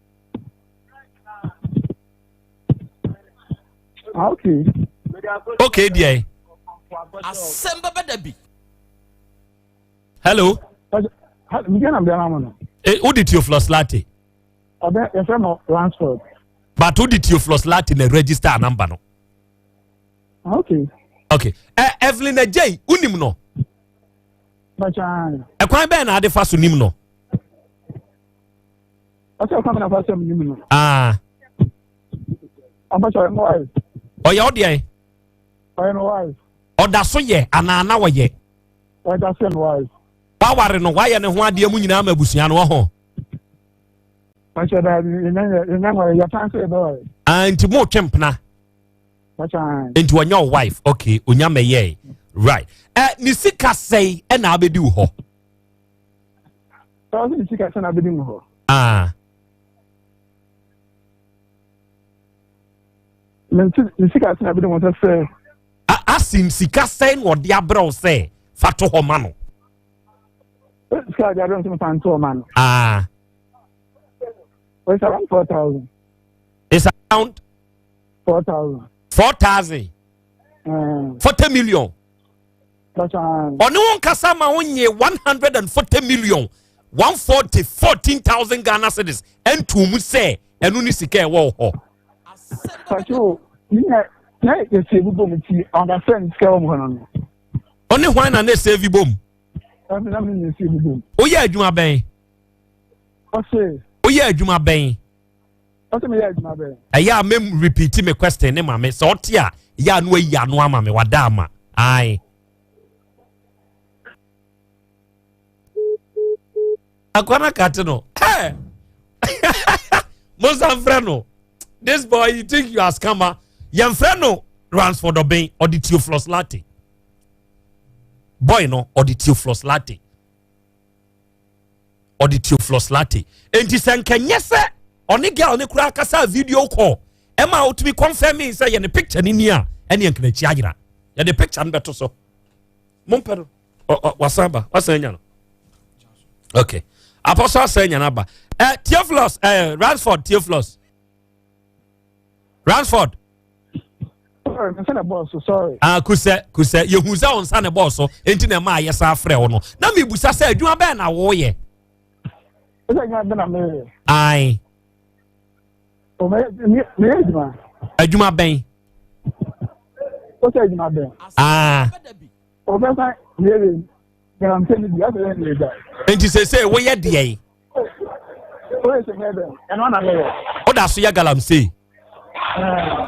Ah, okay. Okay deɛ. Asɛm bɛbɛ da bi. Hello. Mi na mi ama no. E o di Theophilus Late? Ɔbɛ yɛfrɛ no Ransford. But o di Theophilus Late na register number no? Ah, okay. Okay. Evelyn Ajay, unim no? Ɛkwan bɛn na ade fa so nim no? Ɔsɛ ɔkwan bɛn na fa so nim no? Ah. Ɔbɛkyɛ ɔyɛ mo wife. Ɔyɛ ɔdeɛ? Ɔyɛ mo wife. Ɔda so yɛ anaa na ɔyɛ? Ɔda so yɛ mo wife. Waware no, wayɛ ne ho adeɛ mu nyinaa ma abusua no wɔ ho. Ɔkyɛ daabi, yɛnya nware, yɛsan sɛ yɛbɛware. Ah, nti mo twe mpena. Nti ɔnyɛ wo wife, okay, onya mɛyɛe. Right. Eh, ne sika sɛe ɛna abɛdi wo hɔ. Sɛ ne sika sɛ na abɛdi wo hɔ. Ah. Ne sika sɛ na abɛdi wo hɔ sɛ. Asin sika sɛe na ɔde abrɛ wo sɛ fa to hɔ ma no. Sika ɔde abrɛ wo sɛ fa nto hɔ ma no. Ah. It's around 4,000. It's around 4,000. 4,000. 40 million. Ɔne wo nkasa ma wo nye 140 million 140 14,000 Ghana cedis ɛntu mu sɛ ɛno ne sika ɛwɔ hɔ. Pacho, na na yɛsɛ bi bom ti ɔnkasa ne sika wɔ mu hɔ no. Ɔne hwan na ne sɛ bi bom? Woyɛ adwuma bɛn? Ɔse. Woyɛ adwuma bɛn? Ɔse meyɛ adwuma bɛn? Ɛyɛ a mem repeat me question ne ma me sɛ ɔte a ɛyɛ a no ayi ano ama me wada ama ae. Akwana kate no. Hey! Monsan frɛ no. This boy you think you are scammer. Yɛmfrɛ no Ransford Obeng ɔde Theophilus Latte. Boy no ɔde Theophilus Latte. Ɔde Theophilus Latte. Enti sɛ nkɛnyɛ sɛ ɔne girl ne koraa kasa video call ɛma otumi confirm sɛ yɛ ne picture ne ni a ɛne nkanakyi ayera. Yɛde picture no bɛto so. Mompɛ no. Wasan ba. Wasan anya no. Okay. Apostle asan anya no aba. Eh, Theophilus, eh, Ransford Theophilus. Ransford. Sorry, me nsa bɔɔ so, sorry. Ah, kusɛ, kusɛ, yehu sɛ wo nsa na ɛbɔɔ so, enti na ɛma ayɛ saa frɛ wo no. Na mebusa sɛ adwuma bɛn na woyɛ? Ɛsɛ adwuma bɛn na meyɛ? Ae. O, meyɛ adwuma. Adwuma bɛn? O sɛ adwuma bɛn? Ah. O bɛsa meyɛ galamsey ni bi, afei yɛ ne gya. Enti sese woyɛ deɛ yi? Woyɛ sɛ meyɛ dɛn? Ɛno na meyɛ. Woda so yɛ galamsey?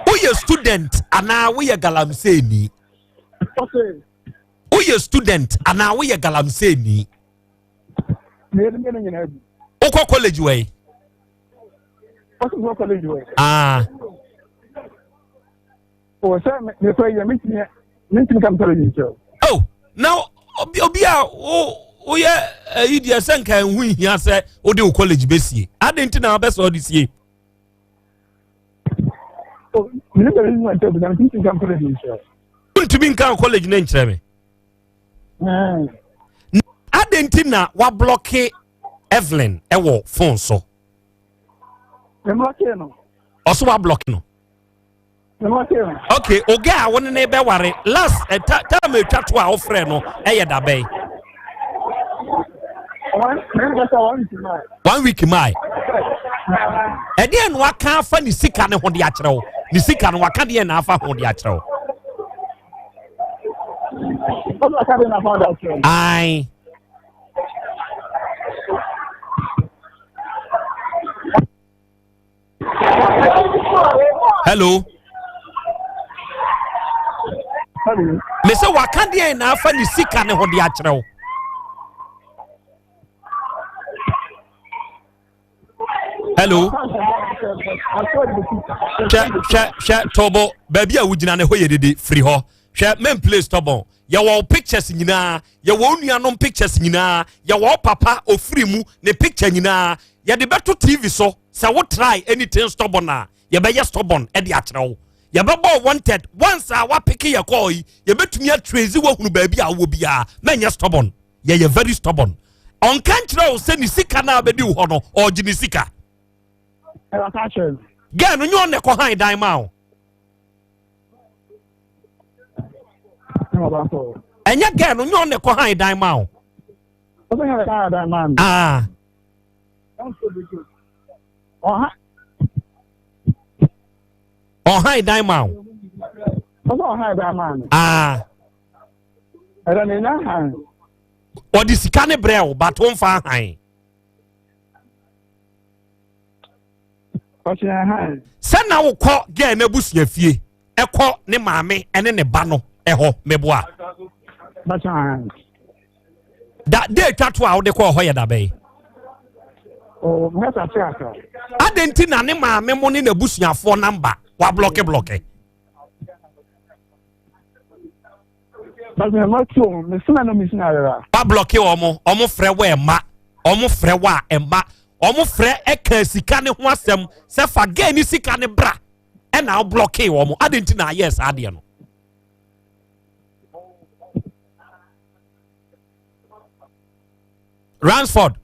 Woyɛ student anaa woyɛ galamsey ni? Woyɛ student anaa woyɛ galamsey ni? Wokɔ college wɔ yi? Ah. Oh, now obi a woyɛ ayi deɛ sɛ nka ɛho nhia sɛ wode wo college bɛsie adɛn nti na wobɛ sɛ ɔde sie? Wontumi nka college no nkyerɛ me. Adɛn nti na wablɔke Evelyn ɛwɔ phone so? Ɔso wablɔke no. Okay, oge a wo ne ne bɛware last eh, time atwa to a wofrɛ no ɛyɛ da bɛn? One week mae. Ɛdeɛ na waka afa ne sika ne ho de akyerɛ wo? Ne sika no waka deɛ na afa ho de akyerɛ wo? Ae. Hello. Me sɛ waka deɛ na afa ne sika ne ho de akyerɛ wo. Hello. Hwɛ hwɛ hwɛ tɔbɔ baabi a wogyina ne hɔ yɛ dede firi hɔ. Hwɛ men play stubborn. Yɛwɔ wo pictures nyinaa, yɛwɔ wo nuanom pictures nyinaa, yɛwɔ wo papa ofiri mu ne picture nyinaa. Yɛde bɛto TV so sɛ wo try anything stubborn a, yɛbɛyɛ stubborn de akyerɛ wo. Yɛbɛbɔ wo wanted once a wapeke yɛ call yi, yɛbɛtumi atrace wahunu baabi a wowɔ biara. Mɛnyɛ stubborn. Yɛyɛ very stubborn. Ɔnka nkyerɛ wo sɛ ne sika no a bɛdi wo hɔ no, ɔregye ne sika. Girl no nyɛ ɔno na ɛkɔ han dan maa wo. Ɛnyɛ girl no nyɛ ɔno na ɛkɔ han dan maa wo. Ah. Ɔhan dan maa wo. Ah. Ɔde sika ne brɛ wo but womfa ahan. Sɛ na wokɔ gɛɛ no abusua fie ɛkɔ ne maame ɛne ne ba no ɛhɔ meboa. Da de atwa to a wode kɔɔ hɔ yɛ da bɛyi. Adɛn nti na ne maame mo ne n'abusuafoɔ namba wablɔke blɔke? Wablɔke wɔn, wɔn frɛ wɔ ɛma, wɔn frɛ wɔ a ɛma, wɔn frɛ ɛka sika ne ho asɛm sɛ fa gɛɛ ne sika ne bra ɛna ablɔke wɔn. Adɛn nti na ayɛ saa adeɛ no? Ransford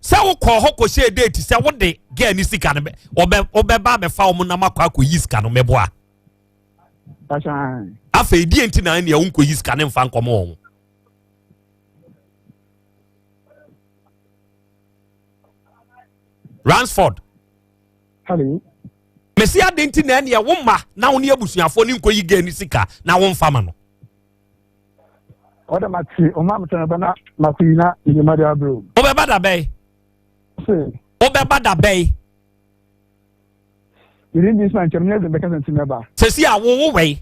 sɛ wokɔɔ hɔ kɔhyɛɛ date sɛ wode gɛɛ ne sika no wobɛba abɛfa wɔn nam akɔ akɔyi sika no mɛboa. Afei deɛ nti na ɛnea wonkɔyi sika no mfa nkɔmɔ wɔn. Ransford. Mesi ade nti na ɛneɛ wo mma na wo ne abusuafoɔ ne nkɔyi gɛɛ ne sika na womfa ma no. Ɔda ma te ɔma me tɛnɛ bɛ na ma ko yi na enyima de abrɛ o. Wobɛba da bɛyi. Wobɛba da bɛyi. Within this month, nkyɛn mi bɛka sɛ nti mɛba. Sɛsi a wo wo wɛyi.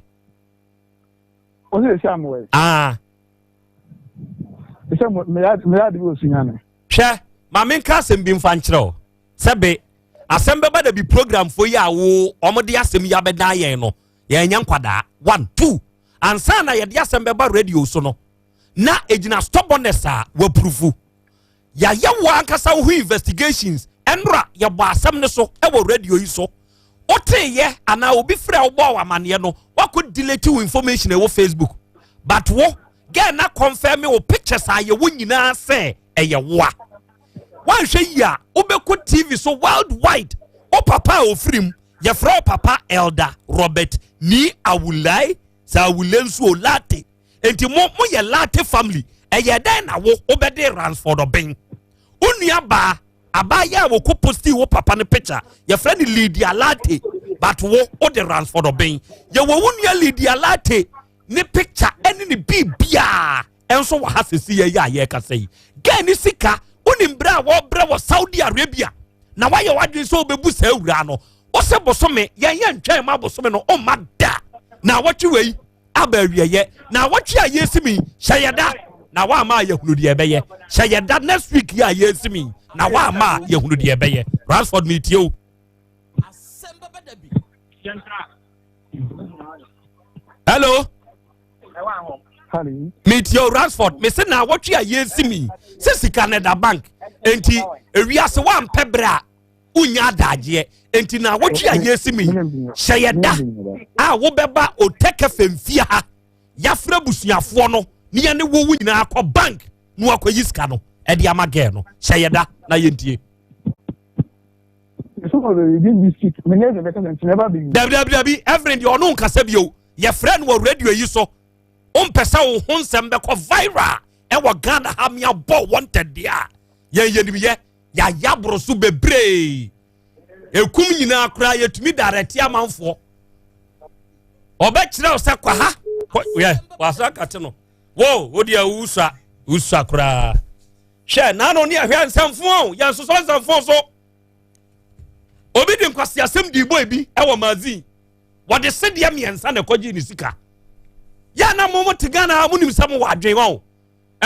O sɛ sɛ amu wɛyi. Aa. Sɛ meyɛ meyɛ ade bi wɔ sunya no. Hwɛ maame nka asɛm bi nfa nkyerɛ o sɛ be asɛm bɛba da bi program fo yi a wo wɔn de asɛm yi abɛdan yɛn no yɛn nyɛ nkwadaa one two ansa na yɛde asɛm bɛba radio so no na egyina stubbornness a wapurufu yɛayɛ wo ankasa wo ho investigations ɛnora yɛbɔ asɛm no so ɛwɔ radio yi so woteyɛ anaa obi frɛ wobɔɔ wɔ amanneɛ no wakɔ delete wo information ɛwɔ Facebook but wo girl na confirm wo pictures a yɛwɔ nyinaa sɛ ɛyɛ woa woanhwɛ yi a wobɛkɔ TV so worldwide wo papa a ofirim yɛfrɛ wo papa Elder Robert ni Awulai sɛ Awule nso o latte nti mo mo yɛ latte family ɛyɛ dɛn na wo wobɛde Ransford ɔbɛn wo nua baa abaayewa a wɔkɔ posti wo papa no picture yɛfrɛ no Lydia Latte but wo wode Ransford ɔbɛn yɛwɔ wo nua Lydia Latte ne picture ɛne ne biribiaa ɛnso wɔ ha sɛsi yɛ yɛ a yɛrekasa yi gɛɛ ne sika wonim berɛ a wɔbrɛ wɔ Saudi Arabia na wayɛ w'adwene sɛ wobɛbu saa awura no wo sɛ bosome yɛn yɛ ntwɛn ma bosome no ɔmma da na wɔtwe wei aba awieɛ na wɔtwe a yɛsi mi hyɛ yɛ da na woama a yɛhunu deɛ ɛbɛyɛ hyɛ yɛ da next week yɛ a yɛsi mi na woama a yɛhunu deɛ ɛbɛyɛ Ransford metie o. Hello. Metie o Ransford mese na awɔtwe a yɛsi mi sɛ sika no da bank enti ewiase woampɛ berɛ a wonya adagyeɛ enti na awɔtwe a yɛsi mi hyɛ yɛ da a wobɛba otɛkɛ fɛmfie ha yɛafrɛ busuafoɔ no ne yɛne wo wo nyinaa kɔ bank na wakɔyi sika no ɛde ama gɛɛ no hyɛ yɛ da na yɛntie. Dabi dabi dabi Evelyn deɛ ɔno nkasa bio yɛfrɛ no wɔ radio yi so wompɛ sɛ wo ho nsɛm bɛkɔ viral ɛwɔ Ghana ha meabɔ wanted deɛ a yɛn yɛnimyɛ yɛayɛ aboro so bebree ekum nyinaa koraa yɛtumi darɛte amanfoɔ ɔbɛkyerɛ wo sɛ kɔ ha yɛ wasa kate no wo wo deɛ wosua wosua koraa hwɛ naano ne ahwɛ nsɛmfo yɛn sosɔ nsɛmfo so obi de nkwaseasɛm di bɔ ebi ɛwɔ magazine wɔde sedeɛ mmiɛnsa na ɛkɔgye ne sika yɛ na mo mo te Ghana mo nim sɛ mo wɔ adwen wɔn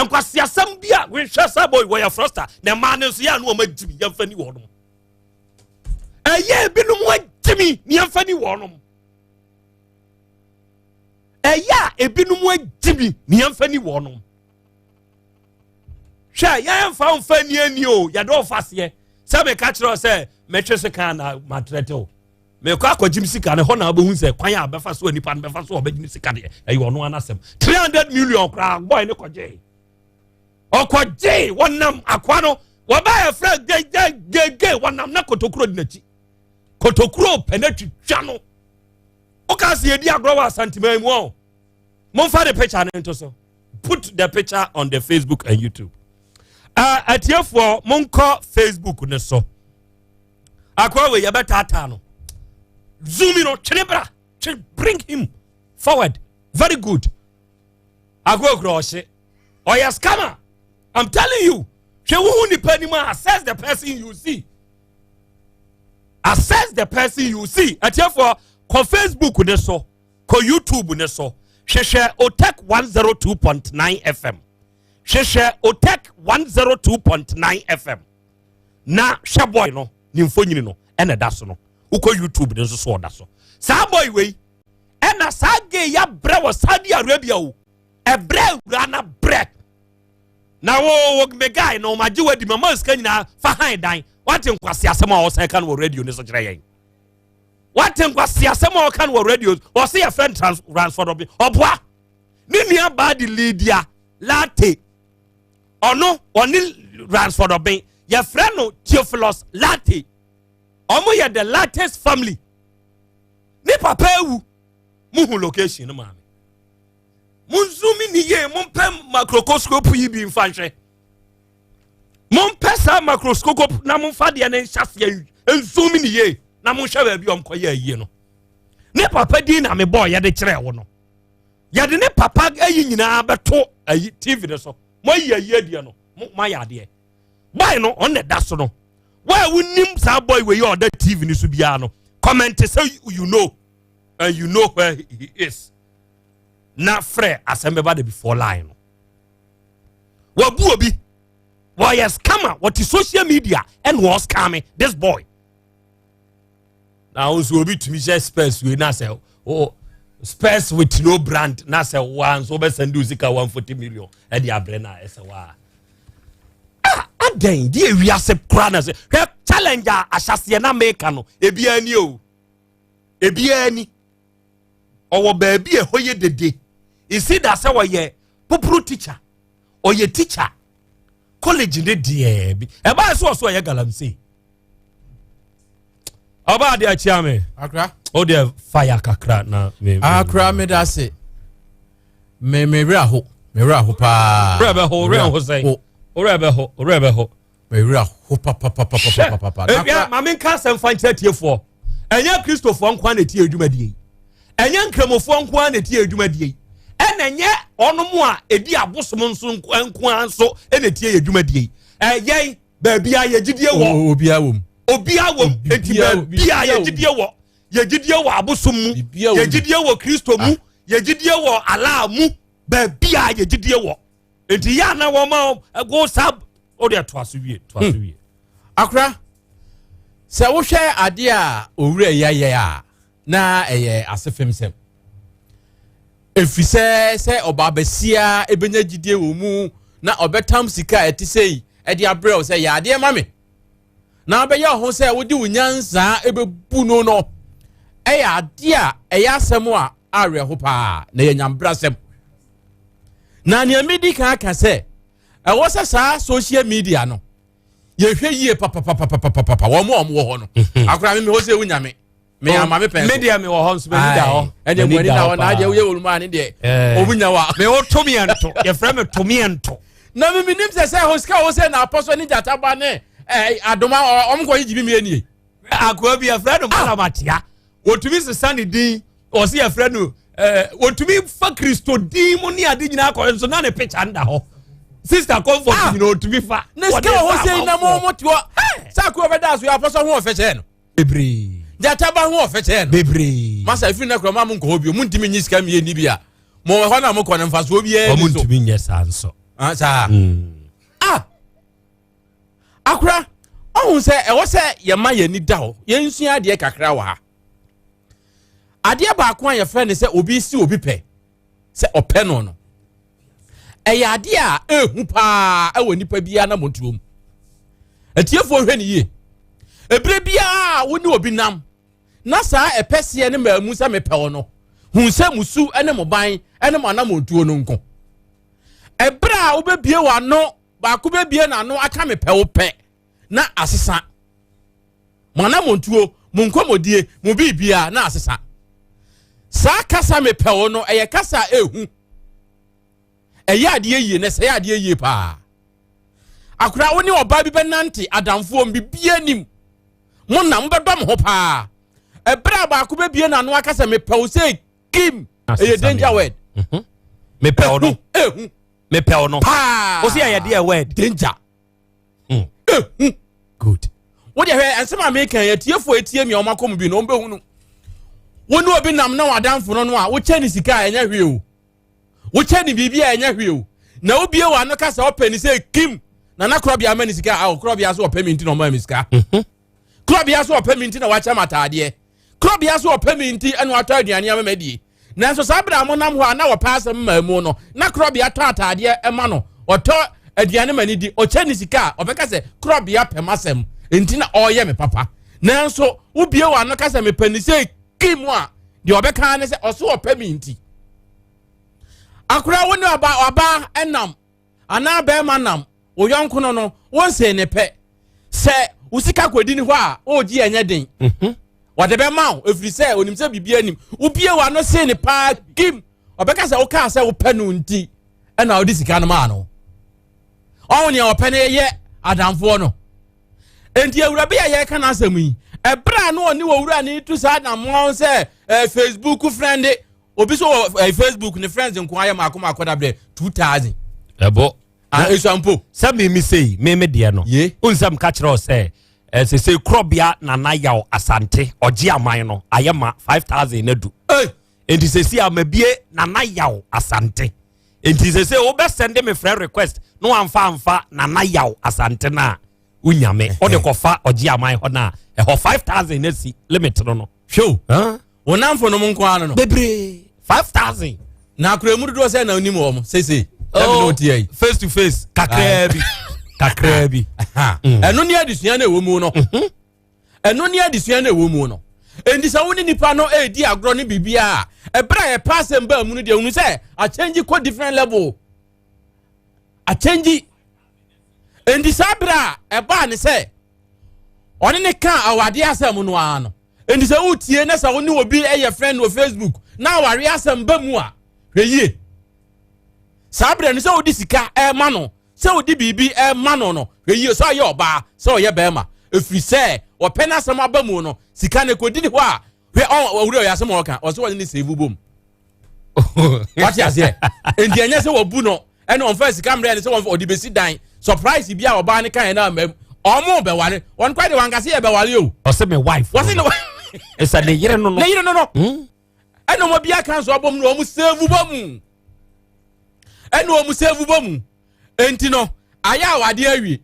nkwaseasɛm bi a hwɛ sɛ bɔ wɔyɛ frosta na mmaa no nso yɛ ano wɔn agyimi yɛmfa ni wɔn ɛyɛ ebinom agyimi ne yɛmfa ni wɔn ɛyɛ a ebinom agyimi ne yɛmfa ni wɔn hwɛ yɛmfa mfa ni ani o yɛde ɔfa seɛ sɛ meka kyerɛ sɛ mɛtwe se kan na matrɛte o mekɔ akɔgyem sika no hɔ na wobɛhu sɛ kwan a bɛfa so a nipa no bɛfa so a ɔbɛgyem sika deɛ ɛyɛ ɔno anasɛm 300 million koraa bɔe ne kɔgyee ɔkɔgyee wɔnam akoa no wɔbɛyɛ frɛ gegegege wɔnam na kotokuro di n'akyi kotokuro pɛ no twitwa no woka sɛ yɛdi agorɔ wɔ asanteman mu ɔ momfa ne picture no nto so put the picture on the Facebook and YouTube uh, atiefoɔ monkɔ Facebook ne so akoa wei yɛbɛtaataa no zoom no twene bra twene bring him forward very good akoa kura ɔhye. Ɔyɛ scammer. I'm telling you. Hwɛ wohu nipa anim a assess the person you see. Assess the person you see. Atiefoɔ kɔ Facebook ne so, kɔ YouTube ne so. Hwehwɛ Otec 102.9 FM. Hwehwɛ Otec 102.9 FM. Na hwɛ boy no ne mfonyini no ɛna ɛda so no. Wokɔ YouTube ne nso so ɔda so. Saa boy wei ɛna saa gay ya brɛ wɔ Saudi Arabia o. Ɛbrɛ awura na brɛ. Na wo wo me guy no ma gye wadi ma ma sika nyinaa fa han dan. Wate nkwasi asɛm a ɔsan ka no wɔ radio ne so kyerɛ yɛn. Wate nkwasi asɛm a ɔka no wɔ radio ɔse yɛ friend trans transfer bi ɔboa. Ne nua baa de Lydia Latte. Ɔno ɔne Ransford Ɔben yɛfrɛ no Theophilus Latte. Ɔmo yɛ the Lattes family. Ne papa ewu. Muhu location no maame. Munzumi ni yie mompɛ macroscope yi bi mfa nhwɛ. Mompɛ saa macroscope na momfa deɛ ne nhyɛseɛ nzumi ni yie na monhwɛ baabi a ɔmkɔyɛ ayie no. Ne papa din na mebɔɔ yɛde kyerɛ wo no. Yɛde ne papa ayi nyinaa bɛto ayi TV ne so. Moayi ayi adeɛ no, moayɛ adeɛ. Boy no ɔno na ɛda so no. Wo a wonim saa boy wei a ɔda TV ne so biara no, comment sɛ you know and you know where he is. Na frɛ asɛm bɛba de before line no. Wabu obi. Wɔyɛ scammer, wɔte social media ɛna wɔ scam this boy. Na wo nso obi tumi hyɛ specs wei na sɛ o specs with no brand na sɛ wa nso wobɛsɛn de sika 140 million ɛde abrɛ na ɛsɛ wa. Ah, adɛn di ewiase kora na sɛ hwɛ challenge a ahyɛseɛ na meka no ebiara ni o. Ebiara ni. Ɔwɔ baabi a ɛhɔ yɛ dede. Esi da sɛ wɔyɛ poporo teacher. Ɔyɛ teacher. College ne deɛ bi. Ɛbaa sɛ ɔso ɔyɛ galamsey. Ɔbaa de akyia me. Akra. O deɛ fire kakra na me. Akra me da se. Me me werɛ aho. Me werɛ aho paa. Werɛ bɛ ho, werɛ ho sɛn. Werɛ bɛ ho, werɛ bɛ ho. Me werɛ aho papapapapapapa. Ebia maame nka asɛm fa nkyerɛ tiefoɔ. Ɛnyɛ Kristofoɔ nko ara na etie adwumadie yi. Ɛnyɛ nkramofoɔ nko ara na etie adwumadie yi. Ɛna ɛnyɛ ɔnom a edi abosom nso nko ara nso na etie yɛ adwumadie yi. Ɛyɛn baabi a yɛgyidie wɔ. Obiara wɔ mu. Obiara wɔ mu. Eti baabi a yɛgyidie wɔ. Yɛgyidie wɔ abosom mu. Yɛgyidie wɔ Kristo mu. Yɛgyidie wɔ Allah mu. Baabi a yɛgyidie wɔ. Eti yɛ ana wɔn a ɛgo saa o deɛ toa so wie toa so wie. Akora sɛ wohwɛ adeɛ a owura yi ayɛ a na ɛyɛ asefem sɛm. Ɛfiri sɛ sɛ ɔbaa basia ɛbɛnya gyidie wɔ mu na ɔbɛtam sika a ɛte sɛ yi ɛde abrɛ wo sɛ yɛ adeɛ ma me na wobɛyɛ wo ho sɛ wode wo nyansaa ɛbɛbu no no ɛyɛ adeɛ a ɛyɛ asɛm a awerɛho paa na ɛyɛ nyambrasɛm. Na nea medi kan aka sɛ ɛwɔ sɛ saa social media no yɛhwɛ yie papapapapapa wɔn a wɔn wɔ hɔ no akora me hɔ sɛ ewu nyame me ama me pɛn so me deɛ me wɔ hɔ nso m'ani da hɔ ɛdeɛ mo ani da hɔ na adeɛ woyɛ wɔn mu a ne deɛ obi nya wa me wo to me nto yɛfrɛ me to me nto na me menim sɛ sɛ hɔ sika wɔ sɛ na apɔ so ne gyata ba ne adoma ɔmo kɔ yi gyibi mi nie akoa bi yɛfrɛ no malamatia wɔtumi sesa ne din ɔsi yɛfrɛ no wɔtumi fa Kristo din mu ne ade nyinaa kɔ nso na ne picture nda hɔ sister comfort nyina ɔtumi fa ne sika wɔ hɔ sɛ na mo mo te hɔ sɛ akoa bɛda so yɛ apɔ so ho ɔfɛ kyɛɛ no bebree gyata ba ho ɔfɛ kyɛɛ no bebree masa efiri na kura maa mo nkɔ hɔ bio mo ntumi nyi sika mie ni bi a mo wɔ hɔ na mo kɔ no nfasoɔ biara ni so ɔmo ntumi nyɛ saa nso saa ah akora ɔhun sɛ ɛwɔ sɛ yɛma yɛn ani da hɔ yɛnsua adeɛ kakra wɔ ha adeɛ baako a yɛfrɛ no sɛ obi si obi pɛ sɛ ɔpɛ no no ɛyɛ adeɛ a ehu paa ɛwɔ nipa biara na mɔntuo mu atiefoɔ hwɛ ne yie ebire biara wo ne obi nam na saa ɛpɛseɛ ne maamu sɛ mepɛ wo no hu sɛ musu ne mo ban ne mo anamɔntuo no nko ɛberɛ a wobɛbie w'ano baako bɛbie n'ano aka mepɛ wo pɛ na asesa mo anamontuo mo nkɔmmɔdie mo biribia na asesa saa kasa mepɛ wo no ɛyɛ kasa a ɛhu ɛyɛ adeɛ yie na ɛsɛ adeɛ yie paa akora wo ne ɔbaa bi bɛnante adamfoɔ bibia nim mo na mobɛdɔ mo ho paa ɛberɛ a baako bɛbie n'ano aka sɛ mepɛ wo sɛ kim ɛyɛ danger word mepɛ wo no ɛhu. Mepɛ wo no. Paa. Wo se ɛyɛ deɛ word. Danger. Ehu. Good. Wo deɛ hwɛ nsɛm a meka yi atiefoɔ etie mi a wɔn akɔ mu bi na wɔn bɛhunu. Wo ne obi nam na wadanfo no no a wokyɛ ne sika a ɛnyɛ hwee o. Wokyɛ ne biribi a ɛnyɛ hwee o. Na wobie w'ano ka sɛ ɔpɛ ne sɛ kim na na korɔbea ama ne sika a korɔbea so ɔpɛ mi nti na ɔma mi sika. Korɔbea so ɔpɛ mi nti na wakyɛ m ataadeɛ. Korɔbea so ɔpɛ mi nti ɛna watɔ aduane ama ma die. Nanso saa bere a monam hɔ a na wɔpɛ asɛm maa mu no, na korɔbea tɔ ataadeɛ ma no, ɔtɔ aduane ma no di, ɔkyɛ ne sika a, ɔbɛka sɛ korɔbea pɛ m'asɛm nti na ɔreyɛ me papa. Nanso wobie w'ano ka sɛ mepɛ ne sɛ kim a, deɛ ɔbɛka ne sɛ ɔso ɔpɛ me nti. Akora wo ne ɔba ɔbaa nam anaa bɛrima nam wo yɔnko no no wonsee ne pɛ sɛ wo sika kɔdi ne hɔ a ɔregye ɛnyɛ den mhm. wɔde bɛma wo ɛfiri sɛ onim sɛ biribi anim wobie w'ano see ne paa kim ɔbɛka sɛ wokaa sɛ wopɛ no nti ɛna wode sika no maa no ɔho nea ɔpɛ no yɛ adamfoɔ no enti awura bi a yɛreka n'asɛm yi ɛberɛ a na ɔne owura ne tu saa adamoa sɛ eh, facebook friend obi so wɔ eh, facebook ne friends nko ayɛ maako maako da brɛ 2000 ɛbɔ ah, esua mpo sɛ mimi sei mimi deɛ no ye nsɛm ka kyerɛ sɛ eh, sese korɔbea nana yaw asante ɔgye aman no ayɛ ma 5000 na du enti sese a mabie nana yaw asante enti sese wobɛsɛnde me friend request na wamfa amfa nana yaw asante no a wonyame wode kɔfa ɔgye aman hɔ no a ɛhɔ 5000 na si limit no no hwɛ o Wo namfo nom nko ara no no. Bebree. 5000. Na akora mu dodoɔ sɛ na onim wɔn sese. Oh, face to face kakraa bi. Kakraa bi. Mm. Ɛno ne adesua no ɛwɔ mu no. Mhm. Ɛno ne adesua no ɛwɔ mu no. Enti sɛ wo ne nipa no ɛredi agorɔ ne biribiara a, ɛberɛ a yɛpa asɛm baa mu no deɛ hunu sɛ akyɛngyi kɔ different level. Akyɛngyi. Enti saa berɛ a ɛbaa ne sɛ ɔne ne kaa awadeɛ asɛm no ara no, Enti sɛ wotie na sɛ wo ne obi yɛ friend wɔ Facebook na aware asɛm ba mu a, hwɛ yie. Saa berɛ no sɛ wode sika ɛrema no, sɛ wode biribi ɛrema no no, hwɛ yie sɛ ɔyɛ ɔbaa, sɛ ɔyɛ bɛrima. Ɛfiri sɛ ɔpɛ no asɛm aba mu no, sika no ɛkɔdi ne hɔ a, hwɛ ɔwura ɔyɛ asɛm a ɔka, ɔsɛ ɔne ne save bom. Wate aseɛ? Enti ɛnyɛ sɛ wɔbu no ɛna ɔnfa sika mmerɛ ne sɛ wɔnfa ɔde besi dan surprise bi a ɔbaa ne kan yɛ na ama mu ɔmo bɛware wɔn kora de wɔn ankasa yɛ bɛware o. ɔsɛ mi wife. wɔsi ne ɛsɛ ne yere no no. Ne yere no no. Hmm? ɛna wɔn bi aka nso abom na wɔn save bɔ mu ɛna wɔn save bɔ mu enti no ayɛ awadeɛ awie.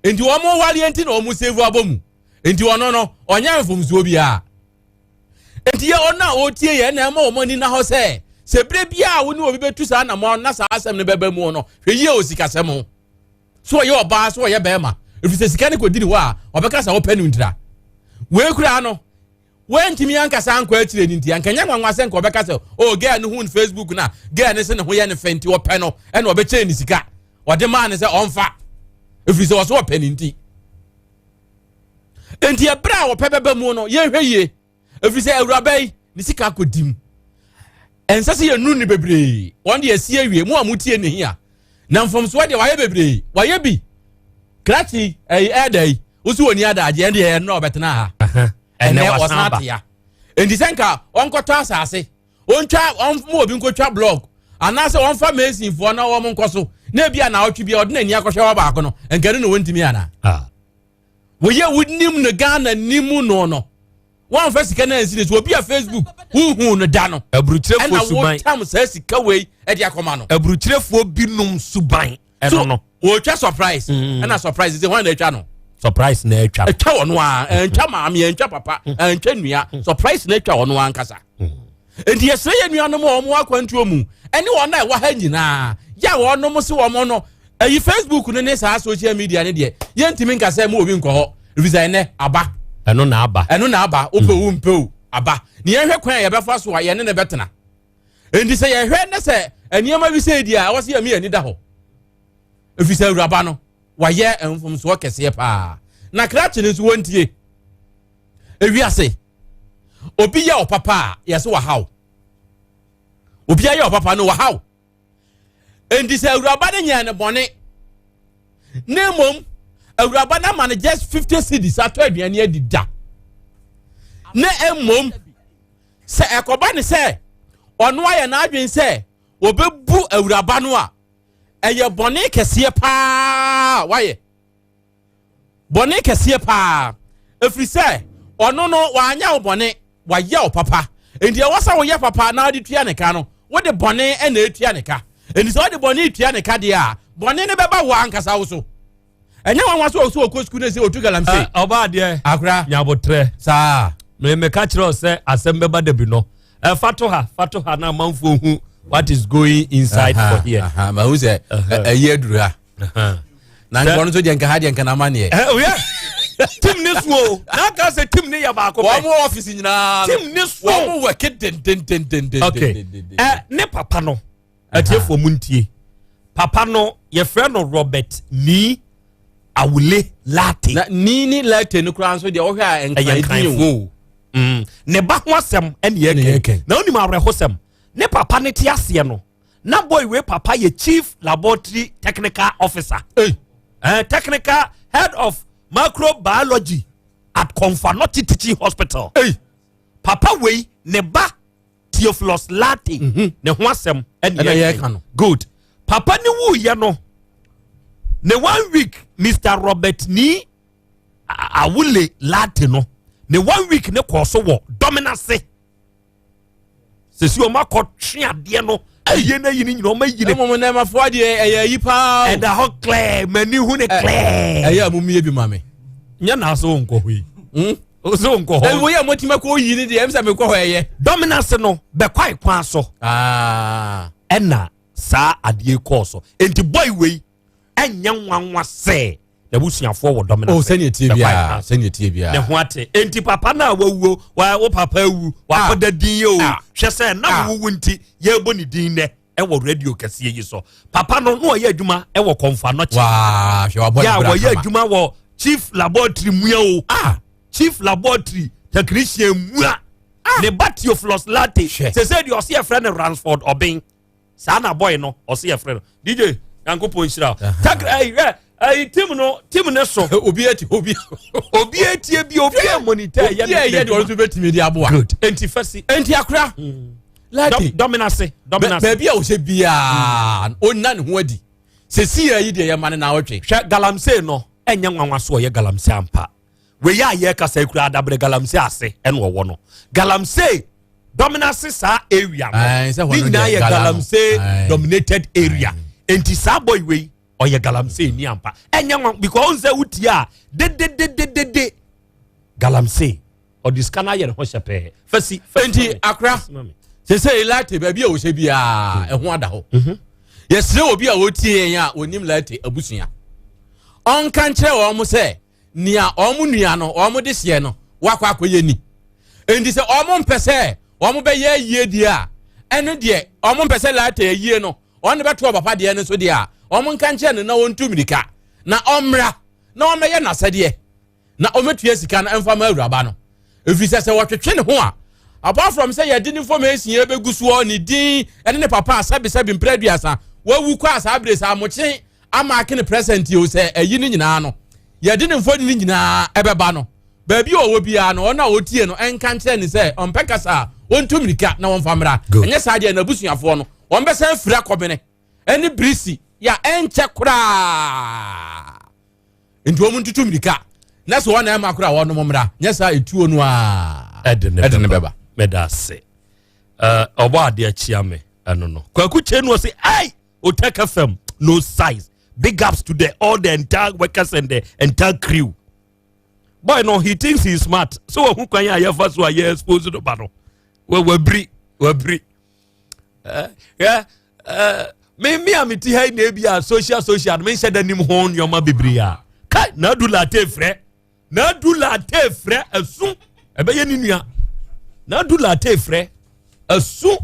Nti wɔn wareɛ nti na wɔn save abɔ mu. Nti ɔno no ɔnyɛ mfomsoɔ biara. Nti yɛ ɔno a ɔretie yɛn na ɛma wɔn ani na hɔ sɛ sɛ berɛ biara wo ne obi bɛtu saa anamɔ na saa asɛm no bɛba mu no hwɛ yie wɔ sikasɛm ho. So ɔyɛ ɔbaa so ɔyɛ bɛrima ɛfiri sɛ sika no kɔdi ne hɔ a ɔbɛka sɛ wopɛ no ntira. Wei koraa no Wantumi ankasa ankɔ akyire no nti, anka ɛnyɛ nwanwa sɛ nka ɔbɛka sɛ, oh, girl no hu no Facebook na girl no sɛ ne ho yɛ no fɛ nti ɔpɛ no, ɛna ɔbɛkyɛɛ ne sika. Ɔde maa no sɛ ɔmfa, ɛfiri sɛ ɔso ɔpɛ no nti. Enti ɛberɛ a ɔpɛ bɛba mu no, yɛnhwɛ yie, ɛfiri sɛ awuraba yi, ne sika akɔdi mu. Ɛnsɛ sɛ yɛnu no bebree. Wɔn deɛ asi awie, mo a motie ne hia. Na mfomsoɔ deɛ wayɛ bebree, wayɛ bi. Krakye ɛyi ɛɛda yi, wosi wɔn ni adagye, ɛndeɛ ɛnora ɔbɛtena ha. ɛnɛ wɔsan atea nti sɛ nka ɔnkɔtɔ asase ɔntwa ɔmma obi nkɔtwa blɔg anaasɛ ɔmfa masonfoɔ na wɔn nkɔ so na ebi a naawɔtwe bi a ɔde n'ani akɔhwɛ hɔ baako no nka no na wɔntumi anaa ah. wɔyɛ wonim no Ghana nim no no wɔmfa sika no ansi ne so obi a Facebook wohu no da no aburukyirefoɔ suban ɛna wotam saa sika wei ɛde akɔma no aburukyirefoɔ binom suban ɛno no wɔtwa surprise mm. ɛna surprise sɛ hwan na atwa no surprise na atwa atwa wɔn a ɛntwa maame ɛntwa papa mm. ɛntwa nua mm. surprise na atwa wɔn ankasa nti yɛsrɛ yɛ nuanom a wɔn akwantuo mu ɛne wɔn a ɛwɔ ha nyinaa yɛ a wɔn se wɔn no ɛyi facebook no ne saa social media ne deɛ yɛntumi nka sɛ mo obi nkɔ hɔ efisɛ ɛnɛ aba ɛno na aba ɛno na aba wopɛ wo mpɛ o aba ne yɛhwɛ kwan a yɛbɛfa so a yɛne ne bɛtena Enti sɛ yɛhwɛ ne sɛ nneɛma bi sɛ di a ɛwɔ sɛ yɛma yɛn ani da hɔ. Ɛfiri sɛ awuraba no wayɛ mfomsoɔ kɛseɛ paa. Na krakye no nso wɔntie. Ewiase, obi yɛ ɔpapa a yɛsɛ wahaw. Obi ayɛ ɔpapa no wahaw. Enti sɛ awuraba no nyɛɛ no bɔne na mmom awuraba no ama no just 50 cedis atɔ aduane adi da na mmom Sɛ ɛkɔba ne sɛ ɔno ayɛ n'adwene sɛ ɔbɛbu awuraba no a, Ɛyɛ bɔne kɛseɛ paa wayɛ. Bɔne kɛseɛ paa. Ɛfiri sɛ ɔno no wanyɛ wo bɔne, wayɛ wo papa. Enti ɛwɔ sɛ woyɛ papa na wode tua ne ka no, wode bɔne na ɛtua ne ka. Enti sɛ wode bɔne tua ne ka deɛ a, bɔne no bɛba wo ankasa wo so. Ɛnyɛ nwanwa sɛ ɔsɛ ɔkɔ sukuu no sɛ ɔtu galamsey. Ɔba adeɛ. Akora. Nyabotrɛ. Saa. Meka kyerɛ wo sɛ asɛm bɛba da bi no. Fa to ha, fa to ha na amanfoɔ hu what is going inside for here. Mahu sɛ ɛyi aduru ha. Na nkɔ no nso deɛ nka ha deɛ nka na ama neɛ. Oyɛ tim ne so o. Na aka sɛ tim ne yɛ baako pɛ. Wɔn mo ɔfisi nyinaa. Tim ne so. Wɔn mo wɛke dendendendenden. Okay. Ɛ ne papa no atiefoɔ mu ntie. Papa no yɛfrɛ no Robert Nii Awule Latte. Na Nii ne Latte no koraa nso deɛ ɔhwɛ a nkran din o. Mm. Ne ba ho asɛm ɛne yɛkɛn. Na onim awerɛhosɛm. Ne papa ne te aseɛ no. Na boy wei papa yɛ chief laboratory technical officer. Hey. Technical head of microbiology at Komfo Anokye Teaching Hospital. Hey. Papa wei ne ba Theophilus Latte mm -hmm. ne ho asɛm ɛne yɛka no. Good. Papa ne wuyɛ no ne one week Mr. Robert Ni Awule Latte no ne one week ne kɔɔ so wɔ Dominase. Sisi wɔn akɔ twe adeɛ no ayie no ayi no nyina wɔn ayi ne. Ɛmom nɛɛmafoɔ adeɛ ɛyɛ ayi paa. Ɛda hɔ clear m'ani hu ne clear. Ɛyɛ a mo mie bi ma me. Nyɛ na ase wɔn nkɔ hɔ yi. Ose wɔn nkɔ hɔ. Ɛwɔ yi a mo ti ma kɔ yi ne deɛ ɛm sɛ mekɔ hɔ ɛyɛ. Dominance no bɛkwae kwan so. Ɛna saa adeɛ kɔɔ so. Enti boy wei ɛnyɛ nwanwa sɛ n'abusuafoɔ wɔ dɔm no sɛnea tie biara sɛnea tie biara ne ho ate enti papa no a wawuo wa wo papa awu wakɔda ah. din yɛ o ah. hwɛ sɛ nam ah. wowu nti yɛrebɔ ne din nɛ ɛwɔ radio kɛseɛ yi so papa no na ɔyɛ adwuma ɛwɔ kɔnfa nɔkye yɛ a wɔyɛ adwuma wɔ chief laboratory mua o ah chief laboratory technician mua ne ba Theophilus Latte sɛ sɛ deɛ ɔse yɛfrɛ no Ransford Ɔben saa na boy no ɔse yɛfrɛ no dj nyankopɔn nhyira takra ayi hwɛ ayi team no team ne so obi ati obi obi etie bi obi monitor yɛ obi ɛyɛ deɛ ɔno nso bɛtumi de aboa good enti fɛsi enti akora lati dɔminase dɔminase baabi a ɔhyɛ biara ɔnna ne ho adi sɛsi yɛ yi deɛ yɛ ma ne na ɔtwe hwɛ galamsey no ɛnyɛ nwanwa so ɔyɛ galamsey ampa wei a yɛkasa yi kura adabrɛ galamsey ase ɛna ɔwɔ no galamsey dominance saa area no ne nyinaa yɛ galamsey dominated area nti saa boy wei ɔyɛ galamsey ni ampa ɛnyɛ nwa because ɔn sɛ wotie a dededededede galamsey ɔde sika no ayɛ ne ho hyɛ pɛɛ fɛsi nti akora sese latte baabi a wɔhyɛ biara ɛho ada hɔ mhm. yɛsrɛ obi a wɔtie yɛn a wɔnim latte abusua ɔnka nkyerɛ wɔn sɛ nea wɔn nua no wɔn de seɛ no wakɔ akɔyɛ ni nti sɛ wɔn mpɛ sɛ wɔn bɛyɛ ayie deɛ a ɛno deɛ wɔn mpɛ sɛ laata ayie no wɔn de bɛto ɔpapa deɛ no so deɛ a wɔn nka nkyerɛ no na wɔn tu mirika na ɔmmra na wɔmmɛyɛ n'asɛdeɛ na wɔmɛtua sika no mfa ma awuraba no ɛfiri sɛ sɛ wɔtwetwe ne ho a apart from sɛ yɛde ne information yɛbɛgu soɔ ne din ɛne ne papa a sɛbesɛbe mprɛ aduasa wawu kɔ a saa bere saa mokye amaake ne present o sɛ ayi no nyinaa no yɛde ne mfoni no nyinaa ɛbɛba no baabi a ɔwɔ biara no ɔno a ɔtie no ɛnka nkyerɛ ne sɛ ɔmpɛ kasa a ɔntu mmirika na wɔmfa mmra ɛnyɛ saa deɛ n'abusuafoɔ no wɔn bɛsan afiri akɔbene ɛne birisi yɛ ɛnkyɛ koraa nti wɔn ntutu mmirika na sɛ wɔn na ɛma koraa wɔn mmra nyɛ saa etuo no a ɛde ne bɛba mɛda ase ɔbɔ adeɛ akyia me ɛno no kwaku kyɛ no ɔse ai Otec FM no size big ups to the all the entire workers and the entire crew boy no he thinks he is smart so wahu kwan a yɛfa so a yɛ expose no ba no wabiri wabiri me me a mete ha yi na ebi a social social no menhyɛ da nim ho nneɛma bebree a ka na adu latte frɛ na adu latte frɛ asu ɛbɛyɛ ne nua na adu latte frɛ asu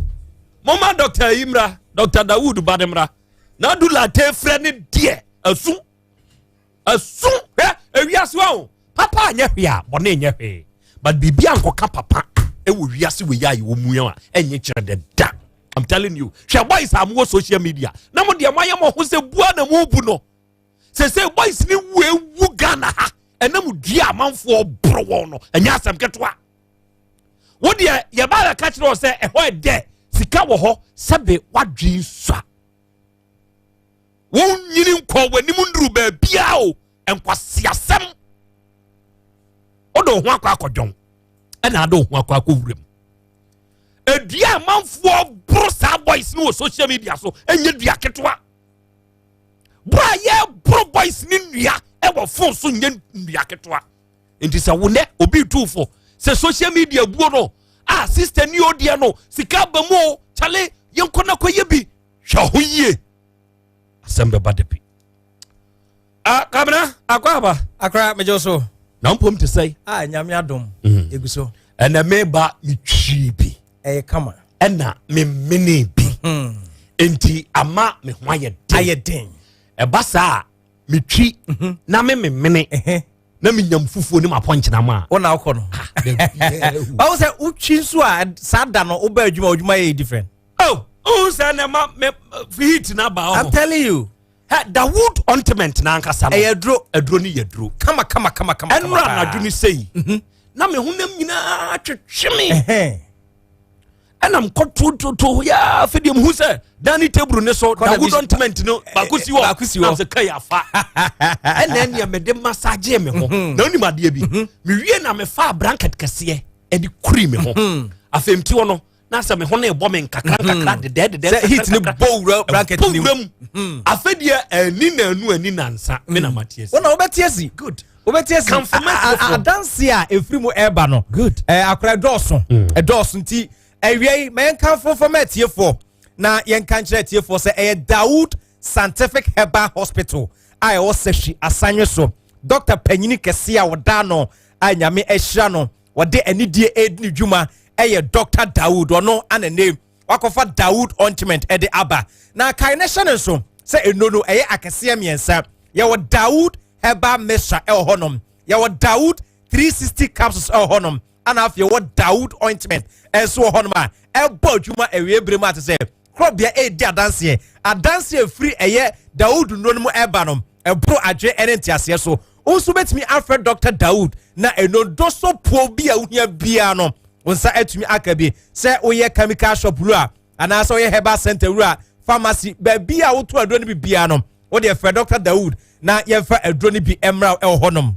moma dɔkta yi mmra dɔkta dawood ba ne mmra na adu latte frɛ ne deɛ asu asu hwɛ ewiase wa o papa anyɛ hwee a bɔne nyɛ hwee but biribi ankɔka papa ɛwɔ wiase wɔ yi a yɛwɔ mu a ɛnyɛ kyerɛ dɛ da i'm telling you hwɛ boys a mowɔ social media na mo deɛ moayɛ mo ho sɛ bua na mo bu no sese boys ni wu ewu ghana ha ɛnam dua amanfoɔ boro wɔn no ɛnyɛ asɛm ketewa wo deɛ yɛba bɛka kyerɛ wɔ sɛ ɛhɔ ɛdɛ sika wɔ hɔ sɛbe wadwen sua wo Wonkɔɔ w'anim nnuru baabiara o. Nkwaseasɛm. Wode wo ho akɔ akɔdwɔn ɛna ade wo ho akɔ akɔwura mu. Edua amanfoɔ boro saa boys no wɔ social media so ɛnyɛ dua ketewa. Boro a yɛboro boys ne nnua ɛwɔ phone so nyɛ nnua ketewa. Nti sɛ wo nɛ obi tu fo sɛ social media buo no a sister ni o deɛ no sika aba mu o kyale yɛnkɔ na kɔyɛ bi hwɛ ho yie asɛm bɛba da bi. Ah, Kabena, akɔ aba. Akora, megye so. Na mpom te sɛ. Ah, nyame adom. Egu so. Ɛna meba metwii bi. Ɛyɛ kama. Ɛna memene bi. Enti ama me ho ayɛ den. Ayɛ den. Ɛba saa metwi na me memene. Na menyam fufuo ne mapɔnkyena ma. Wo na wokɔ no. Bawo sɛ wotwi nso a saa da no wobɛ adwuma adwuma yɛ different. Oh, oh sɛ na ma me heat na ba. I'm telling you. Hɛ Dawood ointment n'ankasa no. Ɛyɛ aduro. Aduro no yɛ aduro. Kama kama kama kama. Ɛnura anadwo ni sɛyi. Mhm. Na me honam nyinaa twetwe me. Ɛna mkɔ tututu yaa afei deɛ muhu sɛ dining table ne so Dawood ointment no eh, baako si hɔ. Baako si hɔ. Na sɛ kai afa. Ɛna ɛnea mede massage me ho. Mhm. Na onim adeɛ bi. Mhm. Mewie na mefa blanket kɛseɛ ɛde kuri me ho. Afei mti hɔ no na sɛ me ho no ɛbɔ me nkakra mhm. nkakra dedɛ dedɛ sɛ heat no bɔ wura bracket ni mu mhm. afɛ deɛ ɛni na anu ani nansa me na ma tie si wɔn na wɔbɛte asi good wɔbɛte asi adanse a efiri mu ɛɛba no good ɛɛ akora ɛdɔɔso mm. ɛdɔɔso nti ɛwia yi ma yɛn kanfo fam ɛtiefoɔ na yɛn kan kyerɛ ɛtiefoɔ sɛ ɛyɛ Dawood Scientific Herbal Hospital a ɛwɔ Sɛhwi Asanwe so dɔkta panyini kɛse a wɔda no a nyame ahyira no wɔde anidie redi ne dwuma yɛ Dr. Dawood ɔno ana ne wakɔfa Dawood ointment de aba na kae na hyɛ ne nso sɛ nnuro no ɛyɛ akɛseɛ mmiɛnsa yɛwɔ Dawood herbal mixture ɛwɔ hɔnom yɛwɔ Dawood 360 capsules ɛwɔ hɔnom ana afei yɛwɔ Dawood ointment ɛnso wɔ hɔnom a ɛbɔ adwuma awie bere mu ate sɛ korɔbea ɛredi adanseɛ adanseɛ firi ɛyɛ Dawood nnuro no mu ɛba no ɛboro adwene ne nteaseɛ so. Wo nso wobɛtumi afrɛ Dr. Dawood na ɛnodo so puo bi a wohia biara no, wo nsa atumi aka bi. Sɛ woyɛ chemical shop wura anaasɛ woyɛ herbal center wura, pharmacy, baabi a woto aduro no bi biara no, wode frɛ Dr. Dawood na yɛmfa aduro no bi mmra wɔ hɔnom.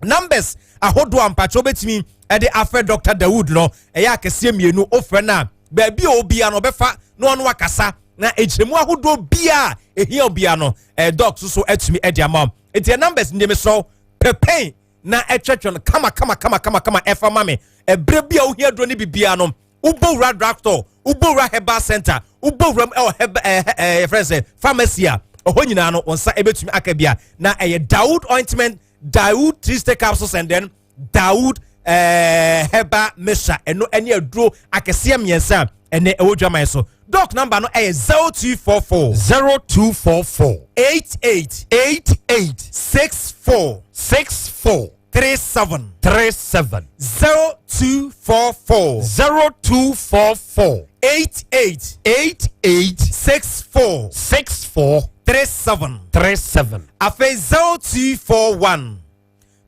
Numbers ahodoɔ a mpakyɛ wobɛtumi de afrɛ Dr. Dawood no, ɛyɛ akɛseɛ mmienu, wofrɛ no a baabi a obiara no ɔbɛfa na ɔno akasa na nkyerɛmu ahodoɔ biara ehia obiara no ɛɛ dɔk soso atumi ɛde ama wo eti ɛ numbers ndeɛ mesrɛ pɛpɛn na ɛtwɛtwɛ no kama kama kama kama kama ɛfa ma me ɛbrɛ bi a wohia duro ne bibiara no wobɔ wura drugstore wobɔ wura herbal center wobɔ wura mu ɛwɔ herbal ɛɛ ɛɛ yɛfrɛ sɛ pharmacy a ɛhɔ nyinaa no wɔn nsa ɛbɛtumi aka bia na ɛyɛ Dawood ointment Dawood three capsules and then Dawood eh, herbal mixture ɛno ɛne aduro akɛseɛ mmiɛnsa a ɛnɛ ɛwɔ dwaman so dɔk namba no ɛyɛ 0244 0244 88 88 64 64 37 37 0244 0244 88 88 64 64 37 37 afei 0241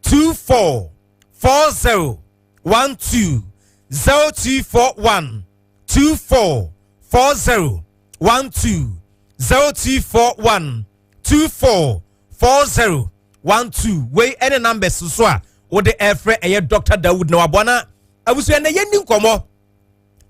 24 40 12 0241 24 40 12 0241 24 40 12 wei ɛne numbers so a wode ɛfrɛ ɛyɛ Dr. Dawood na waboa na abusua na yɛnni nkɔmmɔ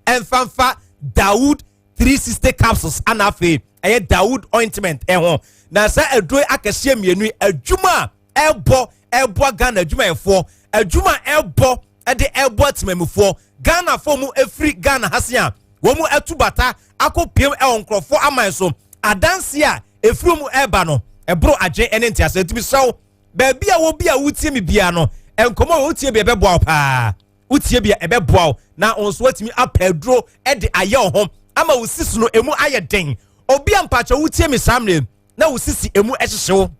ɛmfamfa Dawood 360 capsules ana afei ɛyɛ Dawood ointment ɛho na saa aduro akɛseɛ mmienu adwuma a ɛbɔ ɛboa Ghana adwumayɛfoɔ adwuma a ɛbɔ ɛde ɛboa temamufoɔ Ghanafoɔ mu efiri Ghana ha se a wɔn mu atu bata akɔ piem ɛwɔ nkorɔfoɔ aman so adanse a efiri mu ɛba no ɛboro adwene ɛne nteaseɛ ntumi sɛw baabi a wɔ bi a wotie mi bia no nkɔmɔ a wotie bi ɛbɛboa wo paa. Wotie bi a, ɛbɛboa wo na wo nso woatumi apɛ aduro de ayɛ wo ho ama wo sisi no emu ayɛ den. Obi a mpakyɛ wotie me saa mmerɛ na wo sisi emu hyehye wo,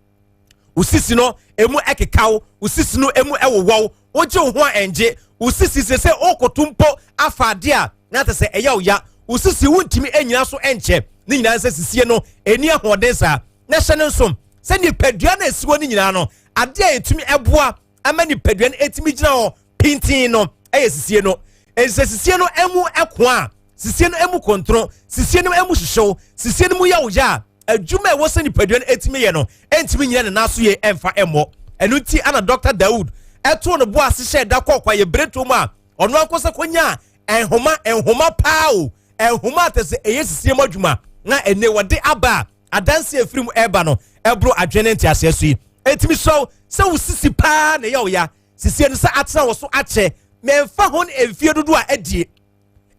wo sisi no emu ɛkeka wo, wo sisi no emu ɛwowɔ wo, wogye wo ho a ɛngye, wo sisi sɛ sɛ wokoto mpo afa adeɛ a na te sɛ ɛyɛ wo ya, wo sisi wontumi ɛnyina so ɛnkyɛ, ne nyinaa sɛ sisie no ɛni ahoɔden saa. Na hyɛ no nso sɛ nipadua no ɛsi hɔ no nyinaa no, adeɛ a ɛtumi ɛboa ama nipadua no ɛtumi gyina hɔ pintinn no yɛ sisie no. Nsɛ sisie no mu ɛko a, sisie no mu kontro, sisie no mu hyehyew, sisie no mu yɛ wo ya a, adwuma a ɛwɔ sɛ nipadua no ɛtumi yɛ no ɛntumi nyina ne nan so yie ɛmfa ɛmmɔ. Ɛno nti ana Dr. Dawood ɛtoo ne bo ase hyɛɛ da kɔɔ kwaeɛ berɛtuo mu a ɔno ankasa kɔnyaa nhoma, nhoma paa o, nhoma a tɛ sɛ ɛyɛ sisie mu adwuma na ɛnɛ wɔde aba a adanse a ɛfiri mu ɛreba no ɛboro adwene ne nteaseɛ so yi. Ɛtumi sɔw sɛ wo sisi paa na ɛyɛ wo ya, sisie no sɛ atena wɔ so akyɛ, na ɛmfa ho ne mfie dodoɔ a adie,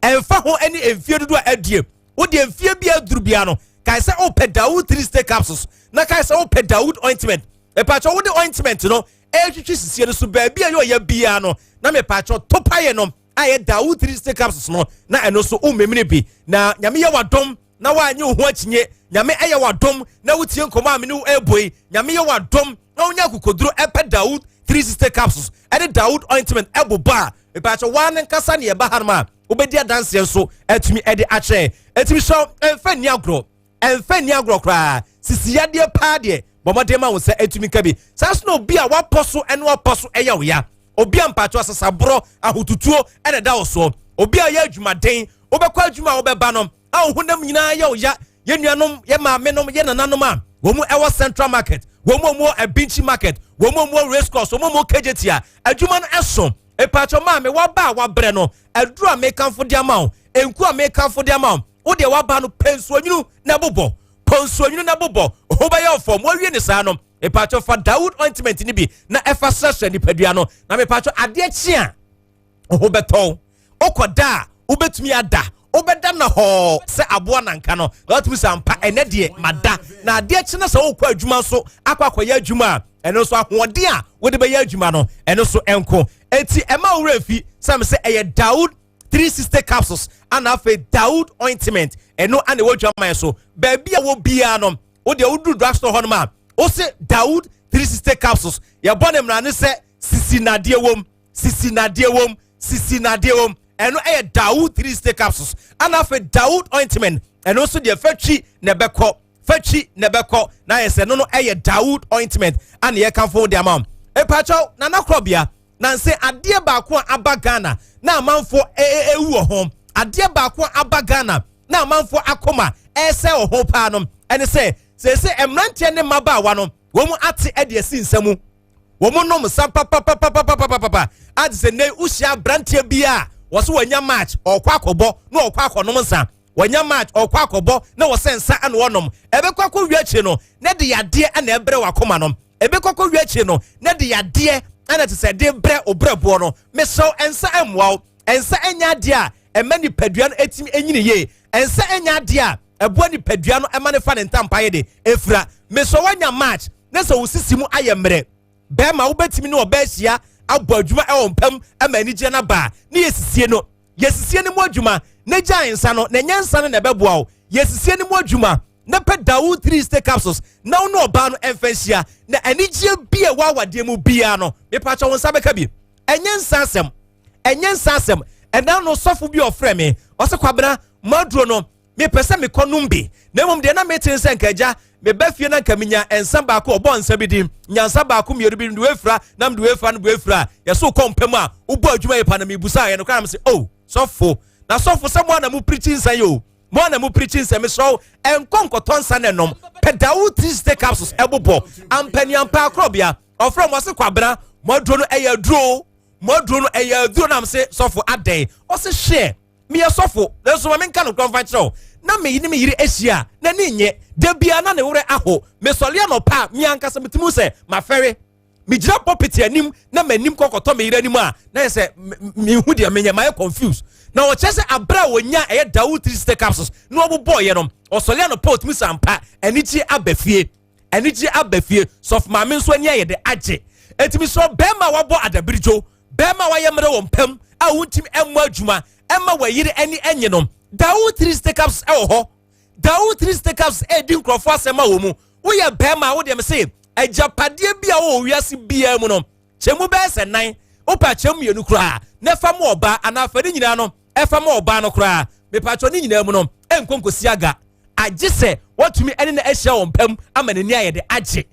ɛmfa ho ne mfie dodoɔ a adie, wodeɛ mfie bi aduru bia no, kae sɛ wopɛ Dawood 3 stay capsules na kae sɛ wopɛ Dawood ointment. Mepaakyɛ wode ointment no ɛretwitwi sisie no so baabi a ɛyɛ ɔya biara no, na mepaakyɛ topaeɛ no a ɛyɛ Dawood 3 stay capsules no, na ɛno nso womemene bi. Na Nyame yɛ wadom na woanye wo ho akyinye, Nyame ɛyɛ wadom na wotie nkɔmmɔ a me ne wo ɛrebɔ yi, Nyame yɛ wadom na wonya akokoduro ɛpɛ Dawood 360 capsules ɛne Dawood ointment ɛbobɔ a, mepaakyɛ waa ne nkasa ne ɛba hanom a wobɛdi adanseɛ nso atumi ɛde akyerɛ. Ɛtumi sɛ ɛmfa nni agorɔ, ɛmfa nni agorɔ koraa. Sisi yadeɛ paa deɛ, bɔ mmɔden ma wo nsa ɛtumi ka bi. Saa nso na obi a wapɔ so ɛne wapɔ so ɛyɛ wo ya, obi a mpaakyɛ asasaborɔ ahotutuo ɛna ɛda wo soɔ, obi a ɔyɛ adwumaden, wobɛkɔ adwuma a wobɛba no a wo honam nyinaa yɛ wo ya, yɛn nuanom, yɛn maamenom, yɛn nananom a wɔn mu ɛwɔ Central Market, wɔn mu a wɔwɔ Abinchi Market, wɔn mu a wɔwɔ Race Course, wɔn mu a wɔwɔ KJT a adwuma no ɛso. Mpaakyɛ maame, waba a wabrɛ no, aduru a mekamfo de ama wo, nku a mekamfo de ama wo, wo deɛ waba no pɛ nsuonwunu na ɛbobɔ, pɔ nsuonwunu na bobɔ, ho bɛyɛ ɔfɔm. Wɔawie ne saa no, mepatwɔ fa Dawood ointment no bi na ɛfa srɛsrɛ nipadua no, na mepatwɔ adeɛ kye a ho bɛtɔw, wokɔ da a wobɛtumi ada, wobɛda na hɔɔ sɛ aboa nanka no, na watumi sɛ ampa ɛnɛ deɛ mada. Na adeɛ kye na sɛ wokɔ adwuma nso akɔ akɔyɛ adwuma a, ɛno nso ahoɔden a wode bɛyɛ adwuma no ɛno nso ɛnko. Enti ɛma wo werɛ fi sɛ me sɛ ɛyɛ Dawood 360 capsules ana afei Dawood ointment, ɛno ana ɛwɔ dwaman so baabi a wɔ biara no. Wo deɛ woduru drugstore hɔ nom a, wose Dawood 360 capsules, yɛbɔ ne mmara ne sɛ sisi nadeɛ wom, sisi nadeɛ wom, sisi nadeɛ wom. Ɛno ɛyɛ Dawood 360 capsules ana afei Dawood ointment, ɛno nso deɛ fatwi na ɛbɛkɔ, fatwi na ɛbɛkɔ, na ayɛ sɛ no no ɛyɛ Dawood ointment ana yɛkamfo de ama wo. Epakyɛw Nana Korɔbea, nanse adeɛ baako a aba Ghana na amanfoɔ ɛwu wɔ ho, adeɛ baako a aba Ghana na amanfoɔ akoma ɛresɛ wɔ ho paa no ɛne sɛ seesei mmeranteɛ ne mmabaawa no wɔn ate ɛde asi nsa mu, wɔn nom nsa papapapapapapapa ade sɛ nnɛ wohyia aberanteɛ bi a wɔso wɔanya match ɔkɔ akɔbɔ na ɔkɔ akɔnom nsa, wɔanya match ɔkɔ akɔbɔ na wɔsɛ nsa ɛna wɔnom, ɛbɛkɔ akɔ wie akyire no na de yadeɛ ɛna ɛbrɛ wɔ akoma no, ɛbɛkɔ akɔ wie akyire no na de yadeɛ ɛna te sɛ de brɛ obrɛboɔ no. Mesrɛw, nsa ɛmmoa wo, nsa ɛnyɛ adeɛ a ɛma nipadua no ɛtumi ɛnyini yie, nsa ɛnyɛ adeɛ a ɛboa nipadua no ɛma ne fa ne ntampa yɛ de efira. Mesrɛw, wanya match na sɛ wo sisi mu ayɛ mmerɛ, bɛrima wobɛtumi ne ɔbaa ahyia abɔ adwuma ɛwɔ mpam ɛma anigyeɛ no aba, ne yɛsisie no, yɛsisie no mu adwuma na gyae nsa no, na ɛnyɛ nsa no na ɛbɛboa wo. Yɛsisie no mu adwuma na pɛ Dawood 3 capsules na wo ne ɔbaa no ɛmfa nhyia, na anigyeɛ bi a ɛwɔ awadeɛ mu biara no mepakyɛ wo nsa bɛka bi. Ɛnyɛ nsa asɛm, ɛnyɛ nsa asɛm. Ɛna no sɔfo bi ɔfrɛ me, ɔsɛ Kwabena maduro no mepɛ sɛ mekɔ nom bi, na mmom deɛ na mete sɛ nka agya meba fie na nka menya nsa baako, ɔbɔ nsa bi din, nya nsa baako mmienu bi, mede wefira na mede wefira no wefira, yɛso kɔ mpam a wobɔ adwuma yɛ pa. Na mebusa yɛ no koraa, sɛ oh sɔfo, na sɔfo sɛ mo ana mo pirikyi nsa yi o, mo ana mo pirikyi nsa, mesrɛ wo ɛnkɔ nkɔtɔ nsa na ɛnom, pɛ Dawood 360 capsules ɛbobɔ ampaniampa. Akorɔbea ɔfrɛ mo ɔse Kwabena mo aduro no ɛyɛ aduro, mo aduro no ɛyɛ aduro. Nam se sɔfo adɛn? Ɔse hwɛ, meyɛ sɔfo nanso ma menka no korɔ mfa kyerɛ wo, na me ne me yere ahyia a n'ani nye da bia na ne werɛ aho. Mesɔre anɔpa a me ankasa metumi sɛ mafɛre, megyina pulpit anim na m'anim kɔkɔtɔ me yere anim a na yɛ sɛ mehu deɛ menyɛ, mayɛ confused. Na ɔkyerɛ sɛ aberɛ a wɔnya ɛyɛ Dawood 360 capsules na ɔbobɔɔyɛ no, ɔsɔre anɔpa ɔtumi sampa anigye aba fie, anigye aba fie. Sɔfo maame nso ani ayɛ de agye. Ɛtumi sɛ bɛrima a wabɔ adabirigyo, bɛrima a wayɛ mmerɛ wɔ mpam a wontumi ɛmmɔ adwuma ɛma wɔyere ani ɛnye no, Dawood 360 capsules ɛwɔ hɔ. Dawood 360 capsules ɛdi nkurɔfoɔ asɛm a wɔ mu. Woyɛ bɛrima a wodeɛ me se agyapadeɛ bi a wɔwɔ wiase biara mu no, kyɛ mu bɛyɛ sɛ nan, wopɛ kyɛ mu mmienu koraa na ɛfa mu ɔbaa anaa fa ne nyinaa no ɛfa mu ɔbaa no koraa, mepatwɔ ne nyinaa mu no ɛnkɔ nkosi aga, agye sɛ wɔtumi ɛne no ahyia wɔn pam ama n'ani ayɛ de agye.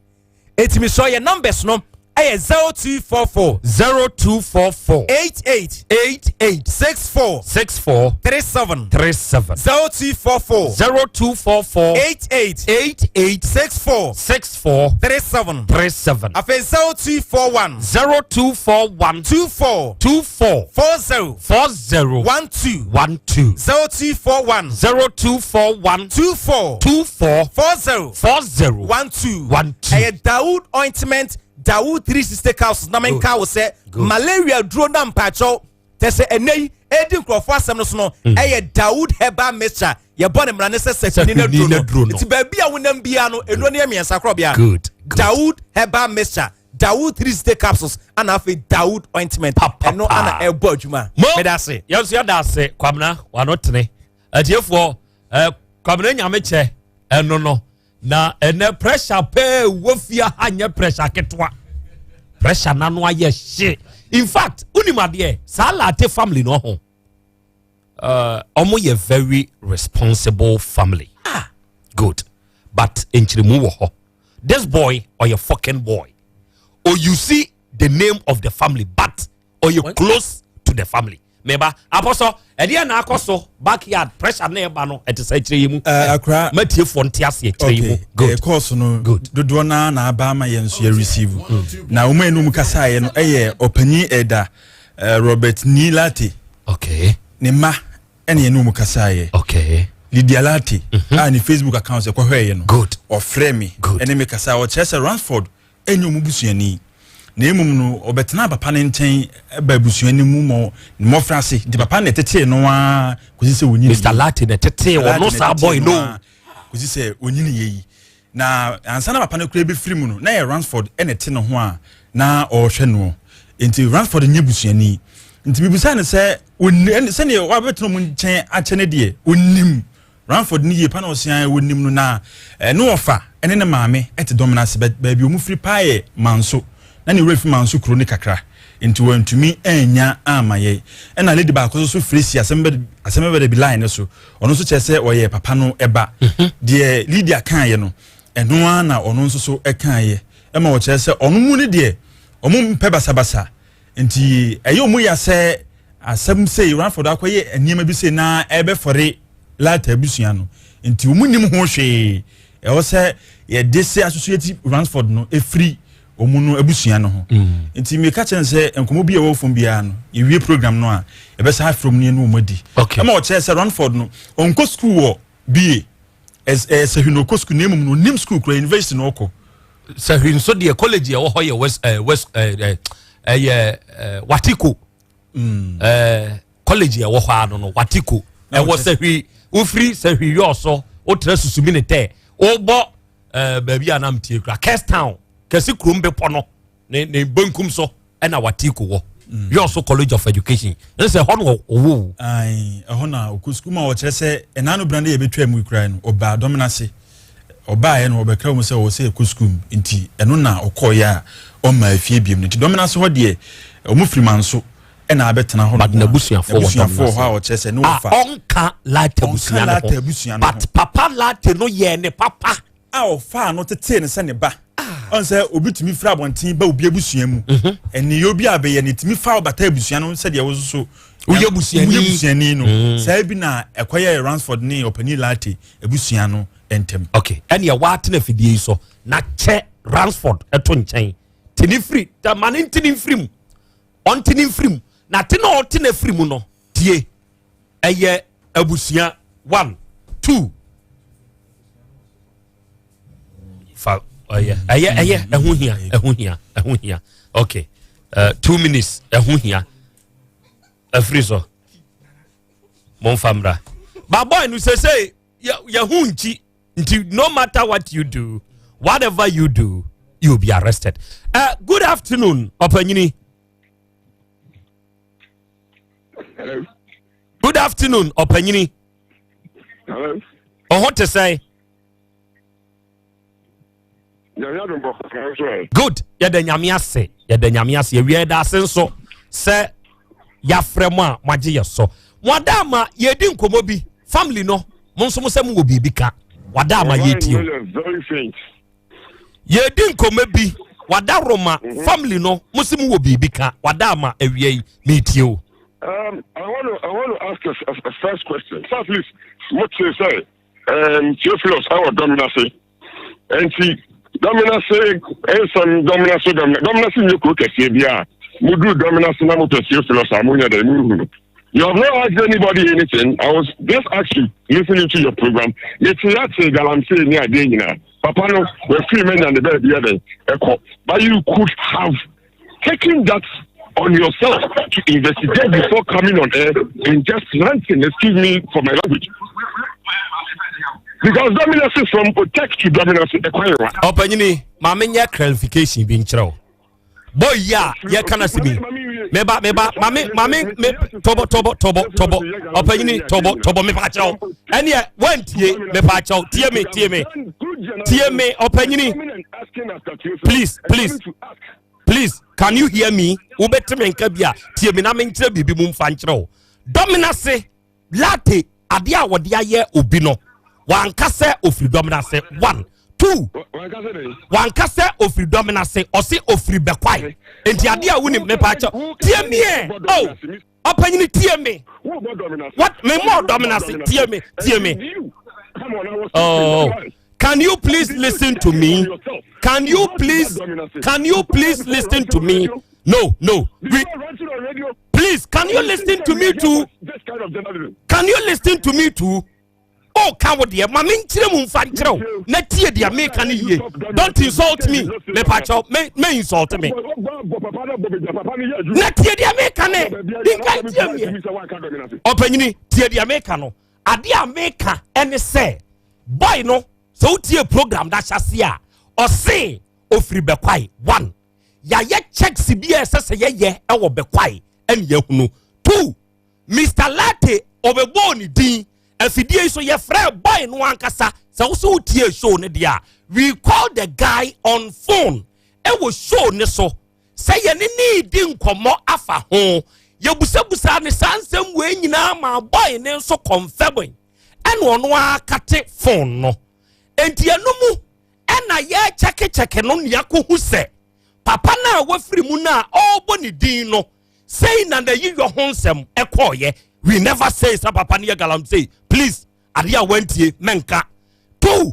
Ɛtumi sɛ ɔyɛ numbers no Ɛyɛ 0244. 0244. 88. 88. 64. 64. 37. 37. 0244. 0244. 88. 88. 64. 64. 37. 37. Afei 0241. 0241. 24. 24. 40. 40. 12. 12. 0241. 0241. 24. 24. 40. 40. 12. 12. Ɛyɛ Dawood ointment Dawood 360 capsules na menka wo sɛ malaria duro na mpakyɛw tɛ sɛ ɛnɛ yi ɛdi nkurɔfoɔ asɛm no so no ɛyɛ Dawood herbal mixture yɛbɔ ne mmara ne sɛ sɛfini na duro no nti baabi a wonam biara no ɛnuro no yɛ mmiɛnsa korɔ bea Good. Dawood herbal mixture Dawood 360 capsules ana afei Dawood ointment ɛno ana ɛbɔ adwuma. Mo meda ase. Yɛn nso yɛda ase Kwabena wano tene atiefoɔ eh, Kwabena nyame kyɛ ɛno no na ɛnɛ pressure pɛɛ wɔ fie ha nyɛ pressure ketewa pressure n'ano ayɛ hye in fact wonim adeɛ saa Lartey family no ho ɔmo yɛ very responsible family ah good but nkyerɛmu wɔ hɔ this boy ɔyɛ fucking boy or you see the name of the family but ɔyɛ close to the family meba apɔsɔ ɛdeɛ na akɔ so backyard pressure na ɛba no ɛte sɛ kyerɛ yi mu akora matiefoɔ nte aseɛ kyerɛ yi mu good course no good dodoɔ naa na aba ama yɛn nso yɛ receive na wɔn a enum kasaeɛ no ɛyɛ ɔpanyin ɛda Robert Nii Lartey okay ne mma ɛna yɛn mu kasaeɛ okay Lydia Lartey a ne Facebook account ɛkɔhwɛeɛ no good ɔfrɛ me ɛne me kasa ɔkyerɛ sɛ Ransford ɛnyɛ ɔmo busuani na emom no ɔbɛtena papa ne nkyɛn ɛba abusuani mu mɔ ne mmɔfra ase nti papa na ɛtetee no ara kòsi sɛ onyini Mr. Lartey na ɛtetee wɔn saa boy no kòsi sɛ onyini yɛ yi na ansa na papa no kura bɛfiri mu no na yɛ Ransford ɛna ɛte ne ho a na ɔrehwɛ no nti Ransford nyɛ busuani nti bibisa no sɛ oni sɛdeɛ wabɛtena ɔmo nkyɛn akyɛ ne deɛ onim Ransford ne yie pa na ɔsia onim no na ɛne ɔfa ɛne ne maame ɛte dɔm no ase baabi ɔmo firi paa yɛ Manso na ne wura fi Manso kuro ne kakra nti wɔntumi anya ama yɛ ɛna lady baako nso so firi si asɛm bɛ asɛm bɛ de bi line no so ɔno nso kyerɛ sɛ ɔyɛ papa no ɛba deɛ Lydia kaayɛ no ɛno ara na ɔno nso so ɛkaayɛ ɛma ɔkyerɛ sɛ ɔno mu ne deɛ ɔmo mpɛ basabasa nti ɛyɛ ɔmo ya sɛ asɛm sei Ransford akɔyɛ nneɛma bi sei na ɛbɛfɔre Lartey abusua no nti ɔmo nim ho hwee ɛwɔ sɛ yɛde se asoso yɛti Ransford no efiri ɔmo no abusua no ho nti meka kyerɛ no sɛ nkɔmɔ bi a ɛwɔ fam biara no yɛwie program no a yɛbɛsa afrɛ mu no yɛne ɔmo adi ɛma ɔkyerɛ sɛ Ransford no ɔnkɔ school wɔ bie ɛsɛ sɛhwi na ɔkɔ school na emom no onim school kura university na ɔkɔ sɛhwi nso deɛ college ɛwɔ hɔ yɛ west ɛɛ west ɛɛ ɛyɛ ɛɛ Watiko college ɛwɔ hɔ ano no Watiko ɛwɔ sɛhwi wofiri sɛhwi yɔɔso wotra susumi ne tɛ wobɔ baabi a nam tie kura Town kɛse kurom bepɔ no ne ne benkum so ɛna Watiko wɔ yɔɔso college of education ne sɛ ɛhɔ no ɔwɔ. Ayi ɛhɔ na ɔkɔ sukuu ma ɔkyerɛ sɛ ɛna no brande yɛ bɛtwa mu kura no ɔbaa dɔm n'ase ɔbaeɛ no ɔbɛka mu sɛ ɔwɔ sɛ ɛkɔ sukuu mu nti ɛno na ɔkɔɔyɛ a ɔma afie biem no nti dɔm n'ase hɔ deɛ ɔmo firi manso ɛna abɛtena hɔ but n'abusuafoɔ wɔ dɔm n'abusuafoɔ hɔ a ɔkyerɛ sɛ ne wɔfa ɔnka Lartey abusua no ho but papa Lartey no yɛ ne papa a ɔfaa no tetee ne sɛ ne ba ɔn sɛ obi tumi firi abɔnten ba obi abusua mu ɛnìyɛ obi a bɛyɛ ne tumi fa ɔbata abusua no sɛdeɛ wɔsoso woyɛ busuani woyɛ busuani no saa bi na ɛkɔyɛ Ransford ne ɔpanin Lartey abusua no ntɛm. ok ɛnìyɛ waatena afidie yi so na kyɛ Ransford ɛto nkyɛn tene firi ma ne ntene mfiri mu ɔntene mfiri mu na te na ɔte na firi mu no tie ɛyɛ abusua one two fa ɛyɛ ɛyɛ ɛyɛ ɛho hia ɛho hia ɛho hia ok 2 minutes ɛho hia ɛfiri so momfa mmra ba boy no sese yɛho nkyi nti no matter what you do, whatever you do, you will be arrested. Good afternoon, ɔpanyini. Hello. Good afternoon, ɔpanyini. Hello. Ɔho te sɛn? Nyame adom bɔkɔ nso ɛ. Good, yɛda Nyame ase, yɛda Nyame ase. Yɛwia yɛda ase nso sɛ yɛafrɛ mo a moagye yɛ so. Mo ada ama yɛdi nkɔmmɔ bi, family no, mo nso mo sɛ mowɔ biribi ka. Wada ama yɛtie o. Very faint. Yɛdi nkɔmmɔ bi. Wada Roma mhm. family no mo se mo wɔ biribi ka wada ama awia yi meetie o. Um, I want to I want to ask a, a, a first question. So at least, what you say, Theophilus, our dominance, Enti Dominase nsɛm Dominase Domina Dominase nyɛ kuro kɛseɛ bi a moduru Dominase na mopɛ Theophilus a monyɛ dɛn monhu no. You have not asked anybody anything. I was just actually listening to your program. Mete ate galamsey ne adeɛ nyinaa. Papa no wafiri manya ne baabi ɛdɛn ɛkɔ. But you could have taken that on yourself to investigate before coming on air and just ranting. Excuse me for my language. Because dominance from Otek to dominance, ɛkwan Ɔpanyini, maame nyɛ clarification bi nkyerɛ wo. Boy yi a yɛka no asɛm yi, meba meba maame maame me tɔbɔ tɔbɔ tɔbɔ tɔbɔ ɔpanyini tɔbɔ tɔbɔ mepa kyerɛ wo. Ɛneɛ wantie mepa kyerɛ tie me tie me tie me ɔpanyini. Please please please can you hear me wobɛte me nka bi a tie me na menkyerɛ biribi mu mfa nkyerɛ wo dɔmena se late adeɛ a wɔde ayɛ obi no wanka sɛ ofiri dɔmena se one two wanka sɛ ofiri dɔmena se ɔse ofiri bɛkwae nti adeɛ a wonim mepaakyɛ tie meɛ oh ɔpanyini tie me what me mɔ dɔmena se tie me tie me oh can you please listen to me can you please can you please listen to me no no we please can you listen to me too can you listen to me too oh ka wo deɛ ma menkyerɛ mu mfa nkyerɛ wo na tie deɛ meka no yie don't insult me mepakyɛw me me insult me na tie deɛ meka ne nka ntie meɛ ɔpanyini tie deɛ meka no adeɛ a meka ɛne sɛ boy no sɛ wotie program da hyɛse a ɔse ofiri bɛkwae one yɛayɛ checks bi a ɛsɛ sɛ yɛyɛ ɛwɔ bɛkwae ɛne yɛhunu two Mister Latte ɔbɛbɔɔ ne din afidie yi so yɛfrɛ boy no ankasa sɛ wo so wotie show no deɛ a we call the guy on phone ɛwɔ show ne so sɛ yɛne ne di nkɔmmɔ afa ho yɛbusabusaa ne saa nsɛm wei nyinaa ma boy ne nso confirming ɛna ɔno ara kate phone no enti ɛno mu ɛna yɛkyɛkekyɛke no nea kɔhu sɛ papa no a wafiri mu no a ɔrebɔ ne din no sei na n'ayiyɔ ho nsɛm ɛkɔɔyɛ we never say sɛ papa no yɛ galamsey please adeɛ a wantie mɛnka two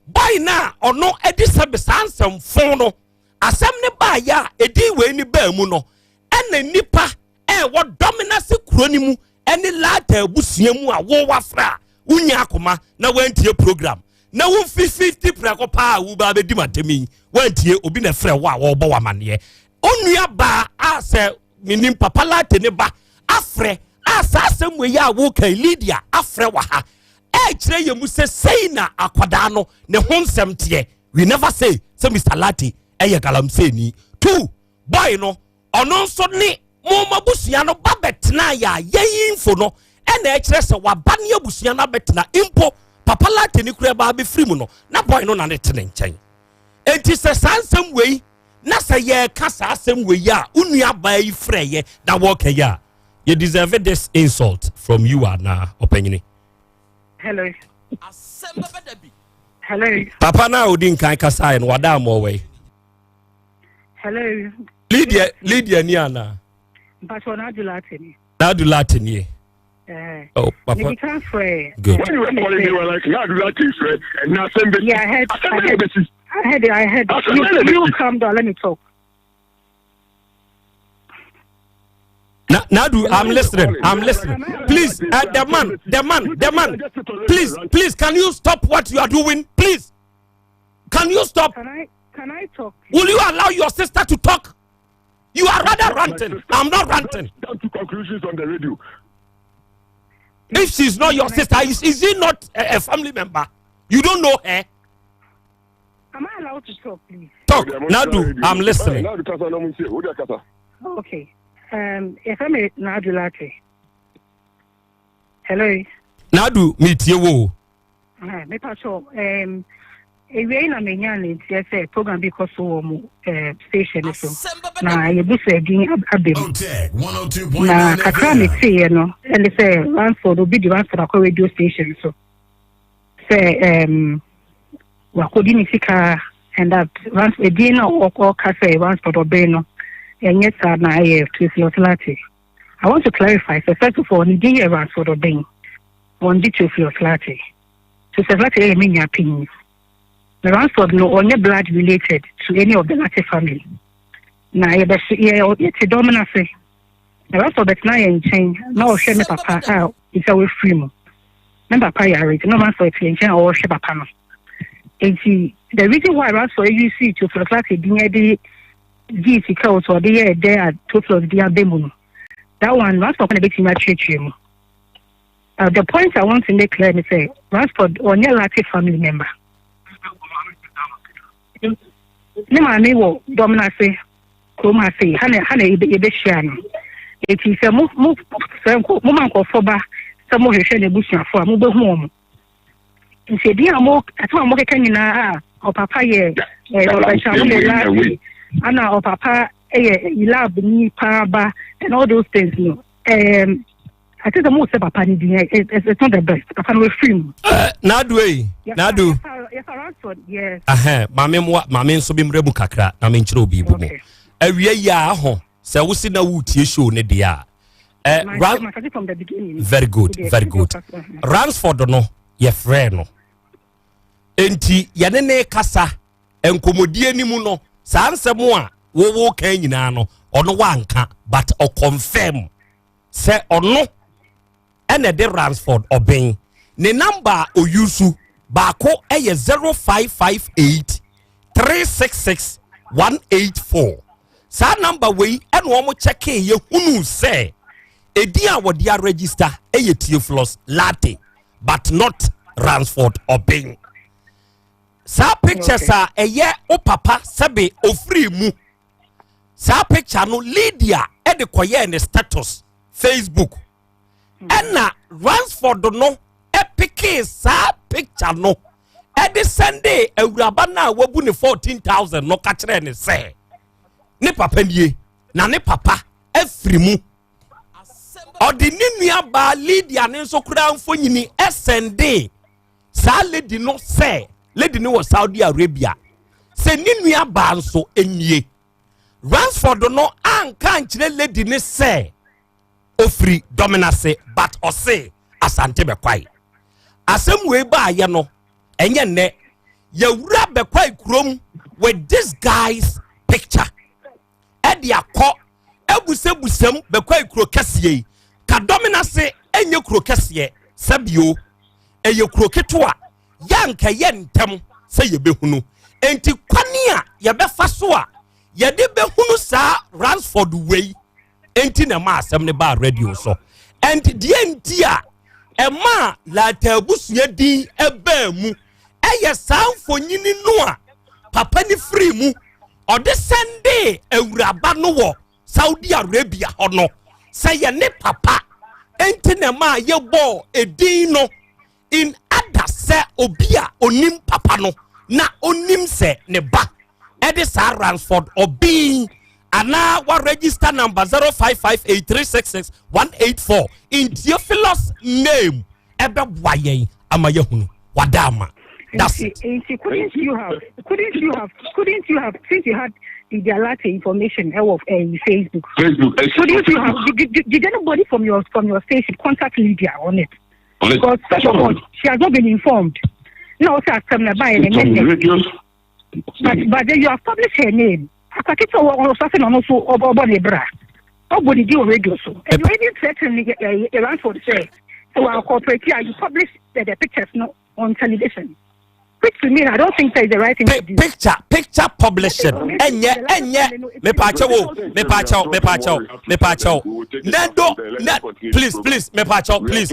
boy no a ɔno ɛde sɛbe saa nsɛmfo no asɛm ne baayɛ a ɛdin wei ne baa mu no ɛna nnipa ɛwɔ dɔmenase kuro no mu ɛne laata abusua mu a wowafra a wonya akoma na wantie program na wofi 50 prɛko paa a woba bɛdi matam yi wantie obi na ɛfrɛ wo a wɔrebɔ wo amanneɛ onua baa a sɛ menim papa laate ne ba afrɛ a saa asɛm wei a woka Lydia afrɛ wɔ ha ɛkyerɛ yɛ mu sɛ sei na akwadaa no ne ho nsɛm teɛ we never say sɛ Mr. Latte ɛyɛ galamsey ni two boy no ɔno nso ne mo abusua no ba bɛtena yɛ a yɛyi mfo no ɛna ɛkyerɛ sɛ waba ne abusua no abɛtena mpo papa latte ne kura ba abɛfiri mu no na boy no na ne te ne nkyɛn enti sɛ saa nsɛm wei na sɛ yɛreka saa asɛm wei a wo nua baa yi frɛyɛ na wɔreka yi a you deserve this insult from you anaa ɔpanyini Hello. Hello. Papa na odi nkan kasaeɛ no wada ama ɔwɔ yi. Hello. Lydia Lydia ni ana. Mpatsɔ n'adu laate ni. N'adu laate nie. Eh. Oh, papa. Medi kan frɛ. Good. When you were calling, you were like, n'adu laate frɛ, na asɛm bɛ si. Yeah, I heard. Asɛm bɛ bɛ si. I heard it. I heard it. You, you calm down. Let me talk. Na, Nadu, I'm listening. I'm listening. Please, uh, the man, the man, the man. Please, please, can you stop what you are doing? Please. Can you stop? Can I, can I talk? Will you allow your sister to talk? You are rather ranting. I'm not ranting. Come to conclusions on the radio. If she's not your sister, is, is he not a, a family member? You don't know her. Am I allowed to talk, please? Talk, Nadu. I'm listening. Okay. Um, if I'm Nadu Latte. Hello. Nadu, meet you. Mepa kyɛw, um, ewiei na menya ne nteɛ sɛ program bi kɔ so wɔ mo eh, station no so na yɛbusa din aba mu na kakra a meteeɛ no ɛne sɛ Ransford obi de Ransford akɔ radio station so sɛ um, wakɔdi ne sika And that Rans edin na ɔka sɛ Ransford ɔbɛn no ɛnyɛ saa na ɛyɛ Theophilus Lartey. I want to clarify sɛ first of all ne din yɛ Ransford Obeng, wɔn de Theophilus Lartey. Theophilus Lartey yɛ me nua panyin. Na Ransford no ɔnyɛ blood related to any of the Lartey family. Na yɛbɛso yɛ yɛte dɔm no ase. Na Ransford bɛtena yɛn nkyɛn na ɔhwɛ me papa a nsa wafiri mu. Me papa yare nti na Ransford te yɛn nkyɛn a ɔrehwɛ papa no. Nti the reason why Ransford use Theophilus Lartey din de gyee sika o sɛ ɔde yɛɛ dɛ a Theophilus de aba mu no, that one Ransford na ebetumi akyerɛkyerɛ mu. The point I want to make clear ne sɛ Ransford ɔnyɛ Lartey family member. Ne maame wɔ dɔm no ase kurom ha sei ha na ha na yɛbɛhyia no. Eti sɛ mo mo sɛ nko mo ma nkurɔfoɔ ba sɛ mo hwehwɛ n'abusuafoɔ a mobɛhu wɔn. Nti edin a mo asɛm a mokeka nyinaa a ɔpapa yɛ ɔbɛhyɛ lase ana ɔpapa yɛ lab ni paa ba and all those things no I think sɛ mo sɛ papa ni din it's not the best papa no wafiri mu. Nadu eyi Nadu. Maame mmoa maame nso bi mmerɛ mu kakra na menkyerɛ obi bu mu awia yi a ho sɛ wosi na wotie show ne deɛ a very good, very good. Ransford no yɛfrɛ no nti yɛne ne kasa nkɔmmɔdie no mu no, saa nsɛm a wɔwɔ kan nyinaa no ɔno wanka, but ɔconfirm sɛ ɔno ɛna ɛde Ransford ɔbɛn ne number a oyusu baako ɛyɛ 0558 366 184. Saa number wei ɛna wɔn kyɛkee yɛ hunu sɛ edin a wɔde aregister ɛyɛ Theophilus Lartey but not Ransford Ɔbɛn. Saa pictures a ɛyɛ o papa sɛbe ofiri mu, saa picture no Lydia ɛde kɔyɛɛ ne status Facebook, ɛna Ransford no ɛpikee saa picture no ɛde sɛnde awuraba no a wabu ne 14,000 no, ka kyerɛɛ ne sɛ ne papa nie na ne papa afiri mu. Ɔde ne nua baa Lydia ne nso koraa mfonyini ɛsɛnde saa lady no sɛ lady no wɔ Saudi Arabia, sɛ ne nua baa nso nie. Ransford no anka nkyerɛ lady ne sɛ ofiri Dɔmenase, but ɔse Asante Bɛkwae. Asɛm wei baayɛ no ɛnyɛ nnɛ. Yɛwura Bɛkwae kurom with this guy's picture ɛde akɔ ebusabusam Bɛkwae kuro kɛseɛ yi ka Dɔmenase ɛnyɛ kuro kɛseɛ sɛbio, ɛyɛ kuro ketewa yɛnka yɛ ntɛm sɛ yɛbɛhunu. Nti kwane a yɛbɛfa so a yɛde bɛhunu saa Ransford wei nti na ɛma asɛm no baa radio so, and deɛ nti a ɛma Lartey abusua din ɛbaa mu ɛyɛ saa mfonyini no a papa ne firi mu ɔde sɛndee awuraba no wɔ Saudi Arabia hɔ no sɛ yɛ ne papa nti na ɛma yɛbɔɔ edin no in ada sɛ obi a onim papa no na onim sɛ ne ba ɛde saa Ransford Ɔbin anaa wa register number 0558366184 in Theophilus name ɛbɛboa yɛn ama yɛhunu wada ama. That's it. Nti couldn't you have, since you had the Lartey information ɛwɔ Facebook. Facebook. Couldn't you have did anybody from your station contact Lydia on it? Because first of all, she has not been informed. No, also asɛm na ba yɛ ne ne. But then you have published her name. Akakita wɔ ɔsɔfo na ɔno nso ɔbɔ ne bra. Ɔbɔ ne di wɔ radio so. And you even threaten Ransford say, so our cooperate you publish the pictures no on television. Which to me, I don't think that is the right thing to do. Picture publishing. Ɛnyɛ ɛnyɛ. Mepaakyɛw o, mepaakyɛw, mepaakyɛw, mepaakyɛw. Nedo, ne, please, please, mepaakyɛw, please.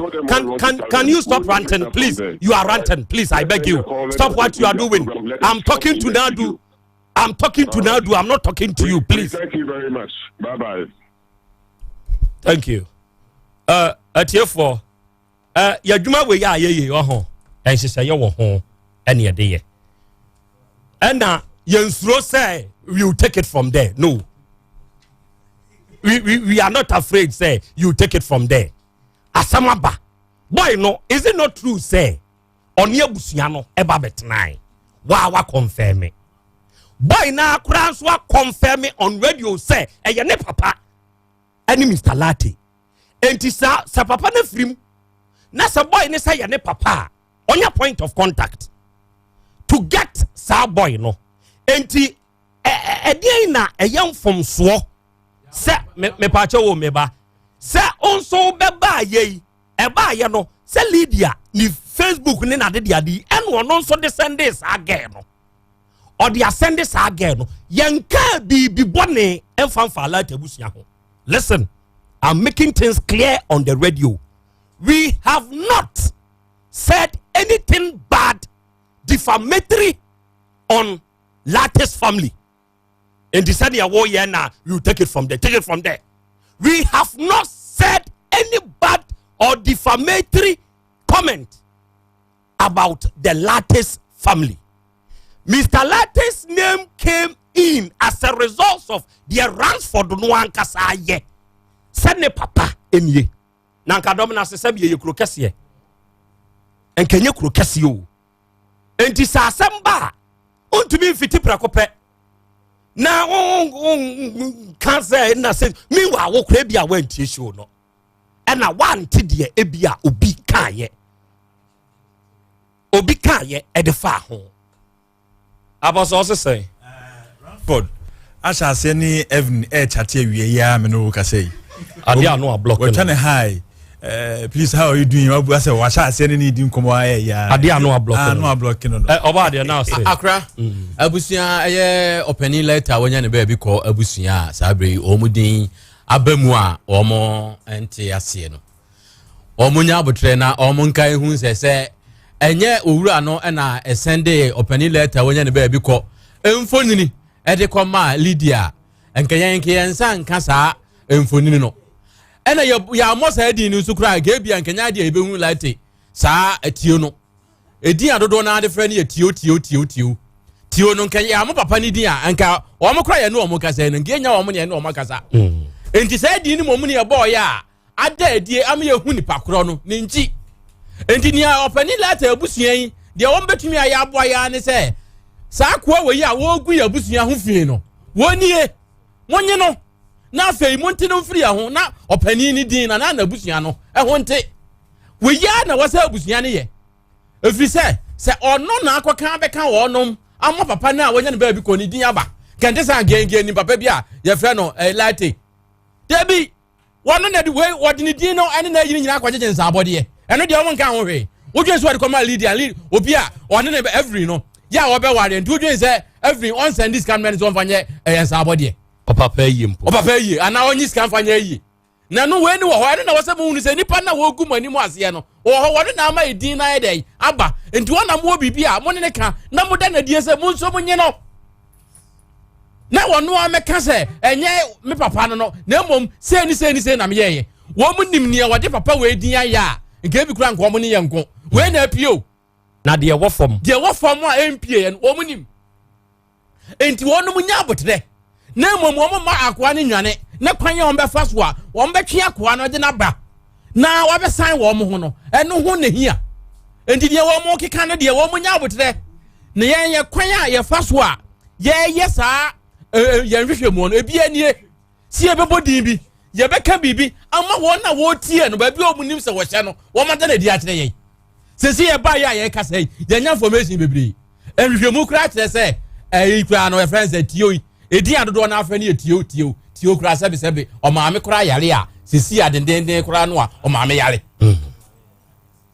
Can you stop ranting, please? You are ranting, please. I beg you. Stop what you are doing. I'm talking to Nadu. I'm talking to Nadu. I'm not talking to you, please. Thank you very much. Bye bye. Thank you. Atiefoɔ, yɛadwuma wei a yɛyɛ wɔ ho nhyehyɛeɛ wɔ ho ɛne yɛde yɛ, ɛna yɛnsuro sɛ we will take it from there. No, we are not afraid sɛ you take it from there. Asɛm aba, boy no, is it not true sɛ ɔne abusua no ɛba bɛtenae waa wa confirm? Boy na akora nso akɔnfɛmi on radio sɛ ɛyɛ ne papa ɛne Mr. Latte. Enti saa sɛ papa no firim na sɛ boy ne sɛ yɛ ne papa a, ɔnyɛ point of contact to get saa boy no. Enti ɛdeɛn na ɛyɛ mfomsoɔ sɛ mepaakyɛ wo meba sɛ nso bɛbaa yɛ yi, ɛbaayɛ no sɛ Lydia ne Facebook ne n'ade de ade yi, ɛna ɔno nso de sɛnde saa girl no, ɔde asɛnde saa girl no. Yɛnka biribi bɔne ɛmfa mfa Alata abusua ho. Listen, I'm making things clear on the radio. We have not said anything bad, defamatory on Lartey's family. Nti sɛdeɛ wɔyɛ na you take it from there, take it from there. We have not said any bad or defamatory comment about the Lartey's family. Mr. Lartey's name came in as a result of the Ransford no ankasa ayɛ sɛ ne papa nie. Na nka dɔm no ase sɛ yɛyɛ kuro kɛseɛ, nkɛnyɛ kuro kɛseɛ o. Nti sɛ asɛm ba a, wontumi mfiti prɛko pɛ na ka sɛ na sɛ meanwhile wo kora bi a woantie show no, ɛna woante deɛ ebi a obi kaayɛ, obi kaayɛ ɛde fa ho abɔsɔ ɔse sɛn. Ford ahyɛ aseɛ ne Evan ɛɛkyate awie yi a me ne wo kasa yi. Adeɛ ano a block no. Wɔtwa ne hi, please, how are you doing? Wabu asɛ wahyɛ aseɛ ne ne di nkɔmmɔ ayɛ ya. Adeɛ ano a block no. Ano a block no. Ɔba adeɛ na ɔse. Akora abusua ɛyɛ ɔpanin Lartey a wɔnya ne baabi kɔ abusua a saa bere yi wɔn din aba mu a wɔn nte aseɛ no, wɔn nya abotire na wɔn nka ehu sɛ ɛnyɛ owura no ɛna ɛsɛnde ɔpanin Lartey a wɔnya ne baabi kɔ mfonini ɛde kɔ maa Lydia. Nkɛyɛ nkɛyɛ nsa nka saa mfonini no, ɛna yɛ yɛamɔ saa din no nso koraa nka ebia nkɛnyɛ adeɛ a yɛbɛhu Lartey saa atio no edin a dodoɔ naa de frɛ no yɛ Tio Tio Tio Tio Tio no. Nkɛyɛ yɛamɔ papa no din a, nka wɔn koraa yɛ ne wɔn kasa yi no, nka yɛnya wɔn ne yɛ ne wɔn akasa. Nti saa din no mu ne yɛbɔɔ yɛ a ada adie ama yɛhu nipa korɔ no ne nkyi. Nti nea ɔpanin Lartey abusua yi deɛ wɔn bɛtumi ayɛ aboa yɛ ne sɛ saa akoa wɔ yi a wɔregu yɛ abusua ho fie no, wɔn nie, monye no na afei monte no mfiri yɛn ho na ɔpanin ne din na na n'abusua no ɛho nte. Wɔyi a na wɔsɛ abusua no yɛ ɛfiri sɛ ɔno na akɔka bɛka wɔnom ama papa no a wɔnya no baabi kɔ ne din aba kɛnte sɛ agɛngɛn ni papa bi a yɛfrɛ no Lartey dabi, wɔno na de wei wɔde ne din no ɛne na ayi no nyinaa akɔgyegye nsaabɔdeɛ. Ɛno deɛ ɔmo nka ho hwee. Wodwen sɛ wɔde kɔma Lydia Lid obi a ɔne ne every no yɛ a wɔbɛware, nti wodwen sɛ every ɔnsɛn di sika no mɛne sɛ ɔmfa nyɛ ɛyɛ nsaabɔdeɛ. Ɔpapa yie mpo. Ɔpapa yie anaa ɔnyi sika mfa nyɛ yie na no wei ni wɔ hɔ. Ɛno na wɔsɛ mo hunu sɛ nipa na wɔgu mo anim aseɛ no wɔ hɔ, wɔde na ama edin na ayɛ dɛ aba. Nti wɔn na mo wɔ biribi a mo ne ne ka na mo da n'adie sɛ mo nso mo nye no na wɔn a mɛka sɛ ɛnyɛ me papa no na mmom sei ne sei ne sei na meyɛɛyɛ. Wɔn mo nim nea wɔde papa wei din ayɛ a, nka ebi kura nka wɔn ne yɛ nko wei na apie o. Na deɛ ɛwɔ fam. Deɛ ɛwɔ fam a ɛmpie yɛ no, wɔn nim. Nti wɔn mo nya abotrɛ na mmom wɔn mma akoa no nwane na kwan a wɔn bɛfa so a wɔn bɛtwe akoa no de n'aba na wɔabɛsan wɔn ho no, ɛno ho na hia. Nti deɛ wɔn keka no deɛ, wɔn nya abotrɛ na yɛn yɛ kwan a yɛfa so a yɛyɛ saa yɛn hwehwɛ mu no, ebi anie si yɛbɛbɔ din bi, yɛbɛka biribi ama wɔn a wɔretie no baabi a wɔn nim sɛ wɔhyɛ no, wɔn ada na adi akyerɛ yɛn. Sisi yɛba yɛ a yɛkasa yi, yɛnya information bebree. Nhwehwɛmu koraa kyerɛ sɛ ɛyi koraa no yɛfrɛ no sɛ Tio yi, edin adodoɔ no afrɛ no yɛ Tio Tio Tio koraa. Sɛbesɛbe ɔmaame koraa yare a sisi a dendenden koraa no a ɔmaame yare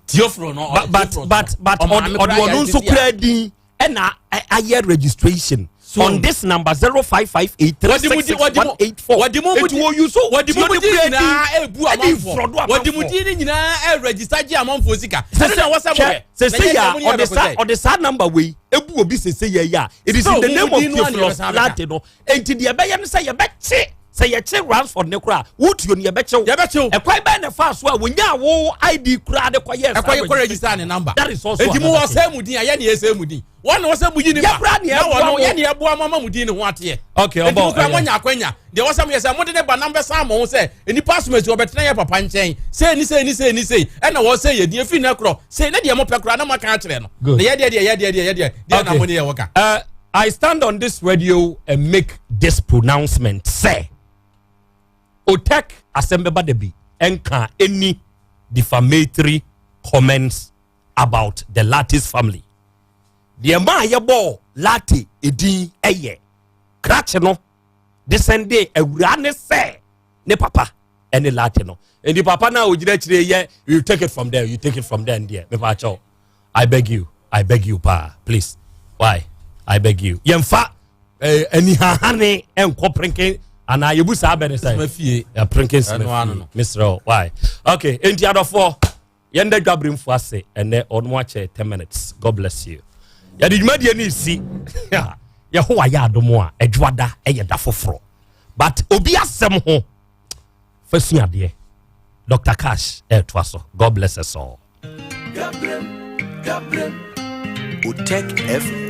Tio foro no. But ɔde ɔno nso koraa din ɛna ayɛ registration on this number 0558366184. Wɔde mu eti wɔ use wɔde mu Tio di de kura nyinaa ebu ɛde amanfoɔ nfrɔdo wɔde mu amanfoɔ. di ne nyinaa ɛregister gye amanfoɔ sika. Ɛno na wɔsɛ mo yɛ. Sese Na ya yɛn deɛ mo ne yɛ ɔde bɛko sa sɛ. ɔde saa number wei ebu obi sese yɛ yi a, it is Still, in the mo name of din no a na Theophilus yɛbɛsan abɛka. Lartey no. Enti deɛ ɛbɛyɛ no sɛ yɛbɛkye, sɛ yɛkye Ransford ne koraa wotuo no, yɛbɛkyew. Yɛbɛkyew. Ɛkwan bɛn na ɛfa so a wonya wo ID koraa de kɔyɛ saa ɛkɔyɛ kɔ register ne number? That is also eti mu wɔ another thing. sɛ mu din a yɛ ne yɛ sɛ mu din wɔn na wɔsɛ mu yi ne ba Yɛkora ne na ɛboa wɔn mo. yɛ ne ɛboa mo ama mu din ne ho ateɛ. Okay, eti ɔbɔ, mo kura ɛyɛ. mo nya akwanya deɛ wɔsɛ mo yɛ sɛ mo de ne ba nam bɛsan mo ho sɛ nipa asomasi ɔbɛtena yɛ papa nkyɛn sei ni sei ni sei ni sei ɛna wɔsɛ yɛ din efi ne korɔ sei ne deɛ mo pɛ kora na mo aka akyerɛ no. Good. Na yɛ deɛ deɛ yɛ deɛ deɛ yɛ deɛ deɛ na Okay. mo ne yɛ wɔ ka. I stand on this radio and make this pronouncement sɛ Otec asɛm bɛba da bi ɛnka any defamatory comments about the Lartey's family. Deɛ maa yɛbɔɔ Lartey edin ɛyɛ krakye no de sɛnde awuraa ne sɛ ne papa ɛne Lartey no. Nti papa no a ogyina akyire yɛ, you take it from there, you take it from there deɛ, mepa kyɛw. I beg you, I beg you paa, please. Why? I beg you. Yɛmfa anihahane ɛnkɔ prinkin anaa yɛbu saa bɛ ne sɛ fie. Prinkin Ɛno ano sima no. fie. Mesrɛ wo, why? Okay, enti adɔfoɔ, yɛnda dwaberemfo ase ɛnɛ ɔno akyɛ 10 minutes. God bless you. Yɛde dwumadie no si Yɛhowa yɛ adom a adwoada ɛyɛ da foforɔ, but obi asɛm ho fa suadeɛ. Dr Cash ɛɛtoa so. God bless us all. Otec FM.